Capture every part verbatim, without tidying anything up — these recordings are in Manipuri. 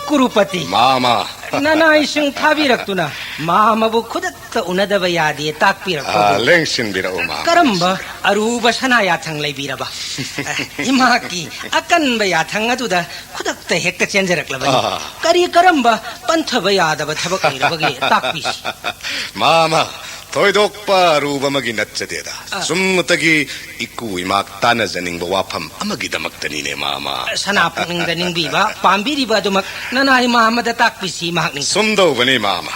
ꯀꯨꯔꯨꯄꯇꯤ꯫ ꯃꯥꯃ꯫ ꯅꯅꯥꯏꯁꯤꯡ ꯊꯥꯕꯤꯔꯛꯇꯨꯅ ꯃꯥꯃꯕꯨ ꯈꯨꯗꯛꯇ ꯎꯅꯗꯕ ꯌꯥꯗꯦ ꯇꯥꯛꯄꯤꯔꯛꯄꯕꯨ꯫ ꯑꯥ, ꯂꯦꯡꯁꯤꯟꯕꯤꯔꯛꯎ, ꯃꯥꯃ꯫ ꯀꯔꯝꯕ ꯑꯔꯨꯕ ꯁꯅꯥ ꯌꯥꯊꯪ ꯂꯩꯕꯤꯔꯕ? ꯏꯃꯥꯀꯤ ꯑꯀꯟꯕ ꯌꯥꯊꯪ ꯑꯗꯨꯗ ꯈꯨꯗꯛꯇ ꯍꯦꯛꯇ ꯆꯦꯟꯖꯔꯛꯂꯕꯅꯤ꯫ ꯑꯥ꯫ ꯀꯔꯤ ꯀꯔꯝꯕ ꯄꯟꯊꯕ ꯌꯥꯗꯕ ꯊꯕꯛ ꯂꯩꯔꯕꯒꯦ ꯇꯥꯛꯄꯤꯁꯤ꯫ ꯃꯥꯃ, ꯊꯣꯏꯗꯣꯛꯄ ꯑꯔꯨꯕ ꯑꯃꯒꯤ ꯅꯠꯆꯗꯦꯗ꯫ ꯑꯥ꯫ ꯆꯨꯝꯅꯇꯒꯤ ꯏꯀꯨ ꯏꯃꯥꯛ ꯇꯥꯟꯅꯖꯅꯤꯡꯕ ꯋꯥꯐꯝ ꯑꯃꯒꯤꯗꯃꯛꯇꯅꯤꯅꯦ, ꯃꯥꯃ꯫ ꯁꯅꯥ ꯄꯨꯛꯅꯤꯡꯗ ꯅꯤꯡꯕꯤꯕ, ꯄꯥꯝꯕꯤꯔꯤꯕ ꯑꯗꯨꯃꯛ ꯅꯅꯥꯏ ꯃꯥꯃꯗ ꯇꯥꯛꯄꯤꯁꯤ, ꯃꯍꯥꯛ ꯅꯤꯡꯊꯧ꯫ ꯁꯨꯝꯗꯧꯕꯅꯤ, ꯃꯥꯃ꯫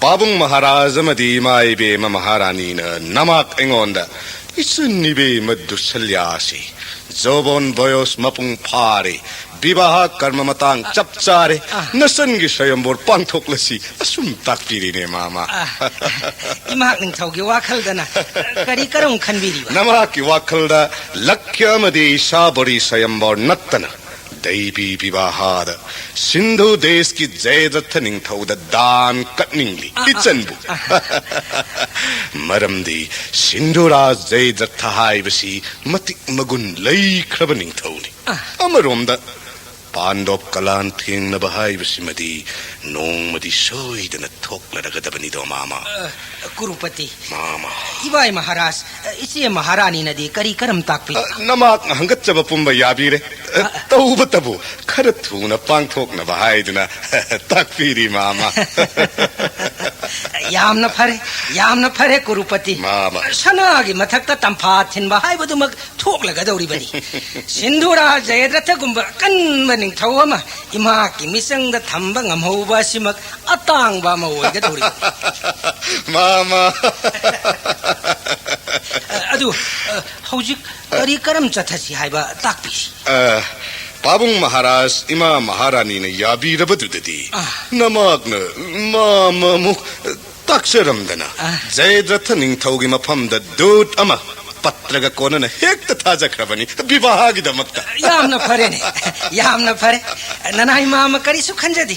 ꯄꯥꯕꯨꯡ ꯃꯍꯥꯔꯥꯖ ꯑꯃꯗꯤ ꯏꯃꯥ ꯏꯕꯦꯝꯃ ꯃꯍꯥꯔꯥꯅꯤꯅ ꯅꯃꯥꯛ ꯑꯩꯉꯣꯟꯗ ꯏꯆꯟ ꯏꯕꯦꯝꯃ ꯗꯨꯁꯜꯌꯥꯁꯤ ꯖꯣꯕꯣꯟ ꯕꯣꯌꯣꯁ ꯃꯄꯨꯡ ꯐꯥꯔꯦ, ꯕꯤꯕꯥꯍ ꯀꯔꯃ ꯃꯇꯥꯡ ꯆꯞ ꯆꯥꯔꯦ, ꯑ꯫ ꯅꯆꯟꯒꯤ ꯁ꯭ꯋꯌꯝꯕꯣꯔ ꯄꯥꯡꯊꯣꯛꯂꯁꯤ ꯑꯁꯨꯝ ꯇꯥꯛꯄꯤꯔꯤꯅꯦ, ꯃꯥꯃ꯫ ꯑ, ꯏꯃꯥꯛ ꯅꯤꯡꯊꯧꯒꯤ ꯋꯥꯈꯜꯗꯅ ꯀꯔꯤ ꯀꯔꯝ ꯈꯟꯕꯤꯔꯤꯕ? ꯅꯃꯥꯛꯀꯤ ꯋꯥꯈꯜꯗ ꯂꯛꯈ꯭ꯌ ꯑꯃꯗꯤ ꯏꯁꯥꯕꯔꯤ ꯁ꯭ꯋꯌꯝꯕꯣꯔ ꯅꯠꯇꯅ ꯗꯩꯕꯤ ꯕꯤꯕꯥꯍꯥꯗ ꯁꯤꯟꯙꯨ ꯗꯦꯁꯀꯤ ꯖꯌꯗ꯭ꯔꯊ ꯅꯤꯡꯊꯧꯗ ꯗꯥꯟ ꯀꯠꯅꯤꯡꯂꯤ, ꯑ, ꯑ, ꯏꯆꯟꯕꯨ꯫ ꯑ꯫ ꯃꯔꯝꯗꯤ ꯁꯤꯟꯙꯨꯔꯥꯖ ꯖꯌꯗ꯭ꯔꯊ ꯍꯥꯏꯕꯁꯤ ꯃꯇꯤꯛ ꯃꯒꯨꯟ ꯂꯩꯈ꯭ꯔꯕ ꯅꯤꯡꯊꯧꯅꯤ꯫ ꯑ꯫ ꯑꯃꯔꯣꯝꯗ ꯄꯥꯟꯗꯣꯞ ꯀꯂꯥꯟ ꯊꯦꯡꯅꯕ ꯍꯥꯏꯕꯁꯤꯃꯗꯤ ꯅꯣꯡꯃꯗꯤ ꯁꯣꯏꯗꯅ ꯊꯣꯛꯂꯔꯒꯗꯕꯅꯤꯗꯣ, ꯃꯥꯃ꯫ ꯑ, ꯀꯨꯔꯨꯄꯇꯤ꯫ ꯃꯥꯃ꯫ ꯏꯕꯥꯏ ꯃꯍꯥꯔꯥꯖ, ꯏꯆꯦ ꯃꯍꯥꯔꯥꯅꯤꯅꯗꯤ ꯀꯔꯤ ꯀꯔꯝ ꯇꯥꯛꯄꯤ? ꯑ, ꯅꯃꯥꯛꯅ ꯍꯪꯒꯠꯆꯕ ꯄꯨꯝꯕ ꯌꯥꯕꯤꯔꯦ꯫ ꯑ, ꯑ꯫ ꯇꯧꯕꯇꯕꯨ ꯈꯔ ꯊꯨꯅ ꯄꯥꯡꯊꯣꯛꯅꯕ ꯍꯥꯏꯗꯨꯅ ꯇꯥꯛꯄꯤꯔꯤ, ꯃꯥꯃ꯫ ꯌꯥꯝꯅ ꯐꯔꯦ, ꯌꯥꯝꯅ ꯐꯔꯦ, ꯀꯨꯔꯨꯄꯇꯤ꯫ ꯃꯥꯃ꯫ ꯁꯅꯥꯒꯤ ꯃꯊꯛꯇ ꯇꯝꯐꯥ ꯊꯤꯟꯕ ꯍꯥꯏꯕꯗꯨꯃꯛ ꯊꯣꯛꯂꯒꯗꯧꯔꯤꯕꯅꯤ꯫ ꯁꯤꯟꯙꯨꯔꯥ ꯖꯌꯗ꯭ꯔꯊꯒꯨꯝꯕ ꯑꯀꯟꯕ ꯅꯤꯡꯊꯧ ꯑꯃ ꯏꯃꯥꯀꯤ ꯃꯤꯆꯪꯗ ꯊꯝꯕ ꯉꯝꯍꯧꯕ ꯑꯁꯤꯃꯛ ꯑꯇꯥꯡꯕ ꯑꯃ ꯑꯣꯏꯒꯗꯧꯔꯤꯕꯅꯤ꯫ ꯃꯥꯃ꯫ ꯑꯗꯨ, ꯍꯧꯖꯤꯛ ꯀꯔꯤ ꯀꯔꯝ ꯆꯠꯊꯁꯤ ꯍꯥꯏꯕ ꯇꯥꯛꯄꯤꯁꯤ꯫ ꯑ, ꯄꯥꯕꯨꯡ ꯃꯍꯥꯔꯥꯖ, ꯏꯃꯥ ꯃꯍꯥꯔꯥꯅꯤꯅ ꯌꯥꯕꯤꯔꯕꯗꯨꯗꯗꯤ ꯑ꯫ ꯅꯃꯥꯛꯅ ꯃꯥꯃ ꯑꯃꯨꯛ ꯇꯥꯛꯆꯔꯝꯗꯅ ꯑ꯫ ꯖꯌꯗ꯭ꯔꯊ ꯅꯤꯡꯊꯧꯒꯤ ꯃꯐꯝꯗ ꯗꯨꯠ ꯑꯃ ꯄꯇ꯭ꯔꯒ ꯀꯣꯟꯅꯅ ꯍꯦꯛꯇ ꯊꯥꯖꯈ꯭ꯔꯕꯅꯤ ꯕꯤꯕꯥꯍꯒꯤꯗꯃꯛꯇ꯫ ꯌꯥꯝꯅ ꯐꯔꯦꯅꯦ, ꯌꯥꯝꯅ ꯐꯔꯦ꯫ ꯅꯅꯥꯏ ꯃꯥꯃ ꯀꯔꯤꯁꯨ ꯈꯟꯖꯗꯦ꯫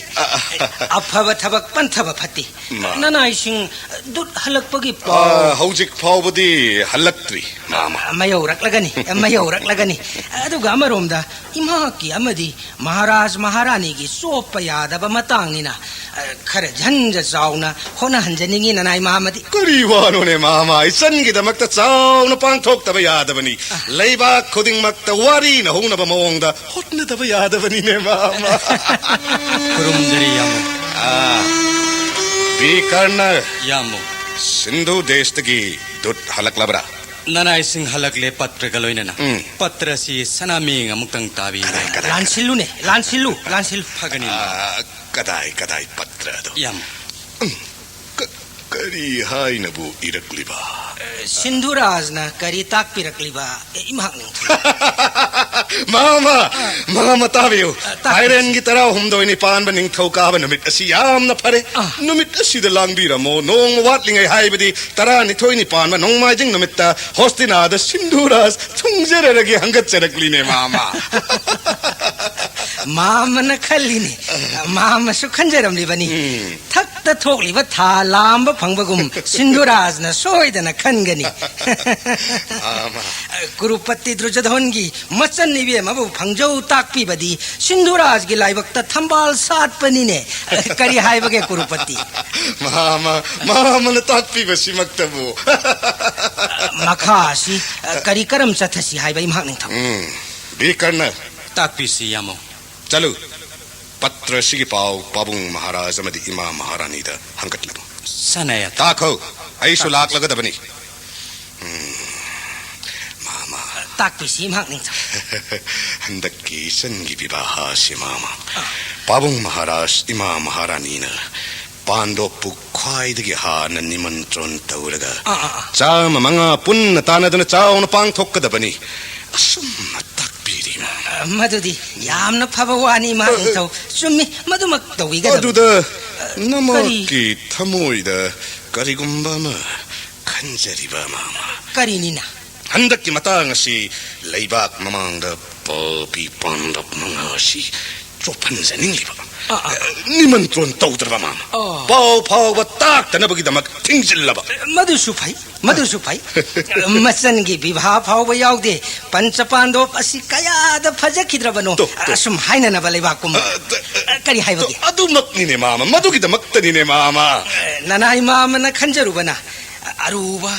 ꯑꯐꯕ ꯊꯕꯛ ꯄꯟꯊꯕ ꯐꯠꯇꯦ꯫ ꯃꯥ- ꯅꯅꯥꯏꯁꯤꯡ ꯗꯨꯠ ꯍꯜꯂꯛꯄꯒꯤ ꯄꯥꯎ꯫ ꯑ, ꯍꯧꯖꯤꯛ ꯐꯥꯎꯕꯗꯤ ꯍꯜꯂꯛꯇ꯭ꯔꯤ, ꯃꯥꯃ꯫ ꯃꯌꯧꯔꯛꯂꯒꯅꯤ, ꯃꯌꯧꯔꯛꯂꯒꯅꯤ꯫ ꯑꯗꯨꯒ ꯑꯃꯔꯣꯝꯗ ꯏꯃꯥꯀꯤ ꯑꯃꯗꯤ ꯃꯍꯥꯔꯥꯖ ꯃꯍꯥꯔꯥꯅꯤꯒꯤ ꯆꯣꯞꯄ ꯌꯥꯗꯕ ꯃꯇꯥꯡꯅꯤꯅ, ꯑ, ꯈꯔ ꯖꯟꯖ ꯆꯥꯎꯅ ꯍꯣꯠꯅꯍꯟꯖꯅꯤꯡꯉꯤ ꯅꯅꯥꯏ ꯃꯥꯃꯗꯤ꯫ ꯀꯔꯤ ꯋꯥꯅꯣꯅꯦ, ꯃꯥꯃ? ꯏꯆꯟꯒꯤꯗꯃꯛꯇ ꯆꯥꯎꯅ ꯄꯥꯡꯊꯣꯛꯇꯕ ꯌꯥꯗꯕꯅꯤ꯫ ꯑ꯫ ꯂꯩꯕꯥꯛ ꯈꯨꯗꯤꯡꯃꯛꯇ ꯋꯥꯔꯤ ꯅꯍꯧꯅꯕ ꯃꯑꯣꯡꯗ ꯍꯣꯠꯅꯗꯕ ꯌꯥꯗꯕꯅꯤꯅꯦ, ꯃꯥꯃ꯫ ꯈꯨꯔꯨꯝꯖꯔꯤ, ꯌꯥꯝꯕ꯫ ꯑ, ꯕꯤꯀꯔꯅ꯫ ꯌꯥꯝꯕ꯫ ꯁꯤꯟꯙꯨ ꯗꯦꯁꯇꯒꯤ ꯗꯨꯠ ꯍꯜꯂꯛꯂꯕ꯭ꯔꯥ? ꯅꯅꯥꯏꯁꯤꯡ ꯍꯜꯂꯛꯂꯦ, ꯄꯇ꯭ꯔꯒ ꯂꯣꯏꯅꯅ꯫ ꯎꯝ꯫ ꯄꯇ꯭ꯔꯁꯤ ꯁꯅꯥꯃꯤꯡ ꯑꯃꯨꯛꯇꯪ ꯇꯥꯕꯤꯌꯨ꯫ ꯀꯗꯥꯏ, ꯀꯗꯥꯏ? ꯂꯥꯟꯁꯤꯜꯂꯨꯅꯦ, ꯂꯥꯟꯁꯤꯜꯂꯨ, ꯂꯥꯟꯁꯤꯜꯂꯨ꯫ ꯐꯒꯅꯤ, ꯏꯃꯥ꯫ ꯑ, ꯀꯗꯥꯏ, ꯀꯗꯥꯏ ꯄꯇ꯭ꯔ ꯑꯗꯣ? ꯌꯥꯝ꯫ ꯎꯝ, ꯀ-, ꯀꯔꯤ ꯍꯥꯏꯅꯕꯨ ꯏꯔꯛꯂꯤꯕ? ꯑ, ꯁꯤꯟꯙꯨꯔꯥꯖꯅ ꯀꯔꯤ ꯇꯥꯛꯄꯤꯔꯛꯂꯤꯕ? ꯑꯦ, ꯏꯃꯥ ꯅꯤꯡꯊꯧ꯫ ꯃꯥꯃ, ꯑ꯫ ꯃꯥꯃ ꯇꯥꯕꯤꯌꯨ꯫ ꯑ, ꯇꯥꯛꯄꯤꯌꯨ꯫ ꯐꯥꯏꯔꯦꯟꯒꯤ ꯇꯔꯥꯍꯨꯝꯗꯣꯏꯅꯤ ꯄꯥꯟꯕ ꯅꯤꯡꯊꯧꯀꯥꯕ ꯅꯨꯃꯤꯠ ꯑꯁꯤ ꯌꯥꯝꯅ ꯐꯔꯦ꯫ ꯑ꯫ ꯅꯨꯃꯤꯠ ꯑꯁꯤꯗ ꯂꯥꯡꯕꯤꯔꯝꯃꯣ꯫ ꯅꯣꯡꯃ ꯋꯥꯠꯂꯤꯉꯩ ꯍꯥꯏꯕꯗꯤ ꯇꯔꯥꯅꯤꯊꯣꯏꯅꯤ ꯄꯥꯟꯕ ꯅꯣꯡꯃꯥꯏꯖꯤꯡ ꯅꯨꯃꯤꯠꯇ ꯍꯣꯁꯇꯤꯅꯥꯗ ꯁꯤꯟꯙꯨꯔꯥꯖ ꯊꯨꯡꯖꯔꯔꯒꯦ ꯍꯪꯒꯠꯆꯔꯛꯂꯤꯅꯦ, ꯃꯥꯃ꯫ ꯃꯥꯃꯅ ꯈꯜꯂꯤꯅꯦ, ꯃꯥꯃꯁꯨ ꯈꯟꯖꯔꯝꯂꯤꯕꯅꯤ꯫ ꯎꯝ꯫ ꯊꯛꯇ ꯊꯣꯛꯂꯤꯕ ꯊꯥ ꯂꯥꯝꯕ ꯐꯪꯕꯒꯨꯝ ꯁꯤꯟꯙꯨꯔꯥꯖꯅ ꯁꯣꯏꯗꯅ ꯈꯟꯒꯅꯤ꯫ ꯃꯥꯃ꯫ ꯀꯨꯔꯨꯄꯇꯤ ꯗ꯭ꯔꯨꯖꯙꯣꯟꯒꯤ ꯃꯆꯟ ꯏꯕꯦꯝꯃꯕꯨ ꯐꯪꯖꯧ ꯇꯥꯛꯄꯤꯕꯗꯤ ꯁꯤꯟꯙꯨꯔꯥꯖꯒꯤ ꯂꯥꯏꯕꯛꯇ ꯊꯝꯕꯥꯜ ꯁꯥꯠꯄꯅꯤꯅꯦ꯫ ꯀꯔꯤ ꯍꯥꯏꯕꯒꯦ, ꯀꯨꯔꯨꯄꯇꯤ? ꯃꯥꯃ, ꯃꯥꯃꯅ ꯇꯥꯛꯄꯤꯕꯁꯤꯃꯛꯇꯕꯨ꯫ ꯃꯈꯥ ꯑꯁꯤ ꯀꯔꯤ ꯀꯔꯝ ꯆꯠꯊꯁꯤ ꯍꯥꯏꯕ, ꯏꯃꯥꯛ ꯅꯤꯡꯊꯧ? ꯎꯝ, ꯕꯤꯀꯔꯅ꯫ ꯇꯥꯛꯄꯤꯁꯤ, ꯌꯥꯝꯃꯧ꯫ ꯆꯠꯂꯨ, ꯄꯇ꯭ꯔ ꯑꯁꯤꯒꯤ ꯄꯥꯎ ꯄꯥꯕꯨꯡ ꯃꯍꯥꯔꯥꯖ ꯑꯃꯗꯤ ꯏꯃꯥ ꯃꯍꯥꯔꯥꯅꯤꯗ ꯍꯪꯒꯠꯂꯨ꯫ ꯁꯥꯟꯅꯌꯥ꯫ ꯇꯥꯈꯣ, ꯑꯩꯁꯨ ꯇꯥꯛꯄꯤꯁꯤ꯫ ꯂꯥꯛꯂꯒꯗꯕꯅꯤ꯫ ꯎꯝ, ꯃꯥꯃ꯫ ꯇꯥꯛꯄꯤꯁꯤ, ꯏꯃꯥꯛ ꯅꯤꯡꯊꯧ꯫ ꯍꯟꯗꯛꯀꯤ ꯏꯆꯟꯒꯤ ꯕꯤꯕꯥꯍ ꯑꯁꯤ, ꯃꯥꯃ, ꯑꯥ꯫ ꯄꯥꯕꯨꯡ ꯃꯍꯥꯔꯥꯖ, ꯏꯃꯥ ꯃꯍꯥꯔꯥꯅꯤꯅ ꯄꯥꯟꯗꯣꯞꯄꯨ ꯈ꯭ꯋꯥꯏꯗꯒꯤ ꯍꯥꯟꯅ ꯅꯤꯃꯟꯇ꯭ꯔꯣꯟ ꯇꯧꯔꯒ ꯑꯥ, ꯑꯥ, ꯑꯥ꯫ ꯆꯥꯝꯃ ꯃꯉꯥ ꯄꯨꯟꯅ ꯇꯥꯟꯅꯗꯨꯅ ꯆꯥꯎꯅ ꯄꯥꯡꯊꯣꯛꯀꯗꯕꯅꯤ꯫ ꯑꯁꯨꯝꯅ ꯇꯥꯛꯄꯤꯔꯤ, ꯃꯥꯃ꯫ ꯑ, ꯃꯗꯨꯗꯤ ꯌꯥꯝꯅ ꯐꯕ ꯋꯥꯅꯤ, ꯏꯃꯥꯛ ꯑ, ꯑ꯫ ꯅꯤꯡꯊꯧ꯫ ꯆꯨꯝꯃꯤ, ꯃꯗꯨꯃꯛ ꯇꯧꯕꯤꯒꯗꯕꯅꯤ꯫ ꯑꯗꯨꯗ ꯑ, ꯅꯃꯛꯀꯤ ꯀꯔꯤ? ꯊꯃꯣꯏꯗ ꯀꯔꯤꯒꯨꯝꯕ ꯑꯃ ꯈꯟꯖꯔꯤꯕ, ꯃꯥꯃ꯫ ꯀꯔꯤꯅꯤꯅ? ꯍꯟꯗꯛꯀꯤ ꯃꯇꯥꯡ ꯑꯁꯤ ꯂꯩꯕꯥꯛ ꯃꯃꯥꯡꯗ ꯄꯥꯄꯤ ꯄꯥꯟꯗꯕ ꯃꯉꯥ ꯑꯁꯤ ꯆꯣꯞꯍꯟꯖꯅꯤꯡꯂꯤꯕ, ꯑ, ꯑ꯫ ꯑ, ꯅꯤꯃꯟꯇ꯭ꯔꯣꯟ ꯇꯧꯗ꯭ꯔꯕ, ꯃꯥꯃ꯫ ꯑ꯫ ꯄꯥꯎ ꯐꯥꯎꯕ ꯇꯥꯛꯇꯅꯕꯒꯤꯗꯃꯛ ꯊꯤꯡꯖꯤꯜꯂꯕ꯫ ꯃꯗꯨꯁꯨ ꯐꯩ, ꯃꯗꯨꯁꯨ ꯐꯩ꯫ ꯃꯆꯟꯒꯤ ꯕꯤꯚꯥ ꯐꯥꯎꯕ ꯌꯥꯎꯗꯦ꯫ ꯄꯟꯆ ꯄꯥꯟꯗꯣꯞ ꯑꯁꯤ ꯀꯌꯥꯗ ꯐꯖꯈꯤꯗ꯭ꯔꯕꯅꯣ꯫ ꯇꯣ, ꯇꯣ꯫ ꯑꯁꯨꯝ ꯍꯥꯏꯅꯅꯕ ꯂꯩꯕꯥꯛ ꯄꯨꯝꯕ꯫ ꯑ, ꯇ-, ꯑ, ꯀꯔꯤ ꯍꯥꯏꯕꯒꯦ? ꯇꯣ, ꯑꯗꯨꯃꯛꯅꯤꯅꯦ, ꯃꯥꯃ, ꯃꯗꯨꯒꯤꯗꯃꯛꯇꯅꯤꯅꯦ, ꯃꯥꯃ꯫ ꯑ, ꯅꯅꯥꯏ ꯃꯥꯃꯅ ꯈꯟꯖꯔꯨꯕꯅ ꯑꯔꯨꯕ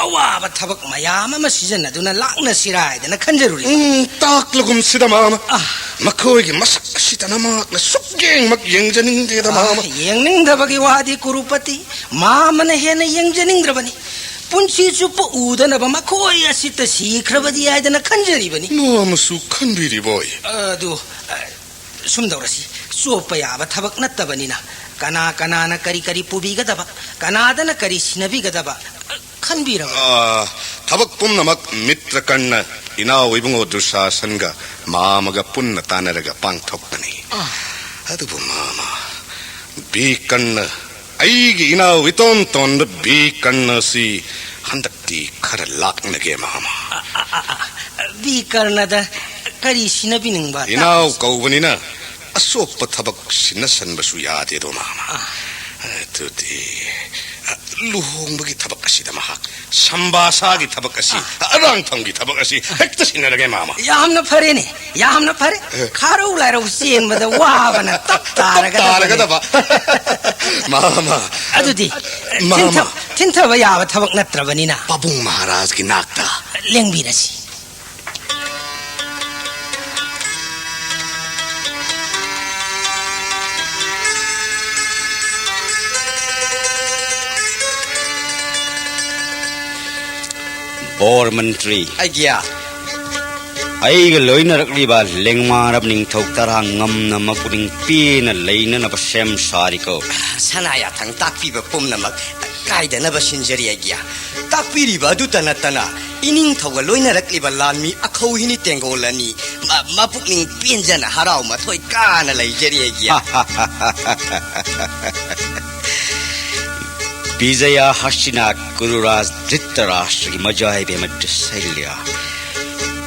ꯑꯋꯥꯕ ꯊꯕꯛ ꯃꯌꯥꯝ ꯑꯃ ꯁꯤꯖꯤꯟꯅꯗꯨꯅ ꯂꯥꯛꯅꯁꯤꯔꯥ ꯍꯥꯏꯗꯅ ꯈꯟꯖꯔꯨꯔꯤ꯫ ꯎꯝ, ꯇꯥꯛꯂꯒꯨꯝꯁꯤꯗ, ꯃꯥꯃ꯫ ꯑꯥ꯫ ꯃꯈꯣꯏꯒꯤ ꯃꯁꯛ ꯑꯁꯤꯗ ꯅꯃꯥꯛꯅ ꯁꯨꯛꯌꯦꯡꯃꯛ ꯌꯦꯡꯖꯅꯤꯡꯗꯦꯗ, ꯑꯥ, ꯃꯥꯃ꯫ ꯌꯦꯡꯅꯤꯡꯗꯕꯒꯤ ꯋꯥꯗꯤ, ꯀꯨꯔꯨꯄꯇꯤ, ꯃꯥꯃꯅ ꯍꯦꯟꯅ ꯌꯦꯡꯖꯅꯤꯡꯗ꯭ꯔꯕꯅꯤ꯫ ꯄꯨꯟꯁꯤ ꯆꯨꯞꯄ ꯎꯗꯅꯕ ꯃꯈꯣꯏ ꯑꯁꯤꯇ ꯁꯤꯈ꯭ꯔꯕꯗꯤ ꯍꯥꯏꯗꯅ ꯈꯟꯖꯔꯤꯕꯅꯤ꯫ ꯃꯥꯃꯁꯨ ꯈꯟꯕꯤꯔꯤꯕꯣꯏ? ꯑꯗꯨ, ꯑ, ꯁꯨꯝ ꯇꯧꯔꯁꯤ, ꯆꯣꯞꯄ ꯌꯥꯕ ꯊꯕꯛ ꯅꯠꯇꯕꯅꯤꯅ, ꯀꯅꯥ ꯀꯅꯥꯅ ꯀꯔꯤ ꯀꯔꯤ ꯄꯨꯕꯤꯒꯗꯕ, ꯀꯅꯥꯗꯅ ꯀꯔꯤ ꯁꯤꯟꯅꯕꯤꯒꯗꯕ, ꯈꯟꯕꯤꯔꯕ꯭ꯔꯥ? ꯑꯥ, ꯊꯕꯛ ꯄꯨꯝꯅꯃꯛ ꯃꯤꯇ꯭ꯔꯀꯔꯅ ꯏꯅꯥꯎ ꯏꯕꯨꯡꯉꯣ ꯗꯨꯁꯥꯁꯟꯒ ꯃꯥꯃꯒ ꯄꯨꯟꯅ ꯇꯥꯟꯅꯔꯒ ꯄꯥꯡꯊꯣꯛꯄꯅꯤ꯫ ꯑꯥ꯫ ꯑꯗꯨꯕꯨ ꯃꯥꯃ, ꯕꯤꯀꯔꯅ ꯑꯩꯒꯤ ꯏꯅꯥꯎ ꯏꯇꯣꯟ ꯇꯣꯟꯕ ꯕꯤꯀꯔꯅ ꯑꯁꯤ ꯍꯟꯗꯛꯇꯤ ꯈꯔ ꯂꯥꯛꯅꯒꯦ, ꯃꯥꯃ꯫ ꯑ, ꯑ, ꯑ, ꯑ, ꯕꯤꯀꯔꯅꯗ ꯀꯔꯤ ꯁꯤꯟꯅꯕꯤꯅꯤꯡꯕ? ꯏꯅꯥꯎ ꯀꯧꯕꯅꯤꯅ ꯑꯆꯣꯞꯄ ꯊꯕꯛ ꯁꯤꯟꯅꯁꯟꯕꯁꯨ ꯌꯥꯗꯦꯗꯣ, ꯃꯥꯃ꯫ ꯑ꯫ ꯑꯗꯨꯗꯤ, ꯑ, ꯂꯨꯍꯣꯡꯕꯒꯤ ꯊꯕꯛ ꯑꯁꯤꯗ ꯃꯍꯥꯛ ꯁꯝꯕꯥꯁꯥꯒꯤ ꯊꯕꯛ ꯑꯁꯤ, ꯑ꯫ ꯑꯔꯥꯡꯊꯝꯒꯤ ꯊꯕꯛ ꯑꯁꯤ ꯍꯦꯛꯇ ꯁꯤꯟꯅꯔꯒꯦ, ꯃꯥꯃ꯫ ꯌꯥꯝꯅ ꯐꯔꯦꯅꯦ, ꯌꯥꯝꯅ ꯐꯔꯦ꯫ ꯑꯦ꯫ ꯈꯥꯔꯧ ꯂꯥꯏꯔꯧ ꯆꯦꯟꯕꯗ ꯋꯥꯕꯅ ꯇꯞ ꯇꯥꯔꯒꯗꯕꯅꯤ꯫ ꯇꯥꯔꯒꯗꯕ꯫ ꯃꯥꯃ꯫ ꯑꯗꯨꯗꯤ, ꯃꯥꯃ꯫ ꯊꯤꯟꯊ-, ꯊꯤꯟꯊꯕ ꯌꯥꯕ ꯊꯕꯛ ꯅꯠꯇ꯭ꯔꯕꯅꯤꯅ꯫ ꯄꯥꯕꯨꯡ ꯃꯍꯥꯔꯥꯖꯀꯤ ꯅꯥꯛꯇ꯫ ꯂꯦꯡꯕꯤꯔꯁꯤ꯫ ꯕꯣꯔ ꯃꯟꯇ꯭ꯔꯤ꯫ ꯑꯩꯒ꯭ꯌꯥ꯫ ꯑꯩꯒ ꯂꯣꯏꯅꯔꯛꯂꯤꯕ ꯂꯦꯡꯃꯥꯔꯕ ꯅꯤꯡꯊꯧ ꯇꯔꯥ ꯉꯝꯅ ꯃꯄꯨꯛꯅꯤꯡ ꯄꯦꯟꯅ ꯂꯩꯅꯅꯕ ꯁꯦꯝ ꯁꯥꯔꯤꯀꯣ꯫ ꯁꯅꯥ ꯌꯥꯊꯪ ꯇꯥꯛꯄꯤꯕ ꯄꯨꯝꯅꯃꯛ ꯀꯥꯏꯗꯅꯕ ꯁꯤꯟꯖꯔꯤ, ꯑꯩꯒ꯭ꯌꯥ꯫ ꯇꯥꯛꯄꯤꯔꯤꯕ ꯑꯗꯨꯇ ꯅꯠꯇꯅ, ꯏꯅꯤꯡꯊꯧꯒ ꯂꯣꯏꯅꯔꯛꯂꯤꯕ ꯂꯥꯟꯃꯤ ꯑꯈꯧ ꯍꯤꯅꯤ ꯇꯦꯡꯒꯣꯜ ꯑꯅꯤ ꯃ-, ꯃꯄꯨꯛꯅꯤꯡ ꯄꯦꯟꯖꯅ ꯍꯔꯥꯎ ꯃꯊꯣꯏ ꯀꯥꯅ ꯂꯩꯖꯔꯤ, ꯑꯩꯒ꯭ꯌꯥ꯫ ꯕꯤꯖꯌ ꯍꯁꯤꯅꯥ ꯀꯨꯔꯨꯔꯥꯖ ꯙ꯭ꯔꯤꯇꯔꯥꯁ꯭ꯇ꯭ꯔꯒꯤ ꯃꯖꯥ ꯏꯕꯦꯝꯃ ꯗ꯭ꯔꯤꯁꯩꯂ꯭ꯌꯥ꯫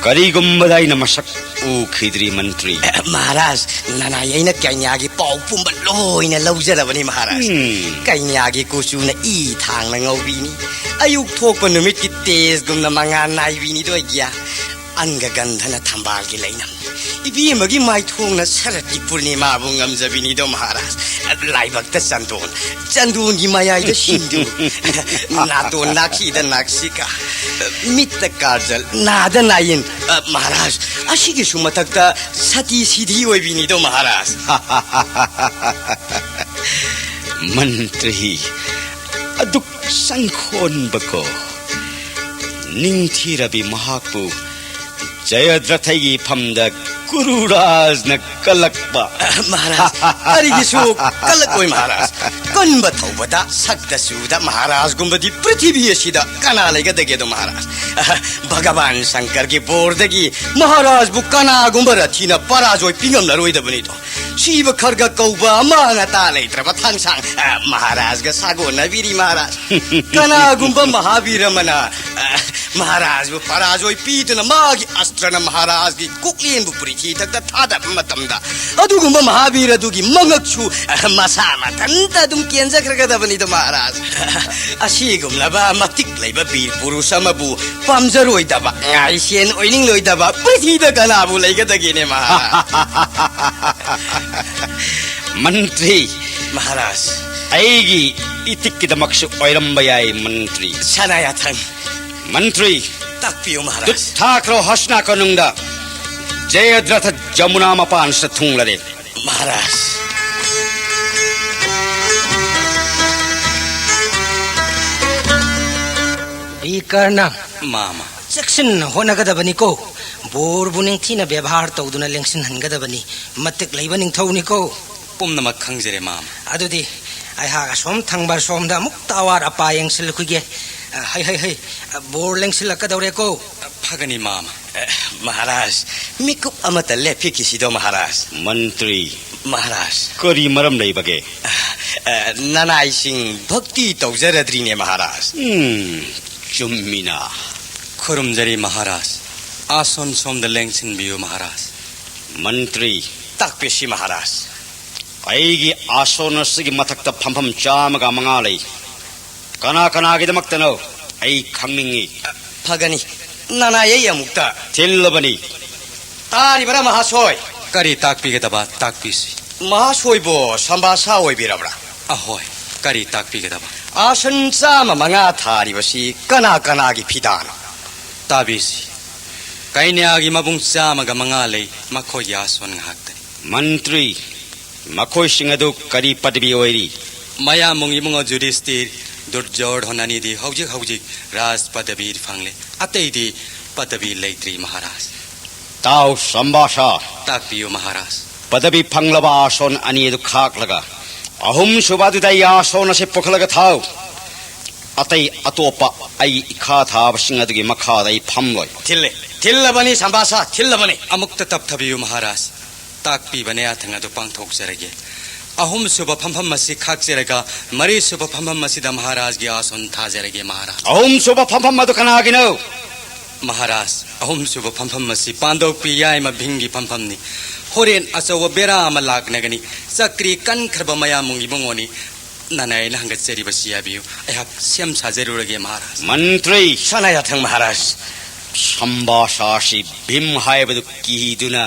ꯀꯔꯤꯒꯨꯝꯕꯗ ꯑꯩꯅ ꯃꯁꯛ ꯎꯈꯤꯗ꯭ꯔꯤ, ꯃꯟꯇ꯭ꯔꯤ꯫ ꯑꯦ, ꯃꯍꯥꯔꯥꯖ, ꯅꯅꯥꯏ ꯑꯩꯅ ꯀꯩꯅ꯭ꯌꯥꯒꯤ ꯄꯥꯎ ꯄꯨꯝꯕ ꯂꯣꯏꯅ ꯂꯧꯖꯔꯕꯅꯤ, ꯃꯍꯥꯔꯥꯖ꯫ ꯎꯝ꯫ ꯀꯩꯅ꯭ꯌꯥꯒꯤ ꯀꯨꯆꯨꯅ ꯏ ꯊꯥꯡꯅ ꯉꯧꯕꯤꯅꯤ, ꯑꯌꯨꯛ ꯊꯣꯛꯄ ꯅꯨꯃꯤꯠꯀꯤ ꯇꯦꯖꯒꯨꯝꯅ ꯃꯉꯥꯜ ꯅꯥꯏꯕꯤꯅꯤꯗꯣ ꯑꯩꯒ꯭ꯌꯥ꯫ ꯑꯪꯒ ꯒꯟꯙꯅ ꯊꯝꯕꯥꯜꯒꯤ ꯂꯩꯅꯝ, ꯏꯕꯦꯝꯃꯒꯤ ꯃꯥꯏꯊꯣꯡꯅ ꯁꯔꯠꯀꯤ ꯄꯨꯔꯅꯤꯃꯥꯕꯨ ꯉꯝꯖꯕꯤꯅꯤꯗꯣ, ꯃꯍꯥꯔꯥꯖ꯫ ꯂꯥꯏꯕꯛꯇ ꯆꯟꯗꯣꯟ, ꯆꯟꯗꯣꯟꯒꯤ ꯃꯌꯥꯏꯗ ꯁꯤꯟꯗꯨ, ꯅꯥꯇꯣꯟ ꯅꯥꯈꯤꯗ ꯅꯥꯛꯁꯤꯀꯥ, ꯃꯤꯠꯇ ꯀꯥꯖꯜ, ꯅꯥꯗ ꯅꯥꯌꯤꯟ, ꯑ, ꯃꯍꯥꯔꯥꯖ, ꯑꯁꯤꯒꯤꯁꯨ ꯃꯊꯛꯇ ꯁꯇꯤ ꯁꯤꯙꯤ ꯑꯣꯏꯕꯤꯅꯤꯗꯣ, ꯃꯍꯥꯔꯥꯖ꯫ ꯃꯟꯇ꯭ꯔꯤ, ꯑꯗꯨꯛ ꯆꯪꯈꯣꯟꯕꯀꯣ, ꯅꯤꯡꯊꯤꯔꯕꯤ ꯃꯍꯥꯛꯄꯨ ꯖꯌꯗ꯭ꯔꯊꯒꯤ ꯐꯝꯗ ꯀꯨꯔꯨꯔꯥꯖꯅ ꯀꯜꯂꯛꯄ꯫ ꯃꯍꯥꯔꯥꯖ, ꯀꯔꯤꯒꯤꯁꯨ ꯀꯜꯂꯛꯑꯣꯏ, ꯃꯍꯥꯔꯥꯖ꯫ ꯀꯟꯕ ꯊꯧꯕꯗ, ꯁꯛꯇ ꯆꯨꯗ ꯃꯍꯥꯔꯥꯖꯒꯨꯝꯕꯗꯤ ꯄ꯭ꯔꯤꯊꯤꯕꯤ ꯑꯁꯤꯗ ꯀꯅꯥ ꯂꯩꯒꯗꯒꯦꯗꯣ, ꯃꯍꯥꯔꯥꯖ? ꯚꯒꯕꯥꯟ ꯁꯪꯀꯔꯒꯤ ꯕꯣꯔꯗꯒꯤ ꯃꯍꯥꯔꯥꯖꯕꯨ ꯀꯅꯥꯒꯨꯝꯕ ꯔꯊꯤꯅ ꯄꯔꯥꯖꯣꯏ ꯄꯤꯉꯝꯂꯔꯣꯏꯗꯕꯅꯤꯗꯣ꯫ ꯁꯤꯕ ꯈꯔꯒ ꯀꯧꯕ ꯑꯃꯥꯡ ꯑꯇꯥ ꯂꯩꯇ꯭ꯔꯕ ꯊꯥꯡꯁꯥꯡ, ꯑ, ꯃꯍꯥꯔꯥꯖꯒ ꯁꯥꯒꯣꯟꯅꯕꯤꯔꯤ, ꯃꯍꯥꯔꯥꯖ꯫ ꯀꯅꯥꯒꯨꯝꯕ ꯃꯍꯥꯕꯤꯔ ꯑꯃꯅ, ꯑ, ꯃꯍꯥꯔꯥꯖꯕꯨ ꯄꯔꯥꯖꯣꯏ ꯄꯤꯗꯨꯅ ꯃꯥꯒꯤ ꯑꯁꯇ꯭ꯔꯅ ꯃꯍꯥꯔꯥꯖꯒꯤ ꯀꯣꯛꯂꯦꯟꯕꯨ ꯄ꯭ꯔꯤꯊꯤ ꯊꯛꯇ ꯊꯥꯗꯕ ꯃꯇꯝꯗ, ꯑꯗꯨꯒꯨꯝꯕ ꯃꯍꯥꯕꯤꯔ ꯑꯗꯨꯒꯤ ꯃꯉꯛꯁꯨ, ꯑ, ꯃꯁꯥ ꯃꯊꯟꯇ ꯑꯗꯨꯝ ꯀꯦꯟꯖꯈ꯭ꯔꯒꯗꯕꯅꯤꯗꯣ, ꯃꯍꯥꯔꯥꯖ꯫ ꯑꯁꯤꯒꯨꯝꯂꯕ ꯃꯇꯤꯛ ꯂꯩꯕ ꯕꯤꯔ ꯄꯨꯔꯨꯁ ꯑꯃꯕꯨ ꯄꯥꯝꯖꯔꯣꯏꯗꯕ, ꯉꯥꯏꯁꯦꯟ ꯑꯣꯏꯅꯤꯡꯂꯣꯏꯗꯕ ꯄ꯭ꯔꯤꯊꯤꯗ ꯀꯅꯥꯕꯨ ꯂꯩꯒꯗꯒꯦꯅꯦ, ꯃꯍꯥꯔꯥꯖ? ꯃꯟꯇ꯭ꯔꯤ, ꯃꯍꯥꯔꯥꯖ꯫ ꯑꯩꯒꯤ ꯏꯇꯤꯛꯀꯤꯗꯃꯛꯁꯨ ꯑꯣꯏꯔꯝꯕ ꯌꯥꯏ, ꯃꯟꯇ꯭ꯔꯤ꯫ ꯁꯅꯥꯌꯥꯊꯪ꯫ ꯃꯟꯇ꯭ꯔꯤ꯫ ꯇꯥꯛꯄꯤꯌꯨ, ꯃꯍꯥꯔꯥꯖ꯫ ꯇꯨꯠ ꯊꯥꯈ꯭ꯔꯣ ꯍꯁꯅꯥ ꯀꯣꯅꯨꯡꯗ꯫ ꯖꯌꯗ꯭ꯔꯊ ꯖꯃꯨꯅꯥ ꯃꯄꯥꯟꯁꯤꯗ ꯊꯨꯡꯂꯔꯦ꯫ ꯃꯍꯥꯔꯥꯖ꯫ ꯕꯤ ꯀꯔꯅ꯫ ꯃꯥꯃ꯫ ꯆꯦꯛꯁꯤꯟꯅ ꯍꯣꯠꯅꯒꯗꯕꯅꯤꯀꯣ꯫ ꯕꯣꯔꯕꯨ ꯅꯤꯡꯊꯤꯅ ꯕꯦꯕꯥꯔ ꯇꯧꯗꯨꯅ ꯂꯦꯡꯁꯤꯟꯍꯟꯒꯗꯕꯅꯤ꯫ ꯃꯇꯤꯛ ꯂꯩꯕ ꯅꯤꯡꯊꯧꯅꯤꯀꯣ꯫ ꯄꯨꯝꯅꯃꯛ ꯈꯪꯖꯔꯦ, ꯃꯥꯃ꯫ ꯑꯗꯨꯗꯤ ꯑꯩꯍꯥꯛ ꯑꯁꯣꯝ ꯊꯪꯕ ꯁꯣꯝꯗ ꯑꯃꯨꯛꯇ ꯑꯋꯥꯠ ꯑꯄꯥ ꯌꯦꯡꯁꯤꯜꯂꯨꯈꯤꯒꯦ꯫ ꯑ, ꯍꯩ, ꯍꯩ, ꯍꯩ, ꯑ, ꯕꯣꯔ ꯂꯦꯡꯁꯤꯜꯂꯛꯀꯗꯧꯔꯦꯀꯣ꯫ ꯐꯒꯅꯤ, ꯃꯥꯃ꯫ ꯑ, ꯃꯍꯥꯔꯥꯖ, ꯃꯤꯀꯨꯞ ꯑꯃꯇ ꯂꯦꯞꯄꯤꯈꯤꯁꯤꯗꯣ, ꯃꯍꯥꯔꯥꯖ꯫ ꯃꯟꯇ꯭ꯔꯤ꯫ ꯃꯍꯥꯔꯥꯖ꯫ ꯀꯔꯤ ꯃꯔꯝ ꯂꯩꯕꯒꯦ? ꯑ, ꯑ, ꯅꯅꯥꯏꯁꯤꯡ ꯚꯛꯇꯤ ꯇꯧꯖꯔꯗ꯭ꯔꯤꯅꯦ, ꯃꯍꯥꯔꯥꯖ꯫ ꯎꯝ, ꯆꯨꯝꯃꯤꯅ꯫ ꯈꯨꯔꯨꯝꯖꯔꯤ, ꯃꯍꯥꯔꯥꯖ꯫ ꯑꯥꯁꯣꯟ ꯁꯣꯝꯗ ꯂꯦꯡꯁꯤꯟꯕꯤꯌꯨ, ꯃꯍꯥꯔꯥꯖ꯫ ꯃꯟꯇ꯭ꯔꯤ꯫ ꯇꯥꯛꯄꯤꯁꯤ, ꯃꯍꯥꯔꯥꯖ꯫ ꯑꯩꯒꯤ ꯑꯥꯁꯣꯟ ꯑꯁꯤꯒꯤ ꯃꯊꯛꯇ ꯐꯝꯐꯝ ꯆꯥꯝꯃꯒ ꯃꯉꯥ ꯂꯩ꯫ ꯀꯅꯥ ꯀꯅꯥꯒꯤꯗꯃꯛꯇꯅꯣ? ꯑꯩ ꯈꯪꯅꯤꯡꯉꯤ꯫ ꯐꯒꯅꯤ꯫ ꯅꯅꯥꯏ ꯑꯩ ꯑꯃꯨꯛꯇ꯫ ꯊꯤꯜꯂꯕꯅꯤ꯫ ꯇꯥꯔꯤꯕꯔꯥ, ꯃꯍꯥꯁꯣꯏ? ꯀꯔꯤ ꯇꯥꯛꯄꯤꯒꯗꯕ? ꯇꯥꯛꯄꯤꯁꯤ꯫ ꯃꯍꯥꯁꯣꯏꯕꯨ ꯁꯝꯕꯥꯁꯥ ꯑꯣꯏꯕꯤꯔꯕ꯭ꯔꯥ? ꯑꯍꯣꯏ꯫ ꯀꯔꯤ ꯇꯥꯛꯄꯤꯒꯗꯕ? ꯑꯥꯁꯟ ꯆꯥꯝꯃ ꯃꯉꯥ ꯊꯥꯔꯤꯕꯁꯤ ꯀꯅꯥ ꯀꯅꯥꯒꯤ ꯐꯤꯗꯥꯅꯣ? ꯇꯥꯕꯤꯁꯤ꯫ ꯀꯩꯅ꯭ꯌꯥꯒꯤ ꯃꯕꯨꯡ ꯆꯥꯝꯃꯒ ꯃꯉꯥ ꯂꯩ, ꯃꯈꯣꯏꯒꯤ ꯑꯥꯁꯣꯟ ꯉꯥꯛꯇꯅꯤ꯫ ꯃꯟꯇ꯭ꯔꯤ, ꯃꯈꯣꯏꯁꯤꯡ ꯑꯗꯨ ꯀꯔꯤ ꯄꯗꯕꯤ ꯑꯣꯏꯔꯤ? ꯃꯌꯥꯝꯕꯨꯡ ꯏꯕꯨꯡꯉꯣ ꯖꯨꯗꯤꯁꯇꯤꯔ, ꯗꯨꯔꯖꯣꯙꯟ ꯑꯅꯤꯗꯤ ꯍꯧꯖꯤꯛ ꯍꯧꯖꯤꯛ ꯔꯥꯖ ꯄꯗꯕꯤ ꯐꯪꯂꯦ꯫ ꯑꯇꯩꯗꯤ ꯄꯗꯕꯤ ꯂꯩꯇ꯭ꯔꯤ, ꯃꯍꯥꯔꯥꯖ꯫ ꯇꯥꯎ, ꯁꯝꯕꯥꯁꯥ꯫ ꯇꯥꯛꯄꯤꯌꯨ, ꯃꯍꯥꯔꯥꯖ꯫ ꯄꯗꯕꯤ ꯐꯪꯂꯕ ꯑꯥꯁꯣꯟ ꯑꯅꯤ ꯑꯗꯨ ꯈꯥꯛꯂꯒ ꯑꯍꯨꯝꯁꯨꯕ ꯑꯗꯨꯗ ꯑꯩ ꯑꯥꯁꯣꯟ ꯑꯁꯤ ꯄꯨꯈꯠꯂꯒ ꯊꯥꯎ꯫ ꯑꯇꯩ ꯑꯇꯣꯞꯄ ꯑꯩ ꯏꯈꯥ ꯊꯥꯕꯁꯤꯡ ꯑꯗꯨꯒꯤ ꯃꯈꯥꯗ ꯑꯩ ꯐꯝꯂꯣꯏ꯫ ꯊꯤꯜꯂꯦ꯫ ꯊꯤꯜꯂꯕꯅꯤ, ꯁꯝꯕꯥꯁꯥ, ꯊꯤꯜꯂꯕꯅꯤ꯫ ꯑꯃꯨꯛꯇ ꯇꯞꯊꯕꯤꯌꯨ, ꯃꯍꯥꯔꯥꯖ꯫ ꯇꯥꯛꯄꯤꯕ ꯅꯌꯥꯊꯪ ꯑꯗꯨ ꯄꯥꯡꯊꯣꯛꯆꯔꯒꯦ꯫ ꯑꯍꯨꯝꯁꯨꯕ ꯐꯝꯐꯝ ꯑꯁꯤ ꯈꯥꯛꯆꯔꯒ, ꯃꯔꯤꯁꯨꯕ ꯐꯝꯐꯝ ꯑꯁꯤꯗ ꯃꯍꯥꯔꯥꯖꯒꯤ ꯑꯥꯁꯣꯟ ꯊꯥꯖꯔꯒꯦ, ꯃꯍꯥꯔꯥꯖ꯫ ꯑꯍꯨꯝꯁꯨꯕ ꯐꯝꯐꯝ ꯑꯗꯨ ꯀꯅꯥꯒꯤꯅꯣ? ꯃꯍꯥꯔꯥꯖ, ꯑꯍꯨꯝꯁꯨꯕ ꯐꯝꯐꯝ ꯑꯁꯤ ꯄꯥꯟꯗꯧꯄꯤ ꯌꯥꯏꯃ ꯚꯤꯝꯒꯤ ꯐꯝꯐꯝꯅꯤ꯫ ꯍꯣꯔꯦꯟ ꯑꯆꯧꯕ ꯕꯦꯔꯥ ꯑꯃ ꯂꯥꯛꯅꯒꯅꯤ꯫ ꯆꯀ꯭ꯔꯤ ꯀꯟꯈ꯭ꯔꯕ ꯃꯌꯥꯝꯕꯨꯡ ꯏꯕꯨꯡꯉꯣꯅꯤ꯫ ꯅꯅꯥꯏꯅ ꯍꯪꯒꯠꯆꯔꯤꯕꯁꯤ ꯌꯥꯕꯤꯌꯨ꯫ ꯑꯩꯍꯥꯛ ꯁꯦꯝ ꯁꯥꯖꯔꯨꯔꯒꯦ, ꯃꯍꯥꯔꯥꯖ꯫ ꯃꯟꯇ꯭ꯔꯤ! ꯁꯅꯥꯌꯥꯊꯪ ꯃꯍꯥꯔꯥꯖ! ꯁꯝꯕꯥꯁꯥꯁꯤ ꯚꯤꯝ ꯍꯥꯏꯕꯗꯨ ꯀꯤꯗꯨꯅ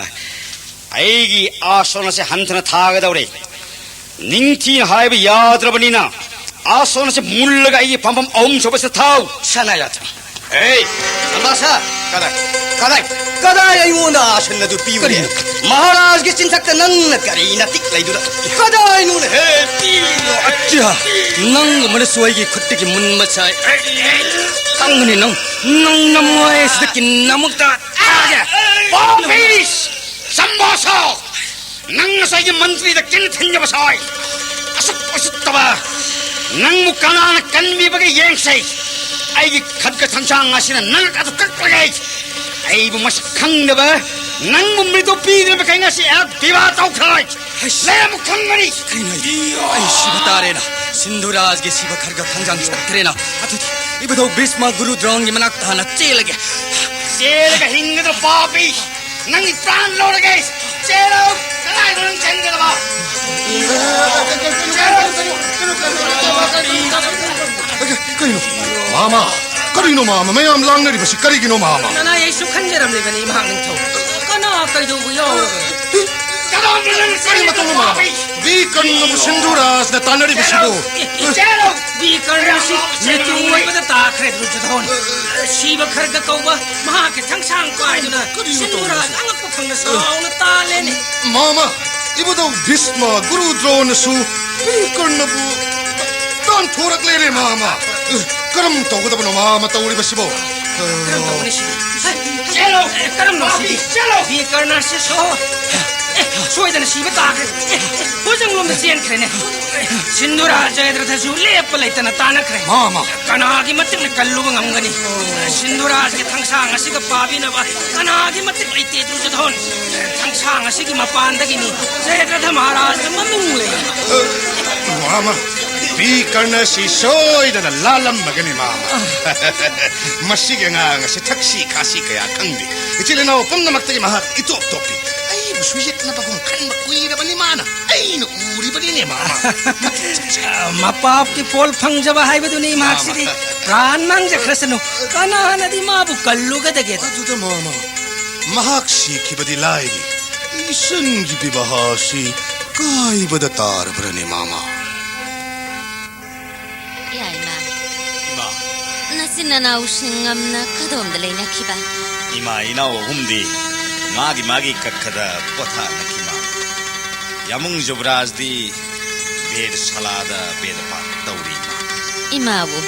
ꯑꯩꯒꯤ ꯑꯥꯁꯣꯟ ꯑꯁꯤ ꯍꯟꯊꯅ ꯊꯥꯒꯗꯧꯔꯦ꯫ ꯅꯤꯡꯊꯤꯅ ꯍꯥꯏꯕ ꯌꯥꯗ꯭ꯔꯕꯅꯤꯅ ꯑꯥꯁꯣꯟ ꯑꯁꯤ ꯃꯨꯜꯂꯒ ꯑꯩꯒꯤ ꯐꯝꯐꯝ ꯑꯍꯨꯝ ꯁꯨꯕꯁꯤꯗ ꯊꯥꯎ꯫ ꯁꯅꯥꯌꯥꯊꯪ! ꯑꯦ! ꯁꯝꯕꯥꯁꯥ! ꯀꯗꯥꯏ? ꯀꯗꯥꯏ? ꯀꯗꯥꯏ ꯑꯩꯉꯣꯟꯗ ꯑꯥꯁꯟ ꯑꯗꯨ ꯄꯤꯌꯨꯅꯦ? ꯀꯔꯤꯅꯣ? ꯃꯍꯥꯔꯥꯖꯒꯤ ꯆꯤꯟꯊꯛꯇ ꯅꯪꯅ ꯀꯔꯤ ꯅꯇꯤꯛ ꯂꯩꯗꯨꯅ? ꯀꯗꯥꯏꯅꯣꯅꯦ? ꯍꯦ, ꯄꯤꯌꯨ! ꯑꯠꯆꯥ! ꯅꯪꯒꯨꯝꯕꯅꯁꯨ ꯑꯩꯒꯤ ꯈꯨꯠꯇꯒꯤ ꯃꯨꯟꯕ ꯁꯥꯏ꯫ ꯑꯩ, ꯑꯩ, ꯈꯪꯒꯅꯤ ꯅꯪ꯫ ꯅꯪ ꯅꯃꯥꯏ ꯑꯁꯤꯗ ꯀꯤꯟ ꯑꯃꯨꯛꯇ ꯊꯥꯒꯦ꯫ ꯄꯥꯄꯤꯁ! ꯁꯝꯕꯥꯁꯥ! ꯅꯪ ꯉꯁꯥꯏꯒꯤ ꯃꯟꯇ꯭ꯔꯤꯗ ꯀꯤꯟ ꯊꯤꯟꯖꯕ ꯁꯥꯏ꯫ ꯑꯁꯨꯛ ꯎꯁꯤꯠꯇꯕ! ꯅꯪꯕꯨ ꯀꯅꯥꯅ ꯀꯟꯕꯤꯕꯒꯦ ꯌꯦꯡꯁꯦ꯫ ꯑꯩꯒꯤ ꯈꯠꯒ ꯊꯥꯡꯁꯥꯡ ꯑꯁꯤꯅ ꯅꯪ ꯑꯗꯨ ꯀꯛꯂꯒꯦ꯫ ꯑꯩꯕꯨ ꯃꯁꯛ ꯈꯪꯗꯕ, ꯅꯪꯕꯨ ꯃꯤꯇꯣ ꯄꯤꯗ꯭ꯔꯤꯕ ꯀꯩ ꯉꯁꯤ ꯑꯩꯍꯥꯛ ꯕꯤꯕꯥ ꯇꯧꯈ꯭ꯔꯣꯏ꯫ ꯍꯩꯁ! ꯂꯩꯔꯝꯃꯨ ꯈꯪꯒꯅꯤ꯫ ꯀꯩꯅꯣ ꯍꯥꯏꯗꯤ? ꯑꯩ ꯁꯤꯕ ꯇꯥꯔꯦꯅ꯫ ꯁꯤꯟꯙꯨꯔꯥꯖꯒꯤ ꯁꯤꯕ ꯈꯔꯒ ꯊꯥꯡꯖꯥꯡ ꯆꯠꯈ꯭ꯔꯦꯅ꯫ ꯑꯗꯨꯗꯤ ꯏꯕꯨꯙꯧ ꯚꯤꯁꯃ ꯒꯨꯔꯨ ꯗ꯭ꯔꯣꯟꯒꯤ ꯃꯅꯥꯛꯇ ꯍꯥꯟꯅ ꯆꯦꯜꯂꯒꯦ꯫ ꯆꯦꯜꯂꯒ ꯍꯤꯡꯒꯗ꯭ꯔ ꯄꯥꯄꯤ? ꯅꯪꯒꯤ ꯄ꯭ꯔꯥꯟ ꯂꯧꯔꯒꯦ꯫ ꯆꯦꯜꯂꯣ꯫ ꯀꯗꯥꯏꯗ ꯅꯪ ꯆꯦꯟꯒꯗꯕ? ꯀꯩꯅꯣ? ꯃꯥꯃ! ꯀꯔꯤꯅꯣ ꯃꯥꯃ? ꯃꯌꯥꯝ ꯂꯥꯡꯅꯔꯤꯕꯁꯤ ꯀꯔꯤꯒꯤꯅꯣ ꯃꯥꯃ? ꯅꯅꯥꯏ ꯑꯩꯁꯨ ꯈꯟꯖꯔꯝꯂꯤꯕꯅꯤ ꯏꯃꯥ ꯅꯤꯡꯊꯧ꯫ ꯀꯅꯥ ꯀꯩꯗꯧꯕ ꯌꯥꯎꯔꯕꯅꯣ? ꯀꯅꯥꯅꯣ ꯅꯪ ꯀꯔꯤ ꯃꯇꯧꯅꯣ ꯃꯥꯃ? ꯆꯦꯜꯂꯣ! ꯕꯤ ꯀꯔꯅꯕꯨ ꯁꯤꯟꯙꯨꯔꯥꯖꯅ ꯇꯥꯟꯅꯔꯤꯕꯁꯤꯕꯨ? ꯆꯦꯜꯂꯣ! ꯕꯤ ꯀꯔꯅꯁꯤ ꯃꯤꯇꯨ ꯑꯣꯏꯕꯗ ꯇꯥꯈ꯭ꯔꯦ ꯗꯨꯔꯖꯣꯙꯣꯟ꯫ ꯁꯤꯕ ꯈꯔꯒ ꯀꯧꯕ ꯃꯍꯥꯛꯀꯤ ꯊꯥꯡꯁꯥꯡ ꯄꯥꯏꯗꯨꯅ ꯀꯔꯤꯅꯣ ꯁꯤꯟꯙꯨꯔꯥꯖ ꯇꯧꯔꯤꯁꯦ? ꯑꯉꯛꯄ ꯐꯪꯅ ꯁꯥꯎꯅ ꯇꯥꯜꯂꯦꯅꯦ꯫ ꯃꯥꯃ, ꯏꯕꯨꯙꯧ ꯚꯤꯁꯃ ꯒꯨꯔꯨ ꯗ꯭ꯔꯣꯟꯅꯁꯨ ꯕꯤ ꯀꯔꯅꯕꯨ ꯇꯥꯟꯊꯣꯔꯛꯂꯦꯅꯦ ꯃꯥꯃ꯫ ꯀꯔꯝ ꯇꯧꯒꯗꯕꯅꯣ ꯃꯥꯃ ꯇꯧꯔꯤꯕꯁꯤꯕꯣ? ꯀꯔꯝ ꯇꯧꯒꯅꯤ ꯁꯤꯗꯤ? ꯆꯦꯜꯂꯣ! ꯑꯦ, ꯀꯔꯝꯅꯣ ꯁꯤꯗꯤ? ꯆꯦꯜꯂꯣ! ꯕꯤ ꯀꯔꯅꯁꯤ ꯁꯣ-, ꯑꯦ, ꯁꯣꯏꯗꯅ ꯁꯤꯕ ꯇꯥꯈ꯭ꯔꯦ꯫ ꯑꯦ, ꯍꯣꯏꯖꯪꯂꯣꯝꯗ ꯆꯦꯟꯈ꯭ꯔꯦꯅꯦ꯫ ꯁꯤꯟꯙꯨꯔꯥꯖ ꯖꯌꯗ꯭ꯔꯊꯁꯨ ꯂꯦꯞꯄ ꯂꯩꯇꯅ ꯇꯥꯟꯅꯈ꯭ꯔꯦ꯫ ꯃꯥꯃ! ꯀꯅꯥꯒꯤ ꯃꯇꯤꯛꯅ ꯀꯜꯂꯨꯕ ꯉꯝꯒꯅꯤ? ꯁꯤꯟꯙꯨꯔꯥꯖꯒꯤ ꯊꯥꯡꯁꯥꯡ ꯑꯁꯤꯒ ꯄꯥꯕꯤꯅꯕ ꯀꯅꯥꯒꯤ ꯃꯇꯤꯛ ꯂꯩꯇꯦ ꯗꯨꯔꯖꯣꯙꯣꯟ꯫ ꯊꯥꯡꯁꯥꯡ ꯑꯁꯤꯒꯤ ꯃꯄꯥꯟꯗꯒꯤꯅꯤ ꯖꯌꯗ꯭ꯔꯊ ꯃꯍꯥꯔꯥꯖ ꯃꯃꯤꯡ ꯂꯩ꯫ ꯃꯥꯃ! ꯕꯤ ꯀꯔꯅꯁꯤ ꯁꯣꯏꯗꯅ ꯂꯥꯜꯂꯝꯃꯒꯅꯤ ꯃꯥꯃ꯫ ꯃꯁꯤꯒꯤ ꯑꯉꯥꯡ ꯑꯁꯤ ꯊꯛꯁꯤ ꯈꯥꯁꯤ ꯀꯌꯥ ꯈꯪꯗꯦ꯫ ꯏꯆꯤꯜ ꯏꯅꯥꯎ ꯄꯨꯝꯅꯃꯛꯇꯒꯤ ꯃꯍꯥꯛ ꯏꯇꯣꯞ ꯇꯣꯞꯄꯤ꯫ ꯑꯩꯕꯨꯁꯨ ꯌꯦꯠꯅꯕꯒꯨꯝ ꯈꯟꯕ ꯀꯨꯏꯔꯕꯅꯤ ꯃꯥꯅ꯫ ꯑꯩꯅ ꯎꯔꯤꯕꯅꯤꯅꯦ ꯃꯥꯃ꯫ ꯃꯄꯥꯞꯀꯤ ꯐꯣꯜ ꯐꯪꯖꯕ ꯍꯥꯏꯕꯗꯨꯅꯤ ꯃꯍꯥꯛꯁꯤꯗꯤ꯫ ꯃꯥꯃ꯫ ꯄ꯭ꯔꯥꯟ ꯃꯥꯡꯖꯈ꯭ꯔꯁꯅꯨ꯫ ꯀꯅꯥꯅꯗꯤ ꯃꯥꯕꯨ ꯀꯜꯂꯨꯒꯗꯒꯦ? ꯑꯗꯨꯗ ꯃꯥꯃ, ꯃꯍꯥꯛ ꯁꯤꯈꯤꯕꯗꯤ ꯂꯥꯏꯔꯤ꯫ ꯏꯆꯟꯒꯤ ꯕꯤꯕꯥꯍ ꯑꯁꯤ ꯀꯥꯏꯕꯗ ꯇꯥꯔꯕ꯭ꯔꯅꯦ ꯃꯥꯃ? ꯌꯥꯏꯃ꯫ ꯏꯃꯥ꯫ ꯅꯆꯤꯟ ꯅꯅꯥꯎꯁꯤꯡ ꯉꯝꯅ ꯀꯗꯣꯝꯗ ꯂꯩꯅꯈꯤꯕ? ꯏꯃꯥ ꯏꯅꯥꯎ ꯑꯍꯨꯝꯗꯤ ꯃꯥꯒꯤ ꯃꯥꯒꯤ ꯀꯛꯈꯗ ꯄꯣꯊꯥꯅꯈꯤ ꯃꯥ꯫ ꯌꯥꯃꯨꯡ ꯖꯨꯕꯔꯥꯖꯗꯤ ꯕꯦꯗꯁꯥꯂꯥꯗ ꯕꯦꯗꯄꯥꯠ ꯇꯧꯔꯤ ꯏꯃꯥ꯫ ꯏꯃꯥꯕꯨ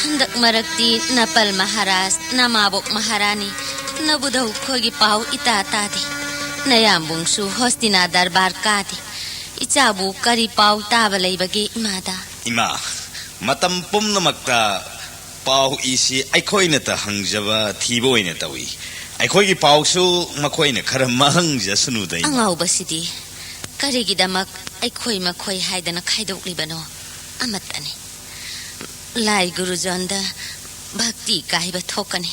ꯍꯟꯗꯛ ꯃꯔꯛꯇꯤ ꯅꯄꯜ ꯃꯍꯥꯔꯥꯖ, ꯅꯃꯥꯕꯣꯛ ꯃꯍꯥꯔꯥꯅꯤ, ꯅꯕꯨꯙꯧ ꯈꯣꯏꯒꯤ ꯄꯥꯎ ꯏꯇꯥ ꯇꯥꯗꯦ꯫ ꯅꯌꯥꯝꯕꯨꯡꯁꯨ ꯍꯣꯁꯇꯤꯅꯥ ꯗꯔꯕꯥꯔ ꯀꯥꯗꯦ꯫ ꯏꯆꯥꯕꯨ ꯀꯔꯤ ꯄꯥꯎ ꯇꯥꯕ ꯂꯩꯕꯒꯦ ꯏꯃꯥꯗ? ꯏꯃꯥ, ꯃꯇꯝ ꯄꯨꯝꯅꯃꯛꯇ ꯄꯥꯎ ꯏꯁꯤ ꯑꯩꯈꯣꯏꯅꯇ ꯍꯪꯖꯕ ꯊꯤꯕ ꯑꯣꯏꯅ ꯇꯧꯏ꯫ ꯑꯩꯈꯣꯏꯒꯤ ꯄꯥꯎꯁꯨ ꯃꯈꯣꯏꯅ ꯈꯔ ꯃꯍꯪꯖꯁꯅꯨꯗ ꯏꯃꯥ꯫ ꯑꯉꯥꯎꯕꯁꯤꯗꯤ ꯀꯔꯤꯒꯤꯗꯃꯛ ꯑꯩꯈꯣꯏ ꯃꯈꯣꯏ ꯍꯥꯏꯗꯅ ꯈꯥꯏꯗꯣꯛꯂꯤꯕꯅꯣ? ꯑꯃꯠꯇꯅꯤ꯫ ꯂꯥꯏ ꯒꯨꯔꯨꯖꯣꯟꯗ ꯚꯛꯇꯤ ꯀꯥꯏꯕ ꯊꯣꯛꯀꯅꯤ꯫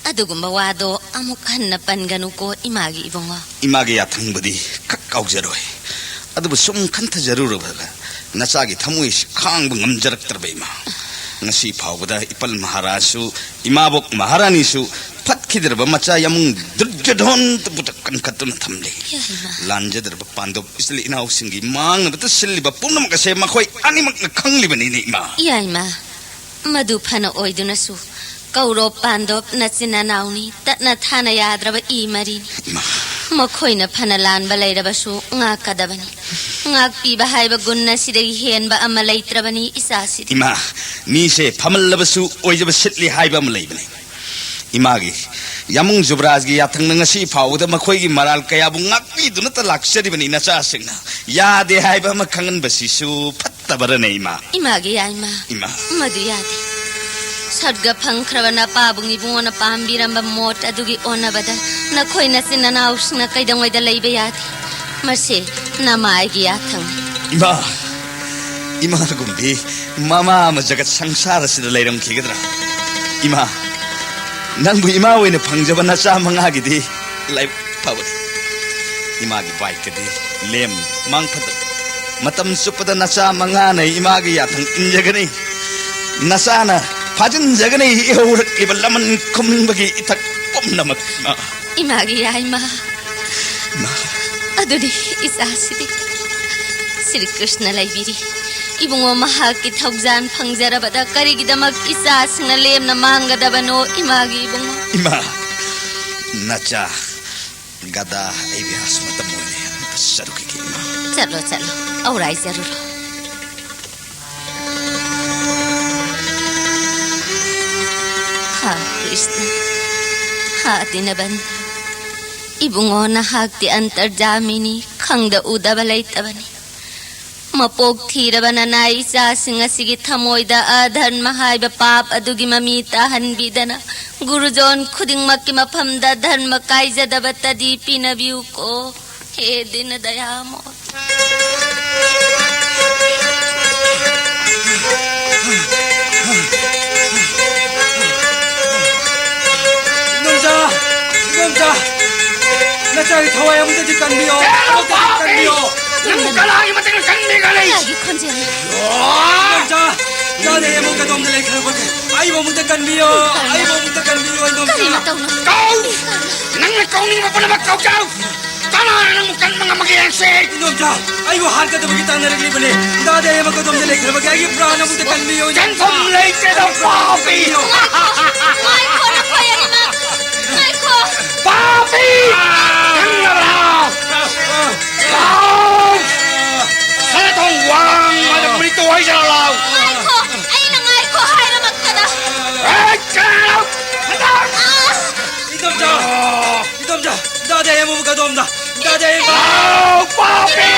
ꯑꯗꯨꯒꯨꯝꯕ ꯋꯥꯗꯣ ꯑꯃꯨꯛ ꯍꯟꯅ ꯄꯟꯒꯅꯨꯀꯣ, ꯏꯃꯥꯒꯤ ꯏꯕꯨꯡꯉꯣ꯫ ꯏꯃꯥꯒꯤ ꯌꯥꯊꯪꯕꯨꯗꯤ ꯀꯛ ꯀꯥꯎꯖꯔꯣꯏ꯫ ꯑꯗꯨꯕꯨ ꯁꯨꯝ ꯈꯟꯊꯖꯔꯨꯔꯕꯗ ꯅꯆꯥꯒꯤ ꯊꯃꯣꯏꯁꯤ ꯈꯥꯡꯕ ꯉꯝꯖꯔꯛꯇ꯭ꯔꯕ, ꯏꯃꯥ꯫ ꯉꯁꯤ ꯐꯥꯎꯕꯗ ꯏꯄꯜ ꯃꯍꯥꯔꯥꯖꯁꯨ, ꯏꯃꯥꯕꯣꯛ ꯃꯍꯥꯔꯥꯅꯤꯁꯨ ꯐꯠꯈꯤꯗ꯭ꯔꯕ ꯃꯆꯥ ꯌꯥꯃꯨꯡ ꯗꯨꯔꯖꯣꯙꯣꯟꯗꯨꯕꯨ ꯀꯟꯈꯠꯇꯨꯅ ꯊꯝꯂꯤ꯫ ꯌꯥꯏꯃ꯫ ꯂꯥꯟꯖꯗ꯭ꯔꯕ ꯄꯥꯟꯗꯣꯞ ꯏꯆꯤꯜ ꯏꯅꯥꯎꯁꯤꯡꯒꯤ ꯃꯥꯡꯅꯕꯇ ꯁꯤꯜꯂꯤꯕ ꯄꯨꯝꯅꯃꯛ ꯑꯁꯦ ꯃꯈꯣꯏ ꯑꯅꯤꯃꯛꯅ ꯈꯪꯂꯤꯕꯅꯤꯅꯦ, ꯏꯃꯥ꯫ ꯌꯥꯏꯃ, ꯃꯗꯨ ꯐꯅ ꯑꯣꯏꯗꯨꯅꯁꯨ ꯀꯧꯔꯣꯞ ꯄꯥꯟꯗꯣꯞ ꯅꯆꯤꯟ ꯅꯅꯥꯎꯅꯤ, ꯇꯠꯅ ꯊꯥꯅ ꯌꯥꯗ꯭ꯔꯕ ꯏ ꯃꯔꯤꯅꯤ꯫ ꯏꯃꯥ꯫ ꯃꯈꯣꯏꯅ ꯐꯅ ꯂꯥꯟꯕ ꯂꯩꯔꯕꯁꯨ ꯉꯥꯛꯀꯗꯕꯅꯤ꯫ ꯉꯥꯛꯄꯤꯕ ꯍꯥꯏꯕ ꯒꯨꯟ ꯑꯁꯤꯗꯒꯤ ꯍꯦꯟꯕ ꯑꯃ ꯂꯩꯇ꯭ꯔꯕꯅꯤ ꯏꯆꯥꯁꯤꯗꯤ꯫ ꯏꯃꯥ, ꯃꯤꯁꯦ ꯐꯃꯜꯂꯕꯁꯨ ꯑꯣꯏꯖꯕ ꯁꯤꯠꯂꯤ ꯍꯥꯏꯕ ꯑꯃ ꯂꯩꯕꯅꯤ꯫ ꯏꯃꯥꯒꯤ ꯌꯥꯃꯨꯡ ꯖꯨꯕꯔꯥꯖꯒꯤ ꯌꯥꯊꯪꯅ ꯉꯁꯤ ꯐꯥꯎꯕꯗ ꯃꯈꯣꯏꯒꯤ ꯃꯔꯥꯜ ꯀꯌꯥꯕꯨ ꯉꯥꯛꯄꯤꯗꯨꯅꯇ ꯂꯥꯛꯆꯔꯤꯕꯅꯤ ꯅꯆꯥꯁꯤꯡꯅ꯫ ꯌꯥꯗꯦ ꯍꯥꯏꯕ ꯑꯃ ꯈꯪꯍꯟꯕꯁꯤꯁꯨ ꯐꯠꯇꯕꯔꯅꯦ, ꯏꯃꯥ? ꯏꯃꯥꯒꯤ ꯌꯥꯏꯃ꯫ ꯏꯃꯥ꯫ ꯃꯗꯨ ꯌꯥꯗꯦ꯫ ꯁꯔꯒ ꯐꯪꯈ꯭ꯔꯕ ꯅꯄꯥꯕꯨꯡ ꯏꯕꯨꯡꯉꯣꯅ ꯄꯥꯝꯕꯤꯔꯝꯕ ꯃꯣꯠ ꯑꯗꯨꯒꯤ ꯑꯣꯟꯅꯕꯗ ꯅꯈꯣꯏ ꯅꯆꯤꯟ ꯅꯅꯥꯎꯁꯤꯡꯅ ꯀꯩꯗꯧꯉꯩꯗ ꯂꯩꯕ ꯌꯥꯗꯦ꯫ ꯃꯁꯤ ꯅꯃꯥꯏꯒꯤ ꯌꯥꯊꯪꯅꯤ꯫ ꯏꯃꯥ, ꯏꯃꯥꯒꯨꯝꯕꯤ ꯃꯃꯥ ꯑꯃ ꯖꯒꯠ ꯁꯪꯁꯥꯔ ꯑꯁꯤꯗ ꯂꯩꯔꯝꯈꯤꯒꯗ꯭ꯔꯥ? ꯏꯃꯥ, ꯅꯪꯕꯨ ꯏꯃꯥ ꯑꯣꯏꯅ ꯐꯪꯖꯕ ꯅꯆꯥ ꯃꯉꯥꯒꯤꯗꯤ ꯂꯥꯏꯕꯛ ꯐꯕꯅꯤ꯫ ꯏꯃꯥꯒꯤ ꯕꯥꯏꯛꯀꯗꯤ ꯂꯦꯝ ꯃꯥꯡ ꯐꯠꯇꯕ꯫ ꯃꯇꯝ ꯆꯨꯞꯄꯗ ꯅꯆꯥ ꯃꯉꯥꯅ ꯏꯃꯥꯒꯤ ꯌꯥꯊꯪ ꯏꯟꯖꯒꯅꯤ꯫ ꯅꯆꯥꯅ ꯐꯥꯖꯤꯟꯖꯒꯅꯤ ꯏꯍꯧꯔꯛꯂꯤꯕ ꯂꯃꯟ ꯈꯨꯝꯕꯒꯤ ꯏꯊꯛ ꯄꯨꯝꯅꯃꯛ, ꯏꯃꯥ꯫ ꯏꯃꯥꯒꯤ ꯌꯥꯏꯃ꯫ ꯏꯃꯥ꯫ ꯑꯗꯨꯗꯤ ꯏꯆꯥꯁꯤꯗꯤ ꯁ꯭ꯔꯤ ꯀ꯭ꯔꯤꯁꯅ ꯂꯩꯕꯤꯔꯤ꯫ ꯏꯕꯨꯡꯉꯣ ꯃꯍꯥꯛꯀꯤ ꯊꯧꯖꯥꯟ ꯐꯪꯖꯔꯕꯗ ꯀꯔꯤꯒꯤꯗꯃꯛ ꯏꯆꯥꯁꯤꯡꯅ ꯂꯦꯝꯅ ꯃꯥꯡꯒꯗꯕꯅꯣ, ꯏꯃꯥꯒꯤ ꯏꯕꯨꯡꯉꯣ? ꯏꯃꯥ, ꯅꯆꯥ ꯒꯗꯥ ꯑꯩ ꯕꯤꯍꯥꯁ ꯃꯇꯝ ꯑꯣꯏꯔꯦ꯫ ꯑꯝꯇ ꯆꯠꯂꯨꯈꯤꯒꯦ, ꯏꯃꯥ꯫ ꯆꯠꯂꯣ, ꯆꯠꯂꯣ꯫ ꯑꯧꯔꯥꯏꯖꯔꯨꯔꯣ꯫ ꯍꯥ ꯀ꯭ꯔꯤꯁꯅ, ꯍꯥ ꯗꯤꯅꯕꯟ, ꯏꯕꯨꯡꯉꯣ, ꯅꯍꯥꯛꯇꯤ ꯑꯟꯇꯔꯖꯥꯃꯤꯅꯤ, ꯈꯪꯗ ꯎꯗꯕ ꯂꯩꯇꯕꯅꯤ꯫ ꯃꯄꯣꯛ ꯊꯤꯔꯕ ꯅꯅꯥꯏ ꯏꯆꯥꯁꯤꯡ ꯑꯁꯤꯒꯤ ꯊꯃꯣꯏꯗ ꯑꯙꯔꯃ ꯍꯥꯏꯕ ꯄꯥꯞ ꯑꯗꯨꯒꯤ ꯃꯃꯤ ꯇꯥꯍꯟꯕꯤꯗꯅ, ꯒꯨꯔꯨꯖꯣꯟ ꯈꯨꯗꯤꯡꯃꯛꯀꯤ ꯃꯐꯝꯗ ꯙꯔꯃ ꯀꯥꯏꯖꯗꯕ ꯇꯗꯤ ꯄꯤꯅꯕꯤꯌꯨꯀꯣ, ꯍꯦ ꯗꯤꯅ ꯗꯌꯥꯃꯣ꯫ ꯑꯩ ꯊꯋꯥꯏ ꯑꯃꯨꯛꯇꯗꯤ ꯀꯟꯕꯤꯌꯣ, ꯑꯃꯨꯛꯇꯗꯤ ꯀꯟꯕꯤꯌꯣ꯫ ꯅꯪꯕꯨ ꯀꯅꯥꯒꯤ ꯃꯇꯦꯡꯅ ꯀꯟꯕꯤꯒꯅꯤ? ꯀꯅꯥꯒꯤ ꯈꯣꯟꯖꯦꯜ? ꯏꯗꯣꯝꯆꯥ, ꯏꯆꯥꯗꯤ ꯑꯩ ꯑꯃꯨꯛ ꯀꯗꯣꯝꯗ ꯂꯩꯈ꯭ꯔꯕꯒꯦ? ꯑꯩꯕꯨ ꯑꯃꯨꯛꯇ ꯀꯟꯕꯤꯌꯣ, ꯑꯩꯕꯨ ꯑꯃꯨꯛꯇ ꯀꯟꯕꯤꯌꯣ, ꯏꯗꯣꯝꯆꯥ꯫ ꯀꯔꯤ ꯃꯇꯧꯅꯣ? ꯀꯧ! ꯅꯪꯅ ꯀꯧꯅꯤꯡꯕ ꯄꯨꯝꯅꯃꯛ ꯀꯧꯖꯧ! ꯀꯅꯥꯅ ꯅꯪꯕꯨ ꯀꯟꯕ ꯉꯝꯃꯒꯦ ꯌꯦꯡꯁꯦ! ꯏꯗꯣꯝꯆꯥ, ꯑꯩꯕꯨ ꯍꯥꯠꯀꯗꯕꯒꯤ ꯇꯥꯟꯅꯔꯛꯂꯤꯕꯅꯦ꯫ ꯏꯆꯥꯗꯤ ꯑꯩ ꯑꯃꯨꯛ ꯀꯗꯣꯝꯗ ꯂꯩꯈ꯭ꯔꯕꯒꯦ? ꯑꯩꯒꯤ ꯄ꯭ꯔꯥꯟ ꯑꯃꯨꯛꯇ ꯀꯟꯕꯤꯌꯣ, ꯏꯗꯣꯝꯆꯥ꯫ ꯀꯟꯐꯝ ꯂꯩꯇꯦꯗ, ꯄꯥꯄꯤ! ꯉꯥꯏꯈꯣ, ꯉꯥꯏꯈꯣ, ꯅꯈꯣꯏ ꯑꯅꯤꯃꯛ! ꯉꯥꯏꯈꯣ! ꯄꯥꯄꯤ! ꯈꯪꯉꯕ꯭ꯔꯥ? ꯂꯥꯎ! ꯁꯅꯥꯊꯣꯡ ꯋꯥꯡꯃꯗ ꯃꯅꯤꯇꯣ ꯍꯥꯏꯖꯔ ꯂꯥꯎ! ꯉꯥꯏꯈꯣ! ꯑꯩꯅ ꯉꯥꯏꯈꯣ ꯍꯥꯏꯔꯃꯛꯇꯗ! ꯑꯦ, ꯀꯅꯥꯅꯣ? ꯍꯟꯗꯛ! ꯑꯁ! ꯏꯗꯣꯝꯆꯥ! ꯏꯗꯣꯝꯆꯥ! ꯗꯥꯗꯥ ꯑꯃꯨꯛ ꯀꯗꯣꯝꯗ? ꯗꯥꯗꯥ ꯑꯃꯨꯛ! ꯂꯥꯎ, ꯄꯥꯄꯤ!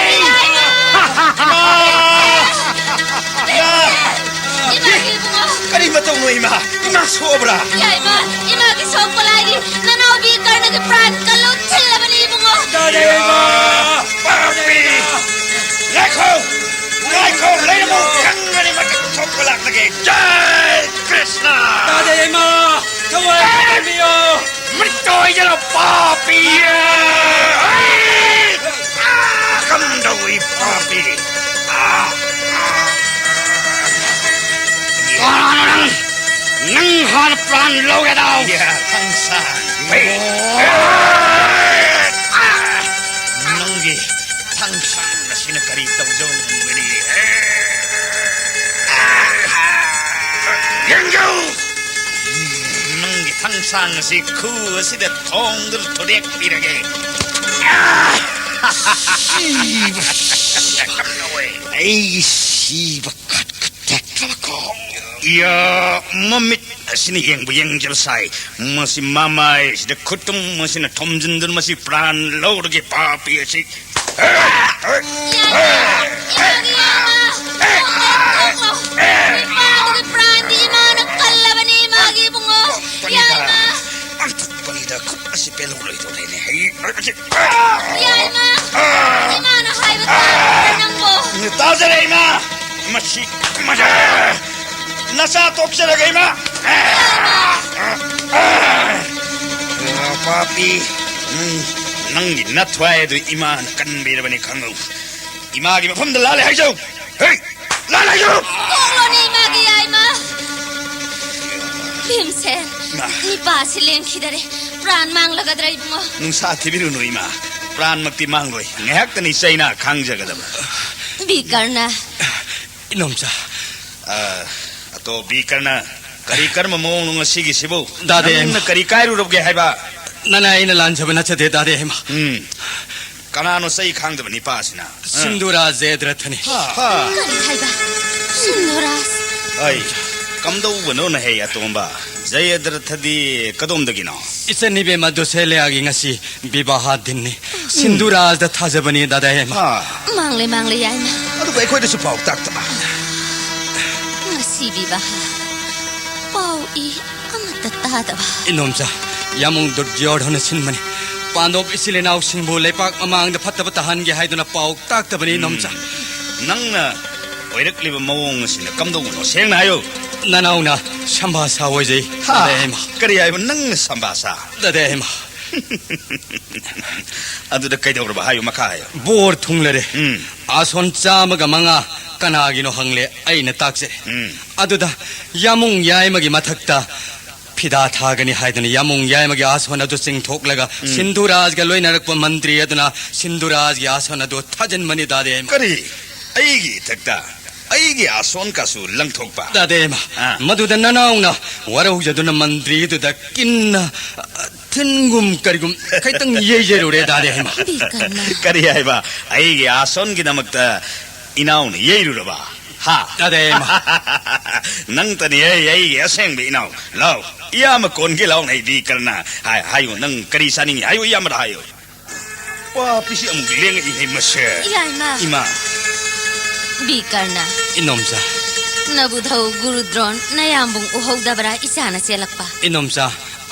ꯏꯃꯥ! ꯏꯃꯥꯒꯤ ꯏꯕꯨꯡꯉꯣ! ꯀꯔꯤ ꯃꯇꯧꯅꯣ, ꯏꯃꯥ? ꯏꯃꯥ ꯁꯣꯛꯑꯕ꯭ꯔꯥ? ꯌꯥꯏꯃ, ꯏꯃꯥꯒꯤ ꯁꯣꯛꯄ ꯂꯥꯏꯔꯤ꯫ ꯅꯅꯥꯎꯕꯤ ꯀꯔꯅꯒꯤ ꯄ꯭ꯔꯥꯟ ꯀꯜꯂꯨ ꯊꯤꯜꯂꯕꯅꯤ, ꯏꯕꯨꯡꯉꯣ꯫ ꯗꯥꯗꯥ ꯏꯃꯥ! ꯄꯥꯄꯤ! ꯉꯥꯏꯈꯣ! ꯉꯥꯏꯈꯣ! ꯂꯩꯔꯝꯃꯨ! ꯈꯪꯒꯅꯤ ꯃꯇꯝ ꯁꯣꯛꯄ ꯂꯥꯛꯂꯒꯦ꯫ ꯖꯥꯏ ꯀ꯭ꯔꯤꯁꯅ! ꯗꯥꯗꯥ ꯏꯃꯥ! ꯊꯋꯥꯏ ꯀꯟꯕꯤꯌꯣ! ꯃꯤꯠꯇ ꯑꯣꯏꯖꯔꯣ, ꯄꯥꯄꯤ! ꯑꯩ! ꯀꯝꯗꯧꯏ, ꯄꯥꯄꯤ? ꯀꯅꯥꯅꯣ ꯅꯪ? ꯅꯪ ꯍꯥꯟꯅ ꯄ꯭ꯔꯥꯟ ꯂꯧꯒꯦ ꯇꯧ꯫ ꯌꯥ, ꯊꯥꯡꯁꯥꯡ꯫ ꯍꯩ꯫ ꯅꯪꯒꯤ ꯊꯥꯡꯁꯥꯡ ꯑꯁꯤꯅ ꯀꯔꯤ ꯇꯧꯖꯧ ꯉꯝꯒꯅꯤ? ꯌꯦꯡꯖꯧ! ꯅꯪꯒꯤ ꯊꯥꯡꯁꯥꯡ ꯑꯁꯤ ꯈꯨ ꯑꯁꯤꯗ ꯊꯣꯡꯗꯨꯅ ꯊꯨꯗꯦꯛꯄꯤꯔꯒꯦ꯫ ꯁꯤꯕ, ꯁꯤꯕ꯫ ꯑꯩꯒꯤ ꯁꯤꯕ ꯈꯠ ꯈꯠ ꯇꯦꯛꯂꯕ ꯈꯣꯡ꯫ ꯏꯌꯥ, ꯃꯃꯤꯠ ꯑꯁꯤꯅ ꯌꯦꯡꯕ ꯌꯦꯡꯖꯕ ꯁꯥꯏ꯫ ꯃꯁꯤ ꯃꯃꯥꯏꯁꯤꯗ ꯈꯨꯠꯇꯨꯝ ꯑꯁꯤꯅ ꯊꯣꯝꯖꯤꯟꯗꯨꯅ ꯃꯁꯤ ꯄ꯭ꯔꯥꯟ ꯂꯧꯔꯒꯦ ꯄꯥꯄꯤ ꯑꯁꯤ꯫ ꯏꯃꯥꯒꯤ ꯏꯃꯥ! ꯊꯣꯛꯂꯣ! ꯊꯣꯛꯂꯣ! ꯏꯃꯥꯒꯤ ꯄ꯭ꯔꯥꯟꯗꯤ ꯏꯃꯥꯅ ꯀꯜꯂꯕꯅꯤ, ꯏꯃꯥꯒꯤ ꯏꯕꯨꯡꯉꯣ! ꯌꯥꯏꯃ! ꯑꯣꯟꯊꯣꯛꯄꯅꯤꯗ, ꯈꯨꯠ ꯑꯁꯤ ꯄꯦꯜꯍꯧꯔꯣꯏꯗꯧꯔꯦꯅꯦ꯫ ꯑꯩ, ꯑꯩ, ꯑꯩ, ꯌꯥꯏꯃ! ꯏꯃꯥꯅ ꯍꯥꯏꯕ ꯇꯥꯗ꯭ꯔꯣ ꯅꯪꯕꯣ? ꯇꯥꯖꯔꯦ, ꯏꯃꯥ! ꯃꯁꯤ, ꯃꯁꯤ, ꯅꯆꯥ ꯇꯣꯛꯆꯔꯒꯦ, ꯏꯃꯥ! ꯄꯥꯄꯤ, ꯅꯪ, ꯅꯪꯒꯤ ꯅꯊ꯭ꯋꯥꯏ ꯑꯗꯨ ꯏꯃꯥꯅ ꯀꯟꯕꯤꯔꯕꯅꯤ, ꯈꯪꯂꯨ꯫ ꯏꯃꯥꯒꯤ ꯃꯐꯝꯗ ꯂꯥꯜꯂꯦ ꯍꯥꯏꯖꯧ꯫ ꯍꯦ, ꯂꯥꯜꯂꯦ ꯍꯥꯏꯖꯧ꯫ ꯀꯣꯛꯂꯣꯅꯦ ꯏꯃꯥꯒꯤ ꯌꯥꯏꯃ꯫ ꯚꯤꯝꯁꯦꯟ, ꯏꯃꯥ꯫ ꯅꯤꯄꯥꯁꯤ ꯂꯦꯡꯈꯤꯗꯔꯦ꯫ ꯄ꯭ꯔꯥꯟ ꯃꯥꯡꯂꯒꯗ꯭ꯔꯥ ꯏꯕꯨꯡꯉꯣ? ꯅꯨꯡꯁꯥ ꯊꯤꯕꯤꯔꯨꯅꯨ ꯏꯃꯥ, ꯄ꯭ꯔꯥꯟꯃꯛꯇꯤ ꯃꯥꯡꯂꯣꯏ, ꯉꯥꯏꯍꯥꯛꯇꯅꯤ ꯆꯩꯅꯥ ꯈꯥꯡꯖꯒꯗꯕ꯫ ꯕꯤꯀꯔꯅ꯫ ꯏꯅꯣꯝꯆꯥ꯫ ꯑ, ꯑꯇꯣ ꯕꯤꯀꯔꯅ, ꯀꯔꯤ ꯀꯔꯝꯕ ꯃꯑꯣꯡꯅꯣ ꯉꯁꯤꯒꯤꯁꯤꯕꯨ? ꯗꯥꯗꯦ꯫ ꯅꯪꯅ ꯀꯔꯤ ꯀꯥꯏꯔꯨꯔꯕꯒꯦ ꯍꯥꯏꯕ? ꯅꯅꯥꯏ ꯑꯩꯅ ꯂꯥꯟꯖꯕ ꯅꯠꯆꯗꯦ, ꯗꯥꯗꯦ ꯍꯩꯃ꯫ ꯎꯝ꯫ ꯀꯅꯥꯅꯣ ꯆꯩ ꯈꯥꯡꯗꯕ ꯅꯤꯄꯥꯁꯤꯅ? ꯑ꯫ ꯁꯤꯟꯙꯨꯔꯥꯖ ꯖꯌꯗ꯭ꯔꯊꯅꯤ꯫ ꯍꯥ꯫ ꯀꯔꯤ ꯍꯥꯏꯕ? ꯁꯤꯟꯙꯨꯔꯥꯖ? ꯑꯩ, ꯀꯝꯗꯧꯕꯅꯣꯅ ꯍꯦ ꯑꯇꯣꯝꯕ? ꯖꯌꯗ꯭ꯔꯊꯗꯤ ꯀꯗꯣꯝꯗꯒꯤꯅꯣ? ꯏꯆꯟ ꯏꯕꯦꯝꯃ ꯗꯨꯁꯦꯂꯤꯌꯥꯒꯤ ꯉꯁꯤ ꯕꯤꯕꯥꯍꯥ ꯗꯤꯟꯅꯤ꯫ ꯁꯤꯟꯙꯨꯔꯥꯖꯗ ꯊꯥꯖꯕꯅꯤ, ꯗꯥꯗꯥ ꯍꯦꯃ꯫ ꯍꯥ꯫ ꯃꯥꯡꯂꯦ, ꯃꯥꯡꯂꯦ, ꯌꯥꯏꯃ꯫ ꯑꯗꯨꯕꯨ ꯑꯩꯈꯣꯏꯗꯁꯨ ꯄꯥꯎ ꯇꯥꯛꯇꯕ꯫ ꯉꯁꯤ ꯕꯤꯕꯥꯍꯥ꯫ ꯄꯥꯎ ꯏ ꯑꯃꯠꯇ ꯇꯥꯗꯕ꯫ ꯏꯅꯣꯝꯆꯥ, ꯌꯥꯃꯨꯡ ꯗꯨꯔꯖꯌꯣꯙꯅ ꯁꯤꯟꯕꯅꯤ꯫ ꯄꯥꯟꯗꯣꯞ ꯏꯆꯤꯜ ꯏꯅꯥꯎꯁꯤꯡꯕꯨ ꯂꯩꯄꯥꯛ ꯃꯃꯥꯡꯗ ꯐꯠꯇꯕ ꯇꯥꯍꯟꯒꯦ ꯍꯥꯏꯗꯨꯅ ꯄꯥꯎ ꯇꯥꯛꯇꯕꯅꯤ, ꯏꯅꯣꯝꯆꯥ꯫ ꯅꯪꯅ ꯑꯣꯏꯔꯛꯂꯤꯕ ꯃꯑꯣꯡ ꯑꯁꯤꯅ ꯀꯝꯗꯧꯕꯅꯣ? ꯁꯦꯡꯅ ꯍꯥꯏꯌꯨ꯫ ꯅꯅꯥꯎꯅ ꯁꯝꯚꯥꯁꯥ ꯑꯣꯏꯖꯩ꯫ ꯍꯥ? ꯗꯥꯗꯥ ꯍꯦꯃ꯫ ꯀꯔꯤ ꯍꯥꯏꯕ ꯅꯪꯅ ꯁꯝꯚꯥꯁꯥ? ꯗꯥꯗꯥ ꯍꯦꯃ꯫ ꯑꯗꯨꯗ ꯀꯩꯗꯧꯔꯕ? ꯍꯥꯏꯌꯨ, ꯃꯈꯥ ꯍꯥꯏꯌꯨ꯫ ꯕꯣꯔ ꯊꯨꯡꯂꯔꯦ꯫ ꯎꯝ꯫ ꯑꯥꯁꯣꯟ ꯆꯥꯝꯃꯒ ꯃꯉꯥ ꯀꯅꯥꯒꯤꯅꯣ ꯍꯪꯂꯦ, ꯑꯩꯅ ꯇꯥꯛꯆꯔꯦ꯫ ꯎꯝ꯫ ꯑꯗꯨꯗ ꯌꯥꯃꯨꯡ ꯌꯥꯏꯃꯒꯤ ꯃꯊꯛꯇ ꯐꯤꯗꯥ ꯊꯥꯒꯅꯤ ꯍꯥꯏꯗꯨꯅ ꯌꯥꯃꯨꯡ ꯌꯥꯏꯃꯒꯤ ꯑꯥꯁꯣꯟ ꯑꯗꯨ ꯆꯤꯡꯊꯣꯛꯂꯒ ꯎꯝ꯫ ꯁꯤꯟꯙꯨꯔꯥꯖꯒ ꯂꯣꯏꯅꯔꯛꯄ ꯃꯟꯇ꯭ꯔꯤ ꯑꯗꯨꯅ ꯁꯤꯟꯙꯨꯔꯥꯖꯒꯤ ꯑꯥꯁꯣꯟ ꯑꯗꯨ ꯊꯥꯖꯤꯟꯕꯅꯤ, ꯗꯥꯗꯥ ꯍꯦꯃ꯫ ꯀꯔꯤ? ꯑꯩꯒꯤ ꯏꯊꯛꯇ ꯑꯩꯒꯤ ꯑꯥꯁꯣꯟ ꯀꯥꯁꯨ ꯂꯪꯊꯣꯛꯄ? ꯗꯥꯗꯥ ꯍꯦꯃ, ꯑꯥ꯫ ꯃꯗꯨꯗ ꯅꯅꯥꯎꯅ ꯋꯥꯔꯧꯖꯗꯨꯅ ꯃꯟꯇ꯭ꯔꯤꯗꯨꯗ ꯀꯤꯟꯅ, ꯑ, ꯊꯤꯟꯒꯨꯝ ꯀꯔꯤꯒꯨꯝ ꯈꯤꯇꯪ ꯌꯩꯖꯔꯨꯔꯦ, ꯗꯥꯗꯥ ꯍꯦꯃ꯫ ꯕꯤꯀꯔꯅ꯫ ꯀꯔꯤ ꯍꯥꯏꯕ? ꯑꯩꯒꯤ ꯑꯥꯁꯣꯟꯒꯤꯗꯃꯛꯇ ꯏꯅꯥꯎꯅ ꯌꯩꯔꯨꯔꯕ? ꯍꯥ? ꯗꯥꯗꯥ ꯍꯦꯃ꯫ ꯅꯪꯇꯅꯤ ꯑꯩ, ꯑꯩꯒꯤ ꯑꯁꯦꯡꯕ ꯏꯅꯥꯎ꯫ ꯂꯥꯎ, ꯏꯌꯥꯝꯕ ꯀꯣꯟꯒꯦ ꯂꯥꯎꯅꯦ, ꯕꯤꯀꯔꯅ꯫ ꯍꯥꯏ-, ꯍꯥꯏꯌꯨ, ꯅꯪ ꯀꯔꯤ ꯆꯥꯅꯤꯡꯉꯤ? ꯍꯥꯏꯌꯨ, ꯏꯌꯥꯝꯕꯗ ꯍꯥꯏꯌꯨ꯫ ꯄꯥꯄꯤꯁꯤ ꯑꯃꯨꯛ ꯂꯦꯡꯉꯛꯏꯍꯦ ꯃꯁꯦ꯫ ꯏꯌꯥꯏꯃ꯫ ꯏꯃꯥ꯫ ꯕꯤꯀꯔꯅ꯫ ꯏꯅꯣꯝꯆꯥ꯫ ꯅꯕꯨꯙꯧ ꯒꯨꯔꯨꯗ꯭ꯔꯣꯟ ꯅꯌꯥꯝꯕꯨꯡ ꯎꯍꯧꯗꯕ꯭ꯔꯥ ꯏꯆꯥꯅ ꯆꯦꯜꯂꯛꯄ? ꯏꯅꯣꯝꯆꯥ,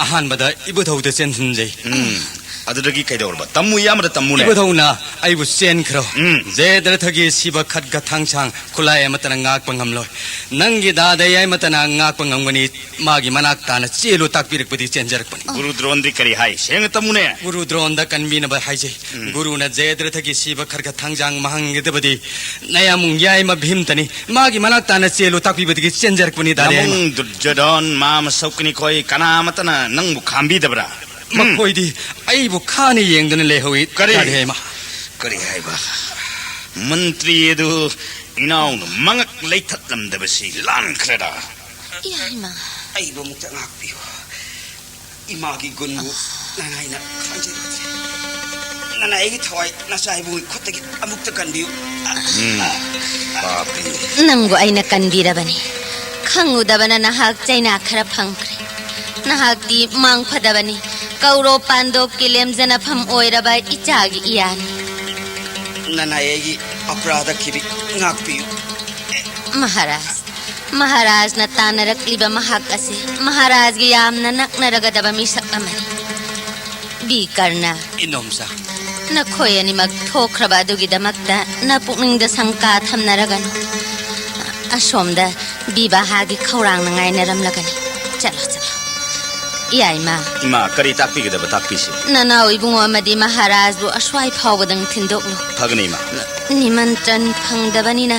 ꯑꯍꯥꯟꯕꯗ ꯏꯕꯨꯙꯧꯗ ꯆꯦꯟꯁꯤꯟꯖꯩ꯫ ꯎꯝ꯫ ꯑꯗꯨꯗꯒꯤ ꯀꯩꯗꯧꯔꯕ? ꯇꯝꯃꯨ, ꯏꯌꯥꯝꯕꯗ ꯇꯝꯃꯨꯅꯦ꯫ ꯏꯕꯨꯙꯧꯅ ꯑꯩꯕꯨ ꯆꯦꯟꯈ꯭ꯔꯣ꯫ ꯎꯝ꯫ ꯖꯌꯗ꯭ꯔꯊꯒꯤ ꯁꯤꯕ ꯈꯠꯒ ꯊꯥꯡꯁꯥꯡ ꯈꯨꯠꯂꯥꯏ ꯑꯃꯠꯇꯅ ꯉꯥꯛꯄ ꯉꯝꯂꯣꯏ꯫ ꯅꯪꯒꯤ ꯗꯥꯗꯥ ꯌꯥꯏꯃꯇꯅ ꯉꯥꯛꯄ ꯉꯝꯒꯅꯤ꯫ ꯃꯥꯒꯤ ꯃꯅꯥꯛ ꯇꯥꯅ ꯆꯦꯜꯂꯨ ꯇꯥꯛꯄꯤꯔꯛꯄꯗꯤ ꯆꯦꯟꯖꯔꯛꯄꯅꯤ꯫ ꯒꯨꯔꯨ ꯗ꯭ꯔꯣꯟꯗꯤ ꯀꯔꯤ ꯍꯥꯏ? ꯁꯦꯡꯅ ꯇꯝꯃꯨꯅꯦ꯫ ꯒꯨꯔꯨ ꯗ꯭ꯔꯣꯟꯗ ꯀꯟꯕꯤꯅꯕ ꯍꯥꯏꯖꯩ꯫ ꯎꯝ꯫ ꯒꯨꯔꯨꯅ ꯖꯌꯗ꯭ꯔꯊꯒꯤ ꯁꯤꯕ ꯈꯠꯒ ꯊꯥꯡꯁꯥꯡ ꯃꯥꯡꯍꯟꯒꯗꯕꯗꯤ ꯅꯌꯥꯝꯕꯨꯡ ꯌꯥꯏꯃ ꯚꯤꯝꯇꯅꯤ꯫ ꯃꯥꯒꯤ ꯃꯅꯥꯛ ꯇꯥꯅ ꯆꯦꯜꯂꯨ ꯇꯥꯛꯄꯤꯕꯗꯒꯤ ꯆꯦꯟꯖꯔꯛꯄꯅꯤ, ꯗꯥꯗꯥ ꯌꯥꯏꯃ꯫ ꯅꯃꯨꯡ ꯗꯨꯔꯖꯣꯙꯟ, ꯃꯥ ꯃꯁꯧꯀꯅꯤ ꯈꯣꯏ ꯀꯅꯥ ꯑꯃꯠꯇꯅ ꯅꯪꯕꯨ ꯈꯥꯝꯕꯤꯗꯕ꯭ꯔꯥ? ꯎꯝ꯫ ꯃꯈꯣꯏꯗꯤ ꯑꯩꯕꯨ ꯈꯥꯅ ꯌꯦꯡꯗꯨꯅ ꯂꯩꯍꯧꯏ꯫ ꯀꯔꯤ? ꯇꯥꯗꯦ, ꯏꯃꯥ꯫ ꯀꯔꯤ ꯍꯥꯏꯕ? ꯃꯟꯇ꯭ꯔꯤ ꯑꯗꯨ ꯏꯅꯥꯎꯅ ꯃꯉꯛ ꯂꯩꯊꯠꯂꯝꯗꯕꯁꯤ ꯂꯥꯟꯈ꯭ꯔꯦꯗ꯫ ꯏꯌꯥ, ꯏꯃꯥ꯫ ꯑꯩꯕꯨ ꯑꯃꯨꯛꯇ ꯉꯥꯛꯄꯤꯌꯨ꯫ ꯏꯃꯥꯒꯤ ꯒꯨꯟꯕꯨ ꯅꯅꯥꯏꯅ ꯈꯪꯖꯔꯨꯗ꯭ꯔꯦ꯫ ꯅꯅꯥꯏꯒꯤ ꯊꯋꯥꯏ ꯅꯆꯥ ꯏꯕꯨꯡꯒꯤ ꯈꯨꯠꯇꯒꯤ ꯑꯃꯨꯛꯇ ꯀꯟꯕꯤꯌꯨ꯫ ꯎꯝ, ꯄꯥꯄꯤ꯫ ꯅꯪꯕꯨ ꯑꯩꯅ ꯀꯟꯕꯤꯔꯕꯅꯤ꯫ ꯈꯪꯉꯨꯗꯕꯅ ꯅꯍꯥꯛ ꯆꯩꯅꯥ ꯈꯔ ꯐꯪꯈ꯭ꯔꯦ꯫ ꯅꯍꯥꯛꯇꯤ ꯃꯥꯡ ꯐꯗꯕꯅꯤ꯫ ꯀꯧꯔꯣ ꯄꯥꯟꯗꯣꯞꯀꯤ ꯂꯦꯝꯖꯅꯐꯝ ꯑꯣꯏꯔꯕ ꯏꯆꯥꯒꯤ ꯏꯌꯥꯅꯤ꯫ ꯅꯅꯥꯏ ꯑꯩꯒꯤ ꯑꯄꯔꯥꯙ ꯈꯤꯕꯤ ꯉꯥꯛꯄꯤꯌꯨ꯫ ꯃꯍꯥꯔꯥꯖ, ꯃꯍꯥꯔꯥꯖꯅ ꯇꯥꯟꯅꯔꯛꯂꯤꯕ ꯃꯍꯥꯛ ꯑꯁꯤ ꯃꯍꯥꯔꯥꯖꯒꯤ ꯌꯥꯝꯅ ꯅꯛꯅꯔꯒꯗꯕ ꯃꯤꯁꯛ ꯑꯃꯅꯤ꯫ ꯕꯤꯀꯔꯅ, ꯏꯅꯣꯝꯆꯥ꯫ ꯅꯈꯣꯏ ꯑꯅꯤꯃꯛ ꯊꯣꯛꯈ꯭ꯔꯕ ꯑꯗꯨꯒꯤꯗꯃꯛꯇ ꯅꯄꯨꯛꯅꯤꯡꯗ ꯁꯪꯀꯥ ꯊꯝꯅꯔꯒꯅꯨ꯫ ꯑꯁꯣꯝꯗ ꯕꯤꯕꯥꯍꯥꯒꯤ ꯈꯧꯔꯥꯡꯅ ꯉꯥꯏꯅꯔꯝꯂꯒꯅꯤ꯫ ꯆꯠꯂꯣ, ꯆꯠꯂꯣ꯫ ꯏꯌꯥ ꯏꯃꯥ꯫ ꯏꯃꯥ, ꯀꯔꯤ ꯇꯥꯛꯄꯤꯒꯗꯕ ꯇꯥꯛꯄꯤꯁꯤ꯫ ꯅꯅꯥꯎ ꯏꯕꯨꯡꯉꯣ ꯑꯃꯗꯤ ꯃꯍꯥꯔꯥꯖꯕꯨ ꯑꯁ꯭ꯋꯥꯏ ꯐꯥꯎꯕꯗꯪ ꯊꯤꯟꯗꯣꯛꯂꯨ꯫ ꯐꯒꯅꯤ, ꯏꯃꯥ꯫ ꯅꯤꯃꯟꯇ꯭ꯔꯟ ꯐꯪꯗꯕꯅꯤꯅ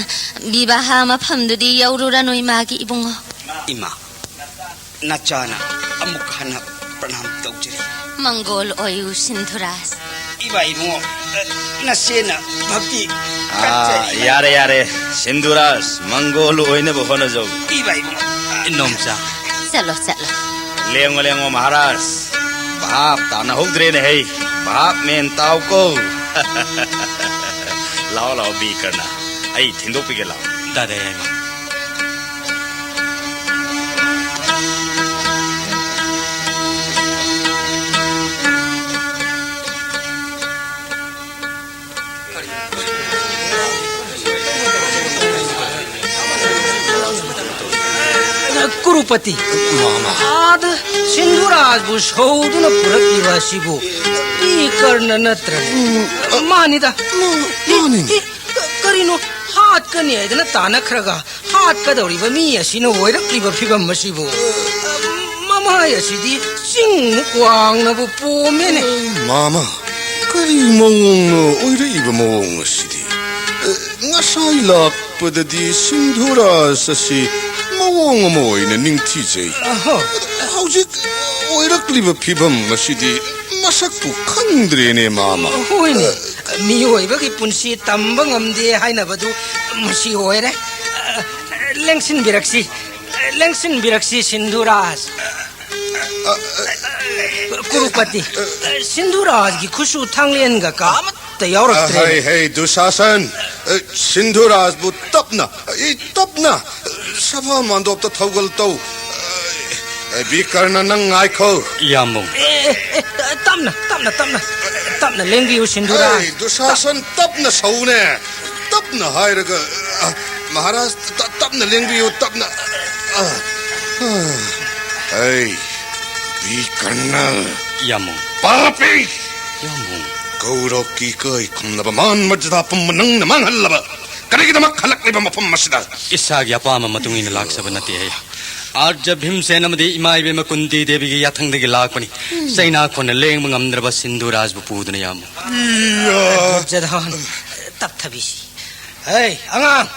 ꯕꯤꯕꯥꯍꯥ ꯃꯐꯝꯗꯨꯗꯤ ꯌꯧꯔꯨꯔꯅꯨ, ꯏꯃꯥꯒꯤ ꯏꯕꯨꯡꯉꯣ꯫ ꯏꯃꯥ, ꯅꯆꯥꯅ ꯑꯃꯨꯛ ꯍꯟꯅ ꯄ꯭ꯔꯅꯥꯝ ꯇꯧꯖꯔꯤ꯫ ꯃꯪꯒꯣꯜ ꯑꯣꯏꯌꯨ, ꯁꯤꯟꯙꯨꯔꯥꯖ꯫ ꯏꯃꯥ ꯏꯕꯨꯡꯉꯣ, ꯅꯆꯦꯅ ꯚꯛꯇꯤ ꯑꯥ, ꯀꯠꯆꯔꯤ꯫ ꯌꯥꯔꯦ, ꯌꯥꯔꯦ꯫ ꯁꯤꯟꯙꯨꯔꯥꯖ, ꯃꯪꯒꯣꯜ ꯑꯣꯏꯅꯕ ꯍꯣꯠꯅꯖꯧ꯫ ꯏꯃꯥ ꯏꯕꯨꯡꯉꯣ꯫ ꯏꯅꯣꯝꯆꯥ꯫ ꯆꯠꯂꯣ, ꯆꯠꯂꯣ꯫ ꯂꯦꯡꯉꯣ, ꯂꯦꯡꯉꯣ, ꯃꯍꯥꯔꯥꯖ꯫ ꯚꯥꯞ ꯇꯥꯅꯍꯧꯗ꯭ꯔꯦꯅꯦ ꯍꯩ꯫ ꯚꯥꯞ ꯃꯦꯟ ꯇꯥꯎꯀꯣ꯫ ꯂꯥꯛꯑꯣ, ꯂꯥꯛꯑꯣ, ꯕꯤꯀꯔꯅ꯫ ꯑꯩ ꯊꯤꯟꯗꯣꯛꯄꯤꯒꯦ, ꯂꯥꯛꯑꯣ꯫ ꯗꯥꯗꯥ ꯌꯥꯏꯃ꯫ ꯀꯨꯔꯨꯄꯇꯤ꯫ ꯃꯥꯃ꯫ ꯑꯥꯗ ꯁꯤꯟꯙꯨꯔꯥꯖꯕꯨ ꯁꯧꯗꯨꯅ ꯄꯨꯔꯛꯂꯤꯕ ꯑꯁꯤꯕꯨ ꯃꯤ ꯀꯔꯅ ꯅꯠꯇ꯭ꯔꯅꯦ? ꯎꯝ, ꯑ, ꯃꯥꯅꯤꯗ꯫ ꯃꯥ-, ꯃꯥꯅꯤꯅꯦ꯫ ꯑꯦ, ꯀ-, ꯀꯔꯤꯅꯣ? ꯍꯥꯠꯀꯅꯤ ꯍꯥꯏꯗꯅ ꯇꯥꯟꯅꯈ꯭ꯔꯒ ꯍꯥꯠꯀꯗꯧꯔꯤꯕ ꯃꯤ ꯑꯁꯤꯅ ꯑꯣꯏꯔꯛꯂꯤꯕ ꯐꯤꯕꯝ ꯑꯁꯤꯕꯨ? ꯃꯃꯥꯏ ꯑꯁꯤꯗꯤ ꯆꯤꯡꯃꯨꯛ ꯋꯥꯡꯅꯕꯨ ꯄꯣꯝꯃꯦꯅꯦ꯫ ꯃꯥꯃ, ꯀꯔꯤ ꯃꯑꯣꯡꯅꯣ ꯑꯣꯏꯔꯛꯏꯕ ꯃꯑꯣꯡ ꯑꯁꯤꯗꯤ? ꯑ, ꯉꯁꯥꯏ ꯂꯥꯛꯄꯗꯗꯤ ꯁꯤꯟꯙꯨꯔꯥꯖ ꯑꯁꯤ ꯃꯑꯣꯡ ꯑꯃ ꯑꯣꯏꯅ ꯅꯤꯡꯊꯤꯖꯩ꯫ ꯑꯍꯣ꯫ ꯍꯧꯖꯤꯛ ꯑꯣꯏꯔꯛꯂꯤꯕ ꯐꯤꯕꯝ ꯑꯁꯤꯗꯤ ꯃꯁꯛꯄꯨ ꯈꯪꯗ꯭ꯔꯦꯅꯦ, ꯃꯥꯃ꯫ ꯍꯣꯏꯅꯦ, ꯃꯤꯑꯣꯏꯕꯒꯤ ꯄꯨꯟꯁꯤ ꯇꯝꯕ ꯉꯝꯗꯦ ꯍꯥꯏꯅꯕꯗꯨ ꯃꯁꯤ ꯑꯣꯏꯔꯦ꯫ ꯂꯦꯡꯁꯤꯟꯕꯤꯔꯛꯁꯤ, ꯂꯦꯡꯁꯤꯟꯕꯤꯔꯛꯁꯤ, ꯁꯤꯟꯙꯨꯔꯥꯖ꯫ ꯀꯨꯔꯨꯄꯇꯤ, ꯁꯤꯟꯙꯨꯔꯥꯖꯒꯤ ꯈꯨꯠꯁꯨ ꯊꯥꯡꯂꯦꯟꯒ ꯀꯥ ꯑꯃꯠꯇ ꯌꯥꯎꯔꯛꯇ꯭ꯔꯦ꯫ ꯍꯩ, ꯍꯩ, ꯗꯨꯁꯥꯁꯟ, ꯁꯤꯟꯙꯨꯔꯥꯖꯕꯨ ꯇꯞꯅ, ꯇꯞꯅ ꯁꯚꯥ ꯃꯥꯟꯗꯣꯞꯇ ꯊꯧꯒꯜ ꯇꯧ꯫ ꯕꯤꯀꯔꯅ, ꯅꯪ ꯉꯥꯏꯈꯣ꯫ ꯌꯥꯝꯕꯨꯡ꯫ ꯑꯦ, ꯑꯦ, ꯑꯦ, ꯇꯞꯅ, ꯇꯞꯅ, ꯇꯞꯅ, ꯇꯞꯅ ꯂꯦꯡꯕꯤꯌꯨ, ꯁꯤꯟꯙꯨꯔꯥꯖ꯫ ꯑꯩ, ꯗꯨꯁꯥꯁꯟ, ꯇꯞꯅ ꯁꯧꯅꯦ꯫ ꯇꯞꯅ ꯍꯥꯏꯔꯒ, ꯑ, ꯃꯍꯥꯔꯥꯖ, ꯇ-, ꯇꯞꯅ ꯂꯦꯡꯕꯤꯌꯨ, ꯇꯞꯅ꯫ ꯑ, ꯑ, ꯑꯩ, ꯕꯤꯀꯔꯅ꯫ ꯌꯥꯝꯕꯨꯡ꯫ ꯄꯥꯄꯤ! ꯌꯥꯝꯕꯨꯡ꯫ ꯀꯧꯔꯕꯀꯤ ꯏꯀꯥꯏ ꯈꯨꯝꯅꯕ ꯃꯥꯟ ꯃꯔꯖꯥꯗꯥ ꯄꯨꯝꯕ ꯅꯪꯅ ꯃꯥꯡꯍꯜꯂꯕ꯫ ꯀꯔꯤꯒꯤꯗꯃꯛ ꯍꯜꯂꯛꯂꯤꯕ ꯃꯐꯝ ꯑꯁꯤꯗ? ꯏꯁꯥꯒꯤ ꯑꯄꯥꯝꯕ ꯃꯇꯨꯡ ꯏꯟꯅ ꯂꯥꯛꯆꯕ ꯅꯠꯇꯦ ꯑꯩ꯫ ꯑꯥꯔꯖ ꯚꯤꯝꯁꯦꯟ ꯑꯃꯗꯤ ꯏꯃꯥ ꯏꯕꯦꯝꯃ ꯀꯨꯟꯇꯤ ꯗꯦꯕꯤꯒꯤ ꯌꯥꯊꯪꯗꯒꯤ ꯂꯥꯛꯄꯅꯤ꯫ ꯆꯩꯅꯥ ꯈꯣꯟꯅ ꯂꯦꯡꯕ ꯉꯝꯗ꯭ꯔꯕ ꯁꯤꯟꯙꯨꯔꯥꯖꯕꯨ ꯄꯨꯗꯨꯅ, ꯌꯥꯝꯕꯨꯡ꯫ ꯏꯌꯥ! ꯗꯨꯔꯖꯙꯟ, ꯇꯞꯊꯕꯤꯁꯤ꯫ ꯍꯩ, ꯑꯉꯥꯡ,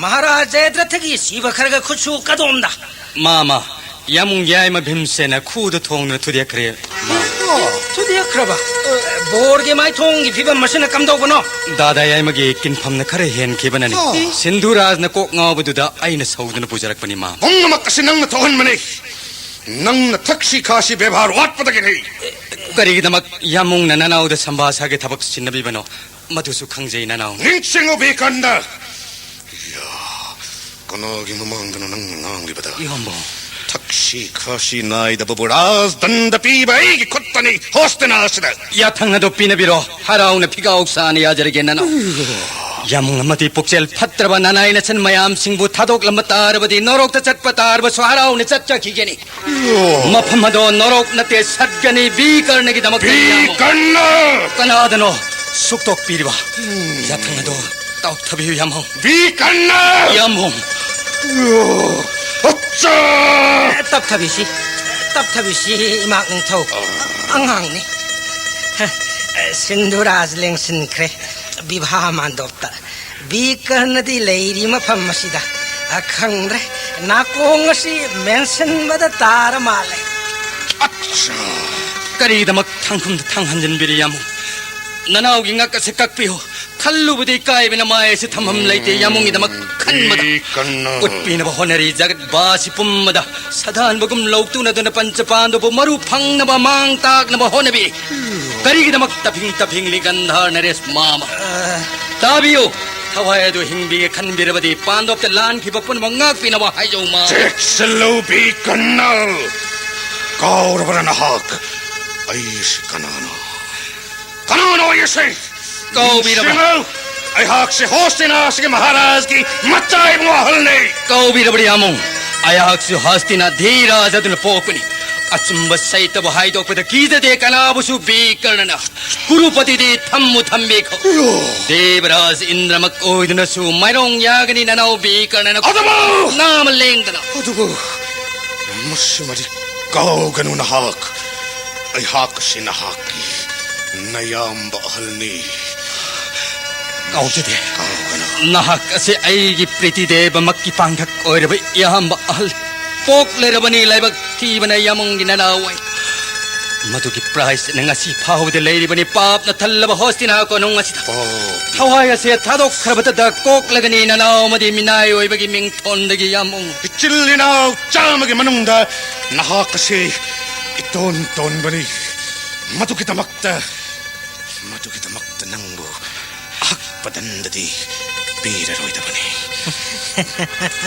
ꯃꯍꯥꯔꯥꯖ ꯖꯌꯗ꯭ꯔꯊꯒꯤ ꯁꯤꯕ ꯈꯔꯒ ꯈꯨꯠꯁꯨ ꯀꯗꯣꯝꯗ? ꯃꯥꯃ, ꯌꯥꯝꯕꯨꯡ ꯌꯥꯏꯃ ꯚꯤꯝꯁꯦꯟꯅ ꯈꯨꯗ ꯊꯣꯡꯗꯨꯅ ꯊꯨꯗꯦꯛꯈ꯭ꯔꯦ, ꯃꯥꯃ꯫ ꯊꯨꯗꯦꯛꯈ꯭ꯔꯕ? ꯕꯣꯔꯒꯤ ꯃꯥꯏꯊꯣꯡꯒꯤ ꯐꯤꯕꯝ ꯑꯁꯤꯅ ꯀꯝꯗꯧꯕꯅꯣ? ꯗꯥꯗꯥ ꯌꯥꯏꯃꯒꯤ ꯀꯤꯟꯐꯝꯅ ꯈꯔ ꯍꯦꯟꯈꯤꯕꯅꯅꯤ꯫ ꯑꯣ꯫ ꯁꯤꯟꯙꯨꯔꯥꯖꯅ ꯀꯣꯛ ꯉꯥꯎꯕꯗꯨꯗ ꯑꯩꯅ ꯁꯧꯗꯨꯅ ꯄꯨꯖꯔꯛꯄꯅꯤ, ꯃꯥꯃ꯫ ꯄꯨꯝꯅꯃꯛ ꯑꯁꯤ ꯅꯪꯅ ꯊꯣꯛꯍꯟꯕꯅꯤ꯫ ꯅꯪꯅ ꯊꯛꯁꯤ ꯈꯥꯁꯤ ꯕꯦꯕꯥꯔ ꯋꯥꯠꯄꯗꯒꯤꯅꯤ꯫ ꯀꯔꯤꯒꯤꯗꯃꯛ ꯌꯥꯝꯕꯨꯡꯅ ꯅꯅꯥꯎꯗ ꯁꯝꯚꯥꯁꯥꯒꯤ ꯊꯕꯛ ꯁꯤꯟꯅꯕꯤꯕꯅꯣ? ꯃꯗꯨꯁꯨ ꯈꯪꯖꯩ, ꯅꯅꯥꯎ꯫ ꯅꯤꯡꯁꯤꯡꯉꯨ, ꯕꯤꯀꯔꯅ꯫ ꯌꯥ, ꯀꯅꯥꯒꯤ ꯃꯃꯥꯡꯗꯅꯣ ꯅꯪꯅ ꯉꯥꯡꯂꯤꯕꯗ? ꯏꯌꯥꯝꯕ꯫ ꯊꯛꯁꯤ ꯈꯥꯁꯤ ꯅꯥꯏꯗꯕꯕꯨ ꯔꯥꯖꯗꯟꯗ ꯄꯤꯕ ꯑꯩꯒꯤ ꯈꯨꯠꯇꯅꯤ, ꯍꯣꯁꯇꯅꯥ ꯑꯁꯤꯗ꯫ ꯌꯥꯊꯪ ꯑꯗꯨ ꯄꯤꯅꯕꯤꯔꯣ, ꯍꯔꯥꯎꯅ ꯐꯤꯒꯥꯎ ꯁꯥꯅ ꯌꯥꯖꯔꯒꯦ, ꯅꯅꯥꯎ꯫ ꯌꯥꯝ ꯑꯃꯗꯤ ꯄꯨꯛꯆꯦꯜ ꯐꯠꯇ꯭ꯔꯕ ꯅꯅꯥꯏ ꯅꯆꯟ ꯃꯌꯥꯝꯁꯤꯡꯕꯨ ꯊꯥꯗꯣꯛꯂꯝꯕ ꯇꯥꯔꯕꯗꯤ ꯅꯣꯔꯣꯛꯇ ꯆꯠꯄ ꯇꯥꯔꯕꯁꯨ ꯍꯔꯥꯎꯅ ꯆꯠꯆꯈꯤꯒꯅꯤ꯫ ꯃꯐꯝ ꯑꯗꯣ ꯅꯣꯔꯣꯛ ꯅꯠꯇꯦ, ꯁꯠꯒꯅꯤ꯫ B ꯀꯔꯅꯒꯤꯗꯃꯛꯇ B ꯌꯥꯝꯃꯨ꯫ ꯀꯔꯅ! ꯀꯅꯥꯗꯅꯣ ꯁꯨꯛꯇꯣꯛꯄꯤꯔꯤꯕ? ꯌꯥꯊꯪ ꯑꯗꯣ ꯇꯧꯊꯕꯤꯌꯨ ꯌꯥꯝꯃꯨ꯫ ꯕꯤ ꯀꯔꯅ! ꯌꯥꯝꯃꯨ꯫ ꯑꯠꯆꯥ! ꯇꯞꯊꯕꯤꯁꯤ, ꯇꯞꯊꯕꯤꯁꯤ, ꯏꯃꯥꯛ ꯅꯤꯡꯊꯧ꯫ ꯑꯉꯥꯡꯅꯤ꯫ ꯁꯤꯟꯙꯨꯔꯥꯖ ꯂꯦꯡꯁꯤꯟꯈ꯭ꯔꯦ ꯕꯤꯚꯥ ꯃꯥꯟꯗꯣꯞꯇ꯫ ꯕꯤ ꯀꯔꯅꯗꯤ ꯂꯩꯔꯤ ꯃꯐꯝ ꯑꯁꯤꯗ꯫ ꯑ, ꯈꯪꯗ꯭ꯔꯦ꯫ ꯅꯥꯀꯣꯡ ꯑꯁꯤ ꯃꯦꯟꯁꯤꯟꯕꯗ ꯇꯥꯔ ꯃꯥꯜꯂꯦ꯫ ꯑꯠꯆꯥ! ꯀꯔꯤꯒꯤꯗꯃꯛ ꯊꯥꯡꯈꯨꯝꯗ ꯊꯥꯡ ꯍꯟꯖꯤꯟꯕꯤꯔꯤ ꯌꯥꯝꯃꯨ? ꯅꯅꯥꯎꯒꯤ ꯉꯛ ꯑꯁꯤ ꯀꯛꯄꯤꯌꯨ꯫ ꯈꯜꯂꯨꯕꯗꯤ ꯏꯀꯥꯏꯕꯅ ꯃꯥꯏ ꯑꯁꯤ ꯊꯝꯐꯝ ꯂꯩꯇꯦ ꯌꯥꯝꯃꯨꯡꯒꯤꯗꯃꯛ ꯈꯟꯕꯗ꯫ ꯕꯤ ꯀꯔꯅ! ꯎꯠꯄꯤꯅꯕ ꯍꯣꯠꯅꯔꯤ ꯖꯒꯠꯕꯥꯁꯤ ꯄꯨꯝꯕꯗ꯫ ꯁꯥꯗꯥꯟꯕꯒꯨꯝ ꯂꯧꯇꯨꯅꯗꯨꯅ ꯄꯟꯆꯄꯥꯟꯗꯨꯕꯨ ꯃꯔꯨ ꯐꯪꯅꯕ ꯃꯥꯡ ꯇꯥꯛꯅꯕ ꯍꯣꯠꯅꯕꯤ꯫ ꯀꯔꯤꯒꯤꯗꯃꯛ ꯇꯞꯐꯤꯡ ꯇꯞꯐꯤꯡꯂꯤ ꯒꯟꯙꯥꯔ ꯅꯔꯦꯁ ꯃꯥꯃ? ꯇꯥꯕꯤꯌꯨ, ꯊꯋꯥꯏ ꯑꯗꯨ ꯍꯤꯡꯕꯤꯒꯦ ꯈꯟꯕꯤꯔꯕꯗꯤ ꯄꯥꯟꯗꯣꯞꯇ ꯂꯥꯟꯈꯤꯕ ꯄꯨꯝꯅꯃꯛ ꯉꯥꯛꯄꯤꯅꯕ ꯍꯥꯏꯖꯧ ꯃꯥ꯫ ꯆꯦꯛꯁꯤꯜꯂꯨ ꯕꯤ ꯀꯔꯅ! ꯀꯥꯎꯔꯕ꯭ꯔꯥ ꯅꯍꯥꯛ? ꯑꯩꯁꯤ ꯀꯅꯥꯅꯣ? ꯀꯅꯥꯅꯣ ꯑꯩꯁꯦ? ꯀꯥꯎꯕꯤꯔꯕ? ꯅꯤꯡꯁꯤꯡꯉꯨ! ꯑꯩꯍꯥꯛꯁꯦ ꯍꯣꯁꯇꯤꯅꯥꯁꯤꯒꯤ ꯃꯍꯥꯔꯥꯖꯒꯤ ꯃꯆꯥ ꯏꯕꯨꯡ ꯑꯍꯜꯅꯤ꯫ ꯀꯥꯎꯕꯤꯔꯕ꯭ꯔꯥ ꯌꯥꯃꯨꯡ? ꯑꯩꯍꯥꯛꯁꯨ ꯍꯣꯁꯇꯤꯅꯥ ꯙꯤꯔꯥꯖ ꯑꯗꯨꯅ ꯄꯣꯛꯄꯅꯤ꯫ ꯑꯆꯨꯝꯕ ꯁꯩꯇꯕꯨ ꯍꯥꯏꯗꯣꯛꯄꯗ ꯀꯤꯖꯗꯦ ꯀꯅꯥꯕꯨꯁꯨ ꯕꯤ ꯀꯔꯅꯅ꯫ ꯀꯨꯔꯨꯄꯇꯤꯗꯤ ꯊꯝꯃꯨ ꯊꯝꯕꯤꯈꯣ꯫ ꯗꯦꯕꯔꯥꯖ ꯏꯟꯗ꯭ꯔꯃꯛ ꯑꯣꯏꯗꯨꯅꯁꯨ ꯃꯥꯏꯔꯣꯡ ꯌꯥꯒꯅꯤ ꯅꯅꯥꯎ ꯕꯤ ꯀꯔꯅꯅ꯫ ꯑꯗꯨꯕꯨ! ꯅꯥꯃ ꯂꯦꯡꯗꯅ꯫ ꯑꯗꯨꯕꯨ ꯃꯁꯤꯃꯗꯤ ꯀꯥꯎꯒꯅꯨ ꯅꯍꯥꯛ꯫ ꯑꯩꯍꯥꯛ ꯑꯁꯤ ꯅꯍꯥꯛꯀꯤ ꯅꯌꯥꯝꯕ ꯑꯍꯜꯅꯤ꯫ ꯀꯥꯎꯖꯗꯦ꯫ ꯀꯥꯎꯒꯅꯨ꯫ ꯅꯍꯥꯛ ꯑꯁꯤ ꯑꯩꯒꯤ ꯄ꯭ꯔꯤꯇꯤ ꯗꯦꯕꯃꯛꯀꯤ ꯄꯥꯡꯒꯛ ꯑꯣꯏꯔꯕ ꯏꯌꯥꯝꯕ ꯑꯍꯜ꯫ ꯄꯣꯛꯂꯔꯕꯅꯤ ꯂꯥꯏꯕꯛ ꯊꯤꯕꯅ ꯌꯥꯃꯨꯡꯒꯤ ꯅꯅꯥꯎ ꯑꯩ꯫ ꯃꯗꯨꯒꯤ ꯄ꯭ꯔꯥꯏꯖꯅ ꯉꯁꯤ ꯐꯥꯎꯕꯗ ꯂꯩꯔꯤꯕꯅꯤ ꯄꯥꯞꯅ ꯊꯜꯂꯕ ꯍꯣꯁꯇꯤꯅꯥ ꯀꯣꯅꯨꯡ ꯑꯁꯤꯗ꯫ ꯄꯥꯞ꯫ ꯊꯋꯥꯏ ꯑꯁꯦ ꯊꯥꯗꯣꯛꯈ꯭ꯔꯕꯇꯗ ꯀꯣꯛꯂꯒꯅꯤ ꯅꯅꯥꯎ ꯑꯃꯗꯤ ꯃꯤꯅꯥꯏ ꯑꯣꯏꯕꯒꯤ ꯃꯤꯡꯊꯣꯟꯗꯒꯤ ꯌꯥꯃꯨꯡ꯫ ꯏꯆꯤꯜ ꯏꯅꯥꯎ ꯆꯥꯝꯃꯒꯤ ꯃꯅꯨꯡꯗ ꯅꯍꯥꯛ ꯑꯁꯤ ꯏꯇꯣꯟ ꯇꯣꯟꯕꯅꯤ꯫ ꯃꯗꯨꯒꯤꯗꯃꯛꯇ, ꯃꯗꯨꯒꯤꯗꯃꯛꯇ ꯅꯪꯕꯨ ꯑꯍꯛꯄ ꯗꯟꯗꯗꯤ ꯄꯤꯔꯔꯣꯏꯗꯕꯅꯤ꯫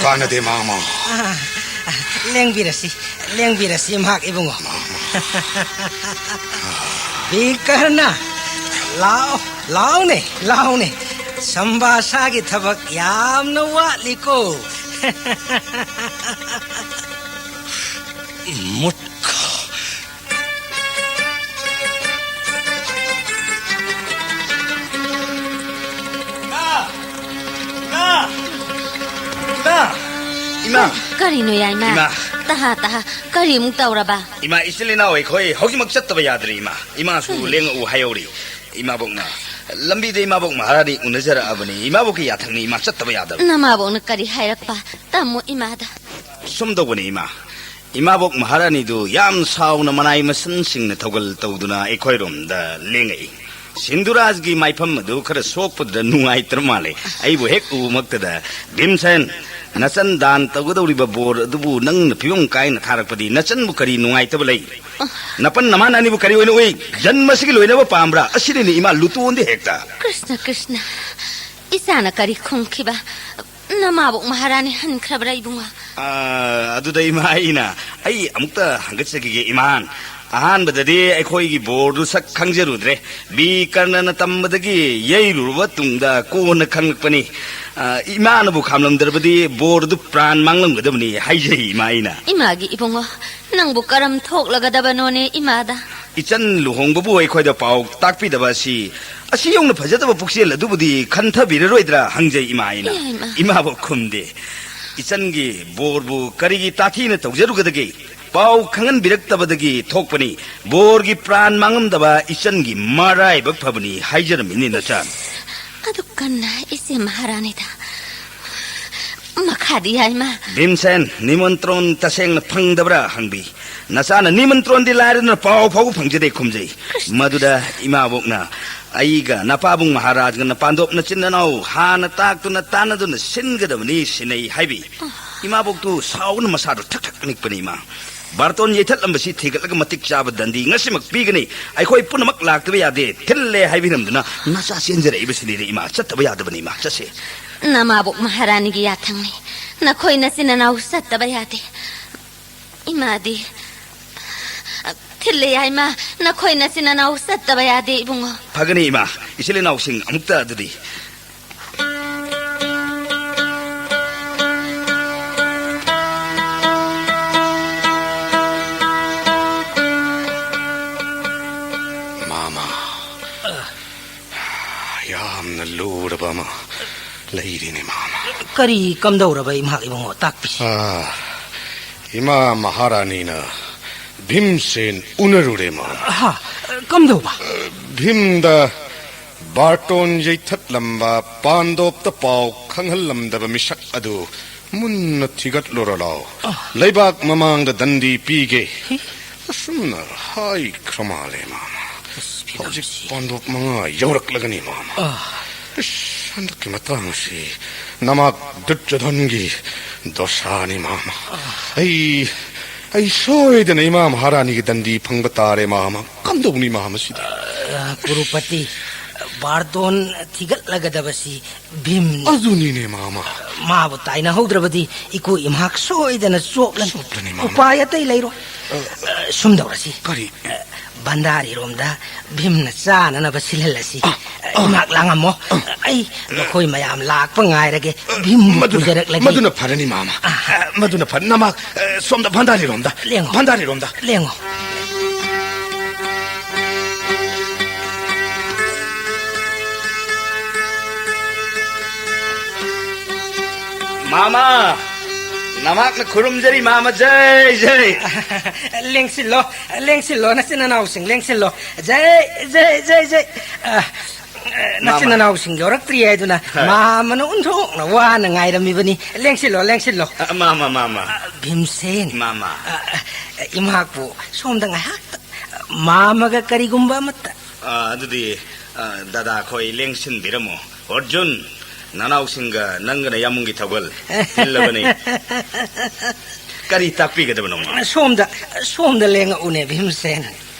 ꯀꯥꯟꯅꯗꯦ, ꯃꯥꯃ꯫ ꯑꯥ, ꯂꯦꯡꯕꯤꯔꯁꯤ, ꯂꯦꯡꯕꯤꯔꯁꯤ, ꯃꯍꯥꯛ ꯏꯕꯨꯡꯉꯣ꯫ ꯃꯥꯃ꯫ ꯕꯤꯀꯔꯅ, ꯂꯥꯎ, ꯂꯥꯎꯅꯦ, ꯂꯥꯎꯅꯦ꯫ ꯁꯝꯕꯥꯁꯥꯒꯤ ꯊꯕꯛ ꯌꯥꯝꯅ ꯋꯥꯠꯂꯤꯀꯣ꯫ ꯃꯨꯠꯈꯣ꯫ ꯏꯃꯥ! ꯏꯃꯥ! ꯏꯃꯥ! ꯏꯃꯥ! ꯀꯔꯤꯅꯣ, ꯌꯥꯏꯃ? ꯏꯃꯥ! ꯇꯍꯥ, ꯇꯍꯥ, ꯀꯔꯤꯃꯨꯛ ꯇꯧꯔꯕ? ꯏꯃꯥ, ꯏꯆꯤꯜ ꯏꯅꯥꯎ ꯑꯩꯈꯣꯏ ꯍꯧꯖꯤꯛꯃꯛ ꯆꯠꯇꯕ ꯌꯥꯗ꯭ꯔꯦ, ꯏꯃꯥ꯫ ꯏꯃꯥꯁꯨ ꯀꯔꯤ? ꯂꯦꯡꯉꯛꯎ ꯍꯥꯏꯍꯧꯔꯤ꯫ ꯏꯃꯥꯕꯣꯛꯅ ꯂꯝꯕꯤꯗ ꯏꯃꯥꯕꯣꯛ ꯃꯍꯥꯔꯥꯅꯤ ꯎꯅꯖꯔꯛꯑꯕꯅꯤ꯫ ꯏꯃꯥꯕꯣꯛꯀꯤ ꯌꯥꯊꯪꯅꯤ, ꯏꯃꯥ, ꯆꯠꯇꯕ ꯌꯥꯗꯕ꯫ ꯅꯃꯥꯕꯣꯛꯅ ꯀꯔꯤ ꯍꯥꯏꯔꯛꯄ? ꯇꯝꯃꯨ ꯏꯃꯥꯗ꯫ ꯁꯨꯝ ꯇꯧꯕꯅꯤ, ꯏꯃꯥ꯫ ꯏꯃꯥꯕꯣꯛ ꯃꯍꯥꯔꯥꯅꯤꯗꯨ ꯌꯥꯝ ꯁꯥꯎꯅ ꯃꯅꯥꯏ ꯃꯁꯤꯟꯁꯤꯡꯅ ꯊꯧꯒꯜ ꯇꯧꯗꯨꯅ ꯑꯩꯈꯣꯏꯔꯣꯝꯗ ꯂꯦꯡꯉꯛꯏ꯫ ꯁꯤꯟꯙꯨꯔꯥꯖꯒꯤ ꯃꯥꯏꯐꯝ ꯑꯗꯨ ꯈꯔ ꯁꯣꯛꯄꯗꯨꯗ ꯅꯨꯡꯉꯥꯏꯇ꯭ꯔ ꯃꯥꯜꯂꯦ꯫ ꯑꯩꯕꯨ ꯍꯦꯛ ꯎꯕꯃꯛꯇꯗ, "ꯚꯤꯝꯁꯦꯟ, ꯅꯆꯟ ꯗꯥꯟ ꯇꯧꯒꯗꯧꯔꯤꯕ ꯕꯣꯔ ꯑꯗꯨꯕꯨ ꯅꯪꯅ ꯐꯤꯕꯝ ꯀꯥꯏꯅ ꯊꯥꯔꯛꯄꯗꯤ ꯅꯆꯟꯕꯨ ꯀꯔꯤ ꯅꯨꯡꯉꯥꯏꯇꯕ ꯂꯩ? ꯅꯄꯟ ꯅꯃꯥꯟ ꯑꯅꯤꯕꯨ ꯀꯔꯤ ꯑꯣꯏꯅ ꯎꯏ? ꯖꯟꯃꯁꯤꯒꯤ ꯂꯣꯏꯅꯕ ꯄꯥꯝꯕ꯭ꯔꯥ?" ꯑꯁꯤꯅꯤꯅꯦ, ꯏꯃꯥ, ꯂꯨꯇꯣꯟꯗꯤ ꯍꯦꯛꯇ꯫ ꯀ꯭ꯔꯤꯁꯅ, ꯀ꯭ꯔꯤꯁꯅ, ꯏꯆꯥꯅ ꯀꯔꯤ ꯈꯨꯝꯈꯤꯕ? ꯅꯃꯥꯕꯣꯛ ꯃꯍꯥꯔꯥꯅꯤ ꯍꯟꯈ꯭ꯔꯕ꯭ꯔꯥ, ꯏꯕꯨꯡꯉꯣ? ꯑꯥ, ꯑꯗꯨꯗ ꯏꯃꯥ, ꯑꯩꯅ, ꯑꯩ ꯑꯃꯨꯛꯇ ꯍꯪꯒꯠꯆꯈꯤꯒꯦ, ꯏꯃꯥꯟ꯫ ꯑꯍꯥꯟꯕꯗꯗꯤ ꯑꯩꯈꯣꯏꯒꯤ ꯕꯣꯔꯗꯨ ꯁꯛ ꯈꯪꯖꯔꯨꯗ꯭ꯔꯦ꯫ ꯕꯤ ꯀꯔꯅꯅ ꯇꯝꯕꯗꯒꯤ ꯌꯩꯔꯨꯔꯕ ꯇꯨꯡꯗ ꯀꯣꯟꯅ ꯈꯪꯂꯛꯄꯅꯤ꯫ ꯑꯥ, ꯏꯃꯥꯅꯕꯨ ꯈꯥꯝꯂꯝꯗ꯭ꯔꯕꯗꯤ ꯕꯣꯔꯗꯨ ꯄ꯭ꯔꯥꯟ ꯃꯥꯡꯂꯝꯒꯗꯕꯅꯤ ꯍꯥꯏꯖꯩ, ꯏꯃꯥ, ꯑꯩꯅ꯫ ꯏꯃꯥꯒꯤ ꯏꯕꯨꯡꯉꯣ, ꯅꯪꯕꯨ ꯀꯔꯝ ꯊꯣꯛꯂꯒꯗꯕꯅꯣꯅꯦ, ꯏꯃꯥꯗ? ꯏꯆꯟ ꯂꯨꯍꯣꯡꯕꯕꯨ ꯑꯩꯈꯣꯏꯗ ꯄꯥꯎ ꯇꯥꯛꯄꯤꯗꯕ ꯑꯁꯤ, ꯑꯁꯤ ꯌꯧꯅ ꯐꯖꯗꯕ ꯄꯨꯛꯆꯦꯜ ꯑꯗꯨꯕꯨꯗꯤ ꯈꯟꯊꯕꯤꯔꯔꯣꯏꯗ꯭ꯔꯥ ꯍꯪꯖꯩ, ꯏꯃꯥ, ꯑꯩꯅ꯫ ꯏꯌꯥ, ꯏꯃꯥ꯫ ꯏꯃꯥꯕꯨ ꯈꯨꯝꯗꯦ꯫ ꯏꯆꯟꯒꯤ ꯕꯣꯔꯕꯨ ꯀꯔꯤꯒꯤ ꯇꯥꯊꯤꯅ ꯇꯧꯖꯔꯨꯒꯗꯒꯦ? ꯄꯥꯎ ꯈꯪꯍꯟꯕꯤꯔꯛꯇꯕꯗꯒꯤ ꯊꯣꯛꯄꯅꯤ꯫ ꯕꯣꯔꯒꯤ ꯄ꯭ꯔꯥꯟ ꯃꯥꯡꯉꯝꯗꯕ ꯏꯆꯟꯒꯤ ꯃꯔꯥꯏꯕꯛ ꯐꯕꯅꯤ ꯍꯥꯏꯖꯔꯝꯃꯤꯅꯤ, ꯅꯆꯥ꯫ ꯑꯗꯨ ꯀꯟꯅ ꯏꯆꯦ ꯃꯍꯥꯔꯥꯅꯤꯗ꯫ ꯃꯈꯥꯗꯤ ꯌꯥꯏꯃ꯫ ꯚꯤꯝꯁꯦꯟ, ꯅꯤꯃꯟꯇ꯭ꯔꯣꯟ ꯇꯁꯦꯡꯅ ꯐꯪꯗꯕ꯭ꯔꯥ ꯍꯪꯕꯤ꯫ ꯅꯆꯥꯅ ꯅꯤꯃꯟꯇ꯭ꯔꯣꯟꯗꯤ ꯂꯥꯏꯔꯗꯅ ꯄꯥꯎ ꯐꯥꯎꯕ ꯐꯪꯖꯗꯦ ꯈꯨꯝꯖꯩ꯫ ꯃꯗꯨꯗ ꯏꯃꯥꯕꯣꯛꯅ, "ꯑꯩꯒ ꯅꯄꯥꯕꯨꯡ ꯃꯍꯥꯔꯥꯖꯒ ꯅꯄꯥꯟꯗꯣꯞ ꯅꯆꯤꯟ ꯅꯅꯥꯎ ꯍꯥꯟꯅ ꯇꯥꯛꯇꯨꯅ ꯇꯥꯟꯅꯗꯨꯅ ꯁꯤꯟꯒꯗꯕꯅꯤ" ꯁꯤꯟꯅꯩ ꯍꯥꯏꯕꯤ꯫ ꯏꯃꯥꯕꯣꯛꯇꯨ ꯁꯥꯎꯅ ꯃꯁꯥꯗꯨ ꯊꯛ ꯊꯛ ꯅꯤꯛꯄꯅꯤ, ꯏꯃꯥ꯫ ꯕꯥꯔꯇꯣꯟ ꯌꯩꯊꯠꯂꯝꯕꯁꯤ ꯊꯤꯒꯠꯂꯒ ꯃꯇꯤꯛ ꯆꯥꯕ ꯗꯟꯗꯤ ꯉꯁꯤꯃꯛ ꯄꯤꯒꯅꯤ꯫ ꯑꯩꯈꯣꯏ ꯄꯨꯝꯅꯃꯛ ꯂꯥꯛꯇꯕ ꯌꯥꯗꯦ꯫ ꯊꯤꯜꯂꯦ ꯍꯥꯏꯕꯤꯔꯝꯗꯨꯅ ꯅꯆꯥ ꯆꯦꯟꯖꯔꯛꯏꯕꯁꯤꯅꯤꯅꯦ, ꯏꯃꯥ꯫ ꯆꯠꯇꯕ ꯌꯥꯗꯕꯅꯤ, ꯏꯃꯥ꯫ ꯆꯠꯁꯦ꯫ ꯅꯃꯥꯕꯣꯛ ꯃꯍꯥꯔꯥꯅꯤꯒꯤ ꯌꯥꯊꯪꯅꯤ꯫ ꯅꯈꯣꯏ ꯅꯆꯤꯟ ꯅꯅꯥꯎ ꯆꯠꯇꯕ ꯌꯥꯗꯦ꯫ ꯏꯃꯥꯗꯤ? ꯊꯤꯜꯂꯦ ꯌꯥꯏꯃ, ꯅꯈꯣꯏ ꯅꯆꯤꯟ ꯅꯅꯥꯎ ꯆꯠꯇꯕ ꯌꯥꯗꯦ, ꯏꯕꯨꯡꯉꯣ꯫ ꯐꯒꯅꯤ, ꯏꯃꯥ꯫ ꯏꯆꯤꯜ ꯏꯅꯥꯎꯁꯤꯡ ꯑꯃꯨꯛꯇ ꯑꯗꯨꯗꯤ꯫ ꯂꯩꯔꯤꯅꯦ, ꯃꯥꯃ꯫ ꯀꯔꯤ ꯀꯝꯗꯧꯔꯕ ꯏꯃꯥ ꯏꯕꯨꯡꯉꯣ? ꯇꯥꯛꯄꯤꯁꯤ꯫ ꯑꯥ, ꯏꯃꯥ ꯃꯍꯥꯔꯥꯅꯤꯅ ꯚꯤꯝꯁꯦꯟ ꯎꯅꯔꯨꯔꯦ, ꯃꯥꯃ꯫ ꯍꯥ? ꯀꯝꯗꯧꯕ? ꯚꯤꯝꯗ ꯕꯥꯔꯇꯣꯟ ꯌꯩꯊꯠꯂꯝꯕ, ꯄꯥꯟꯗꯣꯞꯇ ꯄꯥꯎ ꯈꯪꯍꯜꯂꯝꯗꯕ ꯃꯤꯁꯛ ꯑꯗꯨ ꯃꯨꯟꯅ ꯊꯤꯒꯠꯂꯨꯔꯣ ꯂꯥꯎ꯫ ꯑꯥ꯫ ꯂꯩꯕꯥꯛ ꯃꯃꯥꯡꯗ ꯗꯟꯗꯤ ꯄꯤꯒꯦ꯫ ꯍꯤ꯫ ꯑꯁꯨꯝꯅ ꯍꯥꯏꯈ꯭ꯔ ꯃꯥꯜꯂꯦ, ꯃꯥꯃ꯫ ꯑꯁ, ꯍꯧꯖꯤꯛ ꯐꯤꯂꯝꯁꯤ꯫ ꯄꯥꯟꯗꯣꯞ ꯃꯉꯥ ꯌꯧꯔꯛꯂꯒꯅꯤ, ꯃꯥꯃ꯫ ꯑꯥ꯫ ꯑꯁ, ꯍꯟꯗꯛꯀꯤ ꯃꯇꯥꯡ ꯑꯁꯤ ꯅꯃꯥꯛ ꯗꯨꯔꯖꯣꯙꯟꯒꯤ ꯗꯣꯁꯥꯅꯤ, ꯃꯥꯃ꯫ ꯑꯥ꯫ ꯑꯩ, ꯑꯩ ꯁꯣꯏꯗꯅ ꯏꯃꯥ ꯃꯍꯥꯔꯥꯅꯤꯒꯤ ꯗꯟꯗꯤ ꯐꯪꯕ ꯇꯥꯔꯦ, ꯃꯥꯃ꯫ ꯀꯝꯗꯧꯅꯤ, ꯃꯥꯃ, ꯁꯤꯗꯤ? ꯑꯥ, ꯀꯨꯔꯨꯄꯇꯤ, ꯕꯥꯔꯇꯣꯟ ꯊꯤꯒꯠꯂꯒꯗꯕꯁꯤ ꯚꯤꯝꯅꯤ꯫ ꯑꯗꯨꯅꯤꯅꯦ, ꯃꯥꯃ꯫ ꯃꯥꯕꯨ ꯇꯥꯏꯅꯍꯧꯗ꯭ꯔꯕꯗꯤ ꯏꯀꯨ ꯏꯃꯥꯛ ꯁꯣꯏꯗꯅ ꯆꯣꯞꯂꯅꯤ꯫ ꯆꯣꯞꯂꯅꯤ, ꯃꯥꯃ꯫ ꯎꯄꯥꯏ ꯑꯇꯩ ꯂꯩꯔꯣꯏ꯫ ꯑ, ꯑ, ꯁꯨꯝ ꯇꯧꯔꯁꯤ꯫ ꯀꯔꯤ? ꯑ, ꯚꯟꯗꯥꯔꯤꯔꯣꯝꯗ ꯚꯤꯝꯅ ꯆꯥꯅꯅꯕ ꯁꯤꯜꯍꯜꯂꯁꯤ꯫ ꯑ, ꯑ꯫ ꯏꯃꯥꯛ ꯂꯥꯡꯉꯝꯃꯣ꯫ ꯑ꯫ ꯑꯩ ꯅꯈꯣꯏ ꯃꯌꯥꯝ ꯂꯥꯛꯄ ꯉꯥꯏꯔꯒꯦ꯫ ꯑ, ꯚꯤꯝꯕꯨ ꯃꯗꯨꯅ, ꯄꯨꯖꯔꯛꯂꯒꯦ꯫ ꯃꯗꯨꯅ ꯐꯔꯅꯤ, ꯃꯥꯃ꯫ ꯑ꯫ ꯑ, ꯃꯗꯨꯅ ꯐꯔꯅꯤ꯫ ꯅꯃꯥꯛ, ꯑ, ꯁꯣꯝꯗ ꯚꯟꯗꯥꯔꯤꯔꯣꯝꯗ꯫ ꯂꯦꯡꯉꯣ꯫ ꯚꯟꯗꯥꯔꯤꯔꯣꯝꯗ꯫ ꯂꯦꯡꯉꯣ꯫ ꯃꯥꯃ, ꯅꯃꯥꯛꯅ ꯈꯨꯔꯨꯝꯖꯔꯤ, ꯃꯥꯃ꯫ ꯖꯩ, ꯖꯩ꯫ ꯂꯦꯡꯁꯤꯜꯂꯣ, ꯂꯦꯡꯁꯤꯜꯂꯣ, ꯅꯆꯤꯟ ꯅꯅꯥꯎꯁꯤꯡ, ꯂꯦꯡꯁꯤꯜꯂꯣ꯫ ꯖꯩ, ꯖꯩ, ꯖꯩ, ꯖꯩ꯫ ꯑ, ꯅꯆꯤꯟ ꯃꯥꯃ꯫ ꯅꯅꯥꯎꯁꯤꯡ ꯌꯧꯔꯛꯇ꯭ꯔꯤ ꯍꯥꯏꯗꯨꯅ ꯍꯣꯏ꯫ ꯃꯥꯃꯅ ꯑꯣꯟꯊꯣꯛꯅ ꯋꯥꯅ ꯉꯥꯏꯔꯝꯃꯤꯕꯅꯤ꯫ ꯂꯦꯡꯁꯤꯜꯂꯣ, ꯂꯦꯡꯁꯤꯜꯂꯣ꯫ ꯑ, ꯃꯥꯃ, ꯃꯥꯃ꯫ ꯑ, ꯚꯤꯝꯁꯦꯟ꯫ ꯃꯥꯃ꯫ ꯑ, ꯑ, ꯏꯃꯥꯕꯨ ꯁꯣꯝꯗ ꯉꯥꯏꯍꯥꯛꯇ ꯃꯥꯃꯒ ꯀꯔꯤꯒꯨꯝꯕ ꯑꯃꯠꯇ꯫ ꯑ, ꯑꯗꯨꯗꯤ, ꯑ, ꯗꯗꯥ ꯈꯣꯏ ꯂꯦꯡꯁꯤꯟꯕꯤꯔꯝꯃꯣ꯫ ꯑꯔꯖꯨꯟ, ꯅꯅꯥꯎꯁꯤꯡꯒ ꯅꯪꯒꯅ ꯌꯥꯝꯕꯨꯡꯒꯤ ꯊꯧꯒꯜ ꯊꯤꯜꯂꯕꯅꯤ꯫ ꯀꯔꯤ ꯇꯥꯛꯄꯤꯒꯗꯕꯅꯣ, ꯃꯥꯃ? ꯁꯣꯝꯗ, ꯁꯣꯝꯗ ꯂꯦꯡꯉꯛꯎꯅꯦ, ꯚꯤꯝꯁꯦꯟ꯫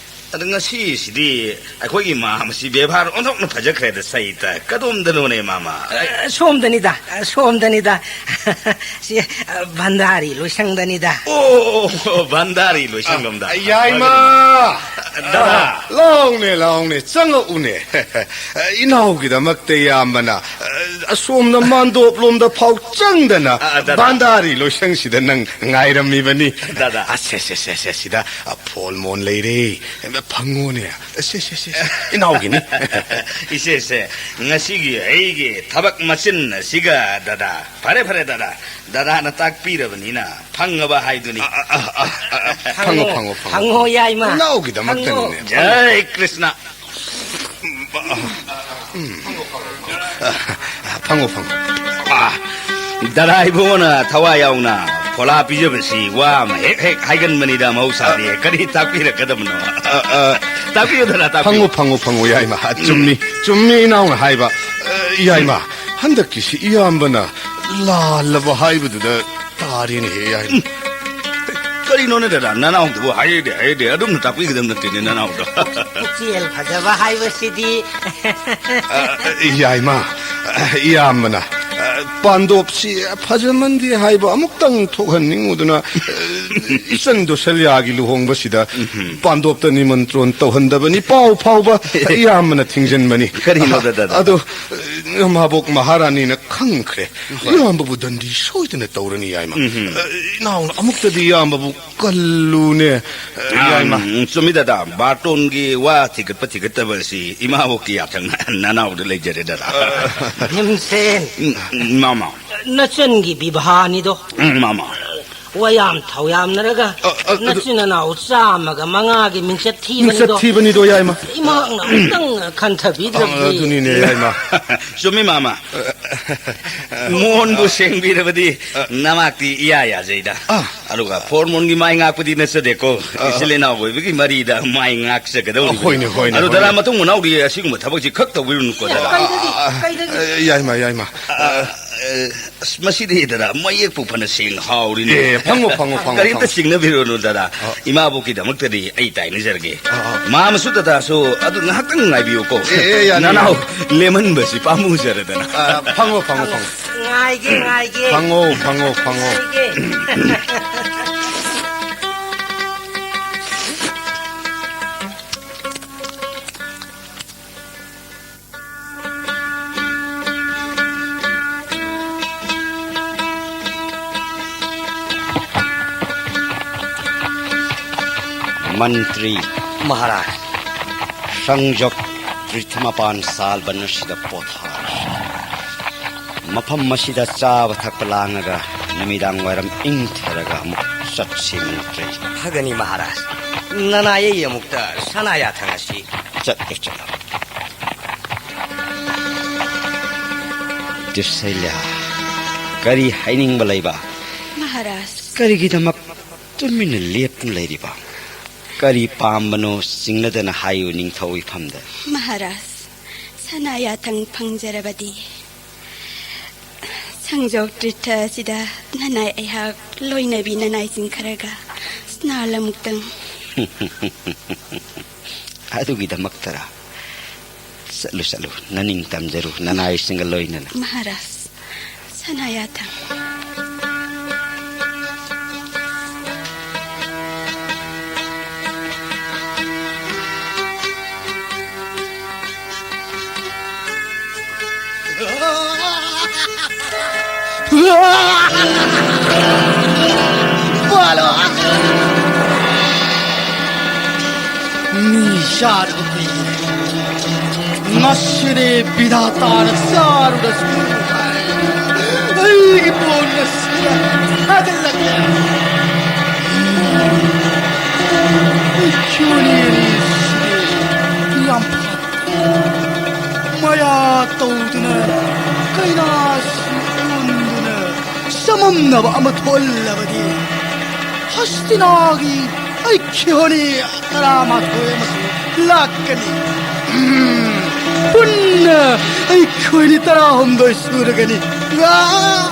ꯑꯗ ꯉꯁꯤꯁꯤꯗꯤ ꯑꯩꯈꯣꯏꯒꯤ ꯃꯥꯃꯁꯤ ꯕꯦꯕꯥꯔ ꯑꯣꯟꯊꯣꯛꯅ ꯐꯖꯈ꯭ꯔꯦꯗ, ꯁꯩꯇ꯫ ꯀꯗꯣꯝꯗꯅꯣꯅꯦ, ꯃꯥꯃ? ꯑ, ꯁꯣꯝꯗꯅꯤꯗ, ꯑ, ꯁꯣꯝꯗꯅꯤꯗ꯫ ꯁꯤ, ꯑ, ꯚꯟꯗꯥꯔꯤ ꯂꯣꯏꯁꯪꯗꯅꯤꯗ꯫ ꯑꯣ, ꯑꯣ, ꯑꯣ, ꯚꯟꯗꯥꯔꯤ ꯂꯣꯏꯁꯪꯂꯣꯝꯗ꯫ ꯑ, ꯌꯥꯏꯃ! ꯗꯗꯥ꯫ ꯑ, ꯂꯥꯎꯅꯦ, ꯂꯥꯎꯅꯦ, ꯆꯪꯉꯛꯎꯅꯦ꯫ ꯏꯅꯥꯎꯒꯤꯗꯃꯛꯇ ꯏꯌꯥꯝꯕꯅ, ꯑ, ꯑꯁꯣꯝꯗ ꯃꯥꯟꯗꯣꯞꯂꯣꯝꯗ ꯐꯥꯎ ꯆꯪꯗꯅ ꯑ, ꯑ, ꯗꯗꯥ꯫ ꯚꯟꯗꯥꯔꯤ ꯂꯣꯏꯁꯪꯁꯤꯗ ꯅꯪ ꯉꯥꯏꯔꯝꯃꯤꯕꯅꯤ꯫ ꯗꯗꯥ꯫ ꯑ, ꯁꯦ, ꯁꯦ, ꯁꯦ, ꯁꯦ, ꯁꯤꯗ, ꯑ, ꯐꯣꯜ ꯃꯣꯟ ꯂꯩꯔꯦ꯫ ꯐꯪꯉꯣꯅꯦ꯫ ꯁꯦ, ꯁꯦ, ꯁꯦ, ꯁꯦ꯫ ꯏꯅꯥꯎꯒꯤꯅꯤ꯫ ꯏꯆꯦꯁꯦ, ꯉꯁꯤꯒꯤ ꯑꯩꯒꯤ ꯊꯕꯛ ꯃꯆꯤꯟ ꯑꯁꯤꯒ ꯗꯗꯥ꯫ ꯐꯔꯦ, ꯐꯔꯦ, ꯗꯗꯥ꯫ ꯗꯗꯥꯅ ꯇꯥꯛꯄꯤꯔꯕꯅꯤꯅ ꯐꯪꯉꯕ ꯍꯥꯏꯗꯨꯅꯤ꯫ ꯑ, ꯑ, ꯑ, ꯑ, ꯑ, ꯐꯪꯉꯣ, ꯐꯪꯉꯣ, ꯐꯪꯉꯣ꯫ ꯐꯪꯉꯣ, ꯌꯥꯏꯃ꯫ ꯏꯅꯥꯎꯒꯤꯗꯃꯛꯇꯅꯤꯅꯦ꯫ ꯐꯪꯉꯣ꯫ ꯖꯥꯏ ꯀ꯭ꯔꯤꯁꯅ꯫ ꯎꯝ꯫ ꯐꯪꯉꯣ, ꯐꯪꯉꯣ꯫ ꯑꯥ, ꯗꯗꯥ ꯏꯕꯨꯡꯉꯣꯅ ꯊꯋꯥꯏ ꯌꯥꯎꯅ ꯐꯣꯂꯥ ꯄꯤꯖꯕꯁꯤ ꯋꯥ ꯑꯃ ꯍꯦꯛ ꯍꯦꯛ ꯍꯥꯏꯒꯟꯕꯅꯤꯗ ꯃꯍꯧꯁꯥꯗꯤ꯫ ꯑ꯫ ꯀꯔꯤ ꯇꯥꯛꯄꯤꯔꯛꯀꯗꯕꯅꯣ? ꯑ, ꯑ꯫ ꯇꯥꯛꯄꯤꯌꯨ ꯗꯗꯥ, ꯇꯥꯛꯄꯤꯌꯨ꯫ ꯐꯪꯉꯣ, ꯐꯪꯉꯣ, ꯐꯪꯉꯣ, ꯌꯥꯏꯃ꯫ ꯎꯝ꯫ ꯆꯨꯝꯃꯤ, ꯆꯨꯝꯃꯤ ꯏꯅꯥꯎꯅ ꯍꯥꯏꯕ꯫ ꯑ, ꯌꯥꯏꯃ, ꯍꯟꯗꯛꯀꯤꯁꯤ ꯏꯌꯥꯝꯕꯅ ꯂꯥꯜꯂꯕ ꯍꯥꯏꯕꯗꯨꯗ ꯇꯥꯔꯦꯅꯦꯍꯦ, ꯌꯥꯏꯃ꯫ ꯎꯝ꯫ ꯀꯔꯤꯅꯣꯅꯦ ꯗꯗꯥ, ꯅꯅꯥꯎꯗꯨꯕꯨ ꯍꯥꯏꯔꯦ, ꯍꯥꯏꯔꯦ, ꯑꯗꯨꯝꯅ ꯇꯥꯛꯄꯤꯒꯗꯕ ꯅꯠꯇꯦꯅꯦ ꯅꯅꯥꯎꯗꯣ꯫ ꯄꯨꯛꯆꯦꯜ ꯐꯖꯕ ꯍꯥꯏꯕꯁꯤꯗꯤ꯫ ꯑ, ꯑ, ꯌꯥꯏꯃ, ꯑ, ꯏꯌꯥꯝꯕꯅ, ꯑ, ꯄꯥꯟꯗꯣꯞꯁꯤ ꯐꯖꯃꯟꯗꯦ ꯍꯥꯏꯕ ꯑꯃꯨꯛꯇꯪ ꯊꯣꯛꯍꯟꯅꯤꯡꯉꯨꯗꯨꯅ, ꯑ, ꯏꯆꯟ ꯗꯣꯁꯜꯌꯥꯒꯤ ꯂꯨꯍꯣꯡꯕꯁꯤꯗ ꯎꯝꯍꯨꯝ꯫ ꯄꯥꯟꯗꯣꯞꯇ ꯅꯤꯃꯟꯇ꯭ꯔꯣꯟ ꯇꯧꯍꯟꯗꯕꯅꯤ ꯄꯥꯎ ꯐꯥꯎꯕ ꯏꯌꯥꯝꯕꯅ ꯊꯤꯡꯖꯤꯟꯕꯅꯤ꯫ ꯀꯔꯤꯅꯣꯗ, ꯗꯗꯥ? ꯑꯗꯣ, ꯑ, ꯃꯥꯕꯣꯛ ꯃꯍꯥꯔꯥꯅꯤꯅ ꯈꯪꯈ꯭ꯔꯦ꯫ ꯍꯣꯏ꯫ ꯏꯌꯥꯝꯕꯕꯨ ꯗꯟꯗꯤ ꯁꯣꯏꯗꯅ ꯇꯧꯔꯅꯤ, ꯌꯥꯏꯃ꯫ ꯎꯝꯍꯨꯝ꯫ ꯑ, ꯏꯅꯥꯎꯅ ꯑꯃꯨꯛꯇꯗꯤ ꯏꯌꯥꯝꯕꯕꯨ ꯀꯜꯂꯨꯅꯦ, ꯑ, ꯑꯥ, ꯌꯥꯏꯃ꯫ ꯎꯝ, ꯆꯨꯝꯃꯤ, ꯗꯗꯥ꯫ ꯕꯥꯔꯇꯣꯟꯒꯤ ꯋꯥ ꯊꯤꯒꯠꯄ ꯊꯤꯒꯠꯇꯕ ꯑꯁꯤ ꯏꯃꯥꯕꯣꯛꯀꯤ ꯌꯥꯊꯪ ꯅꯅꯥꯎꯗ ꯂꯩꯖꯔꯦ, ꯗꯗꯥ꯫ ꯑ, ꯚꯤꯝꯁꯦꯟ꯫ ꯎꯝ, ꯎꯝ, ꯃꯥꯃ꯫ ꯅꯆꯟꯒꯤ ꯕꯤꯚꯥꯅꯤꯗꯣ꯫ ꯎꯝ, ꯃꯥꯃ꯫ ꯋꯥꯌꯥꯝ ꯊꯧꯌꯥꯝꯅꯔꯒ ꯑ, ꯑ, ꯑꯗꯨ ꯅꯆꯤꯟ ꯅꯅꯥꯎ ꯆꯥꯝꯃꯒ ꯃꯉꯥꯒꯤ ꯃꯤꯡꯆꯠ ꯊꯤꯕꯅꯤꯗꯣ꯫ ꯃꯤꯡꯆꯠ ꯊꯤꯕꯅꯤꯗꯣ, ꯌꯥꯏꯃ꯫ ꯏꯃꯥꯛꯅ ꯑꯃꯨꯛꯇꯪ ꯈꯟꯊꯕꯤꯗ꯭ꯔꯕꯗꯤ꯫ ꯑ, ꯑꯗꯨꯅꯤꯅꯦ, ꯌꯥꯏꯃ꯫ ꯆꯨꯝꯃꯤ, ꯃꯥꯃ꯫ ꯃꯣꯟꯕꯨ ꯁꯦꯡꯕꯤꯔꯕꯗꯤ ꯑ꯫ ꯅꯃꯥꯛꯇꯤ ꯏꯌꯥ ꯌꯥꯖꯩꯗ꯫ ꯑ꯫ ꯑꯗꯨꯒ ꯐꯣꯔꯃꯣꯟꯒꯤ ꯃꯥꯏ ꯉꯥꯛꯄꯗꯤ ꯅꯠꯆꯗꯦꯀꯣ꯫ ꯑ꯫ ꯏꯆꯤꯜ ꯏꯅꯥꯎ ꯑꯣꯏꯕꯒꯤ ꯃꯔꯤꯗ ꯃꯥꯏ ꯉꯥꯛꯆꯒꯗꯧꯔꯤꯕꯅꯤ꯫ ꯑ, ꯍꯣꯏꯅꯦ, ꯍꯣꯏꯅꯦ, ꯑꯗꯨ ꯗꯗꯥ, ꯍꯣꯏꯅꯦ꯫ ꯃꯇꯨꯡ ꯃꯅꯥꯎꯗꯤ ꯑꯁꯤꯒꯨꯝꯕ ꯊꯕꯛꯁꯤ ꯈꯛ ꯇꯧꯕꯤꯔꯨꯅꯨꯀꯣ, ꯗꯗꯥ꯫ ꯀꯩꯗꯒꯤ, ꯑ, ꯀꯩꯗꯒꯤ? ꯑ, ꯌꯥꯏꯃ, ꯌꯥꯏꯃ꯫ ꯑ, ꯑ, ꯑꯁ, ꯃꯁꯤꯗꯤ, ꯗꯗꯥ, ꯃꯌꯦꯛꯄꯨ ꯐꯅ ꯁꯦꯡꯅ ꯍꯥꯎꯔꯤꯅꯦ꯫ ꯑꯦ, ꯐꯪꯉꯣ, ꯐꯪꯉꯣ, ꯐꯪꯉꯣ, ꯀꯔꯤꯝꯇ ꯐꯪꯉꯣ꯫ ꯆꯤꯡꯅꯕꯤꯔꯨꯅꯨ, ꯗꯗꯥ꯫ ꯑ꯫ ꯏꯃꯥꯕꯣꯛꯀꯤꯗꯃꯛꯇꯗꯤ ꯑꯩ ꯇꯥꯏꯅꯖꯔꯒꯦ꯫ ꯑ, ꯑ꯫ ꯃꯥꯃꯁꯨ ꯗꯗꯥꯁꯨ ꯑꯗꯨ ꯉꯥꯏꯍꯥꯛꯇꯪ ꯉꯥꯏꯕꯤꯌꯨꯀꯣ꯫ ꯑꯦ, ꯑꯦ, ꯌꯥꯅꯤ, ꯅꯅꯥꯎ ꯌꯥꯅꯤ꯫ ꯂꯦꯝꯍꯟꯕꯁꯤ ꯄꯥꯝꯃꯨꯖꯔꯦꯗꯅ꯫ ꯑ, ꯐꯪꯉꯣ, ꯐꯪꯉꯣ, ꯐꯪꯉꯣ꯫ ꯉꯥꯏꯒꯦ, ꯉꯥꯏꯒꯦ꯫ ꯐꯪꯉꯣ, ꯐꯪꯉꯣ, ꯐꯪꯉꯣ꯫ ꯉꯥꯏꯒꯦ꯫ ꯃꯟꯇ꯭ꯔꯤ꯫ ꯃꯍꯥꯔꯥꯖ꯫ ꯁꯪꯖꯣꯛ ꯄ꯭ꯔꯤꯊ ꯃꯄꯥꯟ ꯁꯥꯜꯕꯟ ꯑꯁꯤꯗ ꯄꯣꯊꯥꯔꯤ꯫ ꯃꯐꯝ ꯑꯁꯤꯗ ꯆꯥꯕ ꯊꯛꯄ ꯂꯥꯡꯉꯒ ꯅꯨꯃꯤꯗꯥꯡ ꯋꯥꯏꯔꯝ ꯏꯪꯊꯔꯒ ꯑꯃꯨꯛ ꯆꯠꯁꯤ ꯃꯟꯇ꯭ꯔꯤ꯫ ꯐꯒꯅꯤ ꯃꯍꯥꯔꯥꯖ꯫ ꯅꯅꯥꯏ ꯑꯩ ꯑꯃꯨꯛꯇ ꯁꯅꯥ ꯌꯥꯊꯪ ꯑꯁꯤ꯫ ꯆꯠꯂꯨ, ꯆꯠꯂꯨ꯫ ꯇ꯭ꯔꯤꯁꯩꯂ꯭ꯌꯥ, ꯀꯔꯤ ꯍꯥꯏꯅꯤꯡꯕ ꯂꯩꯕ? ꯃꯍꯥꯔꯥꯖ꯫ ꯀꯔꯤꯒꯤꯗꯃꯛ ꯇꯨꯃꯤꯟꯅ ꯂꯦꯞꯇꯨꯅ ꯂꯩꯔꯤꯕ? ꯀꯔꯤ ꯄꯥꯝꯕꯅꯣ ꯆꯤꯡꯅꯗꯅ ꯍꯥꯏꯌꯨ ꯅꯤꯡꯊꯧ ꯏꯐꯝꯗ꯫ ꯃꯍꯥꯔꯥꯖ, ꯁꯅꯥ ꯌꯥꯊꯪ ꯐꯪꯖꯔꯕꯗꯤ ꯁꯪꯖꯣꯛ ꯇ꯭ꯔꯤꯊ ꯑꯁꯤꯗ ꯅꯅꯥꯏ ꯑꯩꯍꯥꯛ ꯂꯣꯏꯅꯕꯤ ꯅꯅꯥꯏꯁꯤꯡ ꯈꯔꯒ ꯁ꯭ꯅꯥꯜ ꯑꯃꯨꯛꯇꯪ꯫ ꯑꯗꯨꯒꯤꯗꯃꯛꯇꯔ? ꯆꯠꯂꯨ, ꯆꯠꯂꯨ, ꯅꯅꯤꯡ ꯇꯝꯖꯔꯨ, ꯅꯅꯥꯏꯁꯤꯡꯒ ꯂꯣꯏꯅꯅ꯫ ꯃꯍꯥꯔꯥꯖ, ꯁꯅꯥ ꯌꯥꯊꯪ꯫ ꯃꯤ ꯆꯥꯗꯕ ꯀꯨꯏꯔꯦ꯫ ꯉꯁꯤꯗꯤ ꯕꯤꯙꯥꯇꯥꯅ ꯆꯥꯔꯨꯔꯁꯨ ꯍꯥꯏ꯫ ꯑꯩꯒꯤ ꯄꯣꯟ ꯉꯁꯤ ꯊꯥꯒꯠꯂꯛꯂꯦ꯫ ꯏꯈ꯭ꯌꯣꯅꯤ ꯑꯅꯤꯁꯤꯗꯤ ꯌꯥꯝ ꯐꯠꯇꯦ꯫ ꯃꯌꯥ ꯇꯧꯗꯨꯅ ꯀꯩꯅꯥꯁꯨ ꯎꯟꯗꯨꯅ ꯆꯃꯝꯅꯕ ꯑꯃ ꯊꯣꯛꯍꯜꯂꯕꯗꯤ ꯍꯁꯇꯤꯅꯥꯒꯤ ꯑꯩꯈꯣꯏꯅꯤ ꯇꯔꯥꯃꯥꯊꯣꯏ ꯑꯃꯁꯨ ꯂꯥꯛꯀꯅꯤ꯫ ꯎꯝ, ꯄꯨꯟꯅ ꯑꯩꯈꯣꯏꯅꯤ ꯇꯔꯥꯍꯨꯝꯗꯣꯏ ꯁꯨꯔꯒꯅꯤ꯫ ꯑꯥ!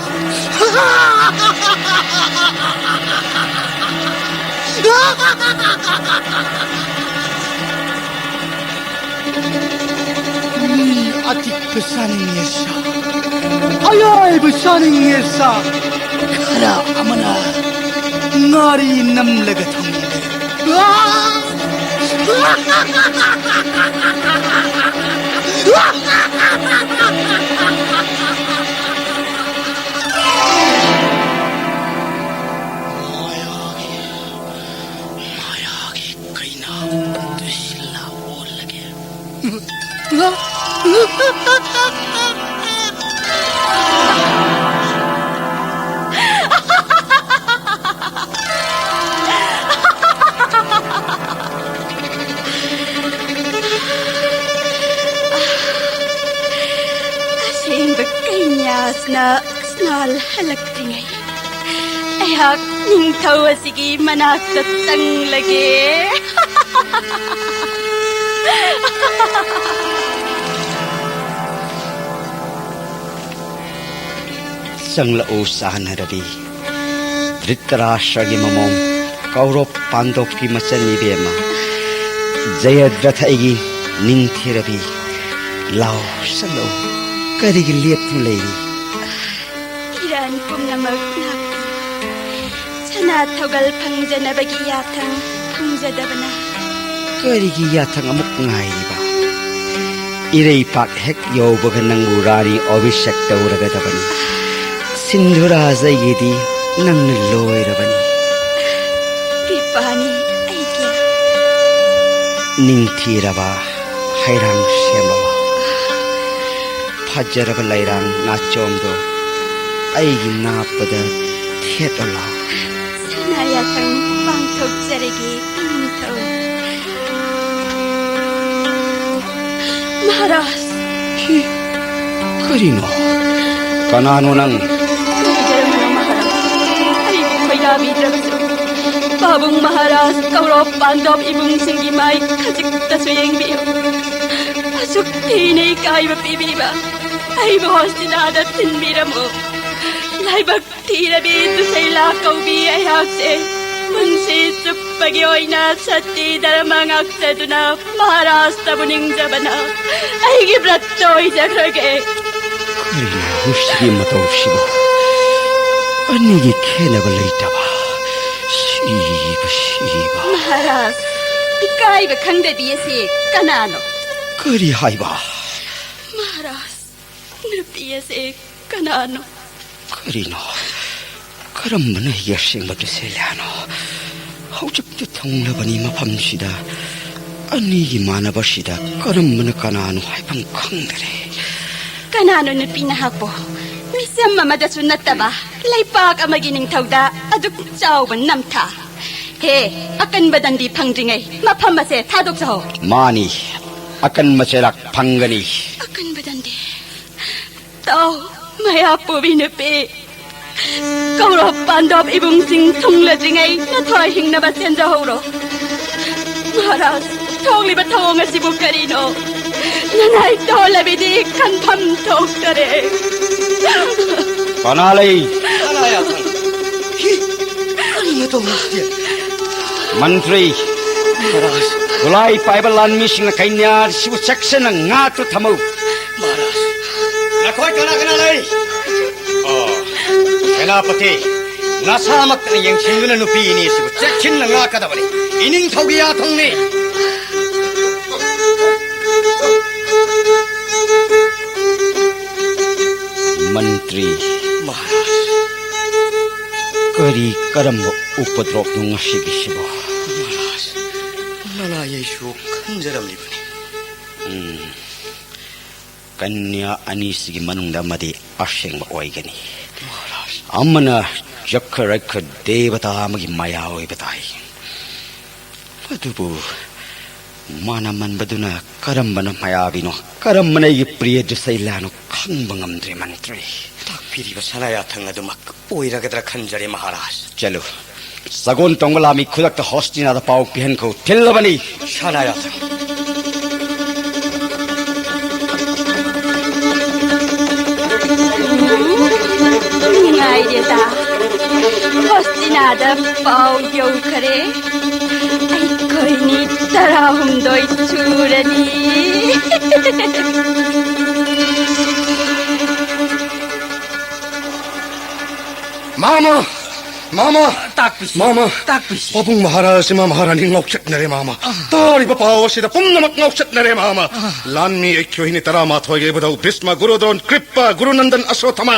ꯃꯤ ꯑꯄꯤꯛꯄ ꯆꯥꯅꯤꯡꯉꯦ ꯁꯥ, ꯑꯌꯥꯏꯕ ꯆꯥꯅꯤꯡꯉꯦ ꯁꯥ, ꯈꯔ ꯑꯃꯅ ꯉꯥꯔꯤ ꯅꯝꯂꯒ ꯊꯝꯂꯦ꯫ ꯃꯥꯌꯥꯒꯤ, ꯃꯥꯌꯥꯒꯤ ꯀꯩꯅꯥ꯫ ꯍꯜꯂꯛꯇ꯭ꯔꯤꯉꯩ ꯑꯩꯍꯥꯛ ꯅꯤꯡꯊꯧ ꯑꯁꯤꯒꯤ ꯃꯅꯥꯛꯇ ꯆꯪꯂꯒꯦ꯫ ꯆꯪꯂꯛꯎ ꯆꯥꯟꯅꯔꯕꯤ꯫ ꯙ꯭ꯔꯤꯇꯔꯥꯁ꯭ꯇ꯭ꯔꯒꯤ ꯃꯃꯣꯝ, ꯀꯧꯔꯕ ꯄꯥꯟꯗꯣꯞꯀꯤ ꯃꯆꯟ ꯏꯕꯦꯝꯃ, ꯖꯌꯗ꯭ꯔꯊ ꯑꯩꯒꯤ ꯅꯤꯡꯊꯤꯔꯕꯤ, ꯂꯥꯎ ꯆꯠꯂꯣ꯫ ꯀꯔꯤꯒꯤ ꯂꯦꯞꯇꯨꯅ ꯂꯩꯔꯤ? ꯏꯔꯥꯟ ꯄꯨꯝꯅꯃꯛ ꯉꯥꯛꯄꯤꯌꯨ꯫ ꯁꯅꯥ ꯊꯧꯒꯜ ꯐꯪꯖꯅꯕꯒꯤ ꯌꯥꯊꯪ ꯐꯪꯖꯗꯕꯅ꯫ ꯀꯔꯤꯒꯤ ꯌꯥꯊꯪ ꯑꯃꯨꯛ ꯉꯥꯏꯔꯤꯕ? ꯏꯔꯩꯄꯥꯛ ꯍꯦꯛ ꯌꯧꯕꯒ ꯅꯪꯕꯨ ꯔꯥꯅꯤ ꯑꯚꯤꯁꯦꯛ ꯇꯧꯔꯒꯗꯕꯅꯤ꯫ ꯁꯤꯟꯙꯨꯔꯥꯖ ꯑꯩꯒꯤꯗꯤ ꯅꯪꯅ ꯂꯣꯏꯔꯕꯅꯤ꯫ ꯀ꯭ꯔꯤꯄꯥꯅꯤ ꯑꯩꯒꯤ꯫ ꯅꯤꯡꯊꯤꯔꯕ ꯍꯩꯔꯥꯡ ꯁꯦꯝꯕ, ꯐꯖꯔꯕ ꯂꯩꯔꯥꯡ ꯅꯥꯆꯣꯝꯗꯣ ꯑꯩꯒꯤ ꯅꯥꯞꯄꯗ ꯊꯦꯠꯂꯣ꯫ ꯁꯅꯥ ꯌꯥꯊꯪ ꯄꯥꯡꯊꯣꯛꯆꯔꯒꯦ ꯏꯅꯤꯡꯊꯧ꯫ ꯃꯍꯥꯔꯥꯖ! ꯍꯤ, ꯀꯔꯤꯅꯣ? ꯀꯅꯥꯅꯣ ꯅꯪ? ꯀꯔꯤ ꯀꯔꯝꯕꯅꯣ ꯃꯍꯥꯔꯥꯖ? ꯑꯩꯕꯨ ꯈꯣꯏꯗꯥꯕꯤꯗ꯭ꯔꯕꯁꯨ ꯄꯥꯕꯨꯡ ꯃꯍꯥꯔꯥꯖ, ꯀꯧꯔꯣꯞ ꯄꯥꯟꯗꯣꯞ ꯏꯕꯨꯡꯁꯤꯡꯒꯤ ꯃꯥꯏ ꯈꯖꯤꯛꯇꯁꯨ ꯌꯦꯡꯕꯤꯌꯨ꯫ ꯑꯁꯨꯛ ꯊꯤꯅ ꯏꯀꯥꯏꯕ ꯄꯤꯕꯤꯕ ꯑꯩꯕꯨ ꯍꯣꯁꯇꯤꯅꯥꯗ ꯊꯤꯟꯕꯤꯔꯝꯃꯨ꯫ ꯂꯥꯏꯕꯛ ꯊꯤꯔꯕꯤ ꯗꯨꯁꯩꯂꯥ ꯀꯧꯕꯤ ꯑꯩꯍꯥꯛꯁꯦ ꯄꯨꯟꯁꯤ ꯆꯨꯞꯄꯒꯤ ꯑꯣꯏꯅ ꯁꯇꯤ ꯙꯔꯃ ꯉꯥꯛꯆꯗꯨꯅ ꯃꯍꯥꯔꯥꯖꯇꯕꯨ ꯅꯤꯡꯖꯕꯅ ꯑꯩꯒꯤ ꯕ꯭ꯔꯠꯇ ꯑꯣꯏꯖꯈ꯭ꯔꯒꯦ꯫ ꯀꯔꯤꯅꯣ ꯁꯤꯒꯤ ꯃꯇꯧꯁꯤꯕꯨ? ꯑꯅꯤꯒꯤ ꯈꯦꯠꯅꯕ ꯂꯩꯇꯕ꯫ ꯁꯤꯕ, ꯁꯤꯕ꯫ ꯃꯍꯥꯔꯥꯖ, ꯏꯀꯥꯏꯕ ꯈꯪꯗꯕꯤ ꯑꯁꯤ ꯀꯅꯥꯅꯣ? ꯀꯔꯤ ꯍꯥꯏꯕ? ꯃꯍꯥꯔꯥꯖ, ꯅꯨꯄꯤ ꯑꯁꯤ ꯀꯅꯥꯅꯣ? ꯀꯔꯤꯅꯣ? ꯀꯔꯝꯕꯅ ꯑꯩꯒꯤ ꯑꯁꯦꯡꯕ ꯗꯨꯁꯦꯂꯥꯅꯣ? ꯍꯧꯖꯤꯛꯇ ꯊꯨꯡꯂꯕꯅꯤ ꯃꯐꯝꯁꯤꯗ꯫ ꯑꯅꯤꯒꯤ ꯃꯥꯟꯅꯕꯁꯤꯗ ꯀꯔꯝꯕꯅ ꯀꯅꯥꯅꯣ ꯍꯥꯏꯐꯝ ꯈꯪꯗꯔꯦ꯫ ꯀꯅꯥꯅꯣ ꯅꯨꯄꯤ ꯅꯍꯥꯛꯄꯨ? ꯃꯤꯆꯝ ꯑꯃꯗꯁꯨ ꯅꯠꯇꯕ ꯂꯩꯄꯥꯛ ꯑꯃꯒꯤ ꯅꯤꯡꯊꯧꯗ ꯑꯗꯨꯛ ꯆꯥꯎꯕ ꯅꯝꯊꯥꯛ꯫ ꯍꯦ, ꯑꯀꯟꯕ ꯗꯟꯗꯤ ꯐꯪꯗ꯭ꯔꯤꯉꯩ ꯃꯐꯝ ꯑꯁꯦ ꯊꯥꯗꯣꯛꯆꯍꯧ꯫ ꯃꯥꯅꯤ, ꯑꯀꯟꯕ ꯆꯩꯔꯥꯛ ꯐꯪꯒꯅꯤ꯫ ꯑꯀꯟꯕ ꯗꯟꯗꯤ꯫ ꯇꯥꯎ, ꯃꯌꯥꯄꯨꯕꯤ ꯅꯨꯄꯤ, ꯀꯧꯔꯕ ꯄꯥꯟꯗꯕ ꯏꯕꯨꯡꯁꯤꯡ ꯊꯨꯡꯂꯗ꯭ꯔꯤꯉꯩ ꯅꯊꯣꯏ ꯍꯤꯡꯅꯕ ꯁꯦꯝꯖꯍꯧꯔꯣ꯫ ꯃꯍꯥꯔꯥꯖ, ꯊꯣꯛꯂꯤꯕ ꯊꯧꯑꯣꯡ ꯑꯁꯤꯕꯨ ꯀꯔꯤꯅꯣ? ꯅꯅꯥꯏ ꯇꯣꯜꯂꯕꯤꯗꯤ ꯈꯟꯐꯝ ꯊꯣꯛꯇꯔꯦ꯫ ꯀꯅꯥ ꯂꯩ? ꯀꯅꯥ ꯌꯥꯊꯪ? ꯍꯤ, ꯀꯔꯤꯅꯣ ꯇꯧꯔꯤꯁꯦ? ꯃꯟꯇ꯭ꯔꯤ, ꯃꯍꯥꯔꯥꯖ꯫ ꯈꯨꯠꯂꯥꯏ ꯄꯥꯏꯕ ꯂꯥꯟꯃꯤꯁꯤꯡꯅ ꯀꯩꯅꯥꯁꯤꯕꯨ ꯆꯦꯛꯁꯤꯟꯅ ꯉꯥꯛꯇꯨ ꯊꯝꯃꯨ꯫ ꯃꯍꯥꯔꯥꯖ, ꯅꯈꯣꯏ ꯀꯅꯥ ꯀꯅꯥ ꯂꯩ? ꯑꯣ, ꯁꯦꯅꯥꯄꯇꯤ, ꯅꯁꯥꯃꯛꯇꯅ ꯌꯦꯡꯁꯤꯟꯗꯨꯅ ꯅꯨꯄꯤ ꯑꯅꯤꯁꯤꯕꯨ ꯆꯦꯛꯁꯤꯟꯅ ꯉꯥꯛꯀꯗꯕꯅꯤ꯫ ꯏꯅꯤꯡꯊꯧꯒꯤ ꯌꯥꯊꯪꯅꯤ꯫ ꯃꯟꯇ꯭ꯔꯤ꯫ ꯃꯍꯥꯔꯥꯖ꯫ ꯀꯔꯤ ꯀꯔꯝꯕ ꯎꯄꯗ꯭ꯔꯣꯞꯅꯣ ꯉꯁꯤꯒꯤꯁꯤꯕꯣ? ꯃꯍꯥꯔꯥꯖ, ꯃꯅꯥꯏ ꯑꯩꯁꯨ ꯈꯟꯖꯔꯝꯂꯤꯕꯅꯤ꯫ ꯎꯝ꯫ ꯀꯟꯌꯥ ꯑꯅꯤꯁꯤꯒꯤ ꯃꯅꯨꯡꯗ ꯑꯃꯗꯤ ꯑꯁꯦꯡꯕ ꯑꯣꯏꯒꯅꯤ꯫ ꯃꯍꯥꯔꯥꯖ꯫ ꯑꯃꯅ ꯌꯛꯈ ꯔꯛꯈ ꯗꯦꯕꯇꯥ ꯑꯃꯒꯤ ꯃꯌꯥ ꯑꯣꯏꯕ ꯇꯥꯏ꯫ ꯑꯗꯨꯕꯨ ꯃꯥꯅ ꯃꯟꯕꯗꯨꯅ ꯀꯔꯝꯕꯅ ꯃꯌꯥꯕꯤꯅꯣ, ꯀꯔꯝꯕꯅ ꯑꯩꯒꯤ ꯄ꯭ꯔꯤꯌ ꯗꯨꯁꯩꯂꯥꯅꯣ ꯈꯪꯕ ꯉꯝꯗ꯭ꯔꯦ, ꯃꯟꯇ꯭ꯔꯤ꯫ ꯇꯥꯛꯄꯤꯔꯤꯕ ꯁꯅꯥꯌꯥꯊꯪ ꯑꯗꯨꯃꯛ ꯑꯣꯏꯔꯒꯗ꯭ꯔꯥ ꯈꯟꯖꯔꯦ, ꯃꯍꯥꯔꯥꯖ꯫ ꯆꯠꯂꯨ, ꯁꯒꯣꯜ ꯇꯣꯡꯕ ꯂꯥꯟꯃꯤ ꯈꯨꯗꯛꯇ ꯍꯣꯁꯇꯤꯅꯥꯗ ꯄꯥꯎ ꯄꯤꯍꯟꯈꯣ, ꯊꯤꯜꯂꯕꯅꯤ꯫ ꯁꯅꯥꯌꯥꯊꯪ꯫ ꯅꯨꯡꯉꯥꯏꯔꯦꯗ, ꯍꯣꯁꯇꯤꯅꯥꯗ ꯄꯥꯎ ꯌꯧꯈꯔꯦ꯫ ꯑꯩꯈꯣꯏꯅꯤ ꯇꯔꯥꯍꯨꯝꯗꯣꯏ ꯁꯨꯔꯅꯤ꯫ ꯃꯥꯃ! ꯃꯥꯃ! ꯇꯥꯛꯄꯤꯁꯤ, ꯃꯥꯃ! ꯇꯥꯛꯄꯤꯁꯤ꯫ ꯄꯥꯕꯨꯡ ꯃꯍꯥꯔꯥꯖ, ꯏꯃꯥ ꯃꯍꯥꯔꯥꯅꯤ ꯉꯥꯎꯆꯠꯅꯔꯦ, ꯃꯥꯃ꯫ ꯑꯥ꯫ ꯇꯥꯔꯤꯕ ꯄꯥꯎ ꯑꯁꯤꯗ ꯄꯨꯝꯅꯃꯛ ꯉꯥꯎꯆꯠꯅꯔꯦ, ꯃꯥꯃ꯫ ꯑꯥ꯫ ꯂꯥꯟꯃꯤ ꯑꯩꯈꯣꯏ ꯅꯤ ꯇꯔꯥꯃꯥꯊꯣꯏꯒꯤ ꯏꯕꯨꯙꯧ ꯚꯤꯁꯃ, ꯒꯨꯔꯨꯗ꯭ꯔꯣꯟ, ꯀ꯭ꯔꯤꯞꯄ, ꯒꯨꯔꯨꯅꯟꯗꯟ, ꯑꯁꯣꯊꯃ,